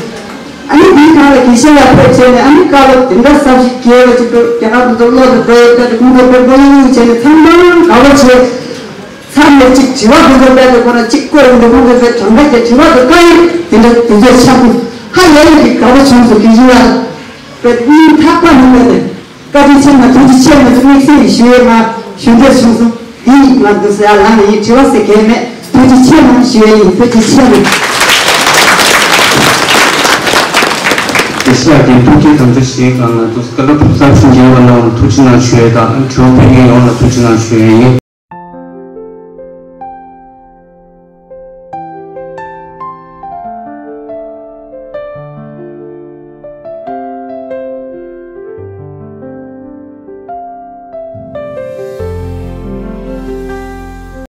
ཨ་ནི་དེའི་སྒང་ལ་དགེ་བཤེས་ལགས་ཕེབས་བྱས་ནས་ཨ་ནི་བཀའ་སློབ་དེ་འདྲ་ཟབ་ཞིག་རྒྱས་པ་ཅིག་འདུག་རྒྱ་གར་དུ་ཚོ་བློ་དང་བགྲོ་ཡས་དཔེ་དེ་ཁོང་ཚོ་དཔེ་བློ་ཡུལ་བྱས་ནས་ཚང་མ་དགའ་པོ་བྱས། ཚར་ནས་གཅིག་དྲི་བ་དེ་ཚོ་དཔེ་དེ་ཁོ་ན་གཅིག་བཀོད་ཡོང་དུས་ཁོང་ཚོས་དཔེ་དྲང་གནས་ཀྱི་དྲི་བ་དེ་བཀའ་ཡིག་དེ་འདྲ་དེ་ཚོས་ཆགས་འདུག་ཧ་ལས་ལས་ཀྱི་དགའ་པོ་བྱུང་སོང་། དགེ་བཤེས་ལགས་དཔེ་སྙིང་ཐག་པ་ནས་དཔེ་དེ་བཀའ་དྲིན་ཆེ་ན་ཐུགས་རྗེ་ཆེ་ན་དམིགས་བསལ་ཡིན་ཞུ་ཡས་ང་ཞུ་འདོད་བྱུང་སོང་། དེ་ཡིན་ང་འདུག་ཟེར་ཡ་ལངས་ནས་ཡིན། དྲི་བ་ཟེར་གལ་མེད། ཐུགས་རྗེ་ཆེ་ན་ཞུ་ཡས་ཡིན། ཐུགས་རྗེ་ཆེ་ན། དགེ་བཤེས་ལགས་ཀྱིས་ཐུགས་རྗེ་དམ་བཅའ་ཞུ་ཡས་གང་ང་འདུག་བཀའ་སློབ་ཟབ་ཞིང་རྒྱས་པ་གནང་བར་ཐུགས་རྗེ་གནང་ཞུ་ཡས་དང་དྲི་བ་ཕུལ་མཁན་ཡོངས་ལ་ཐུགས་རྗེ་གནང་ཞུ་ཡས་ཡིན།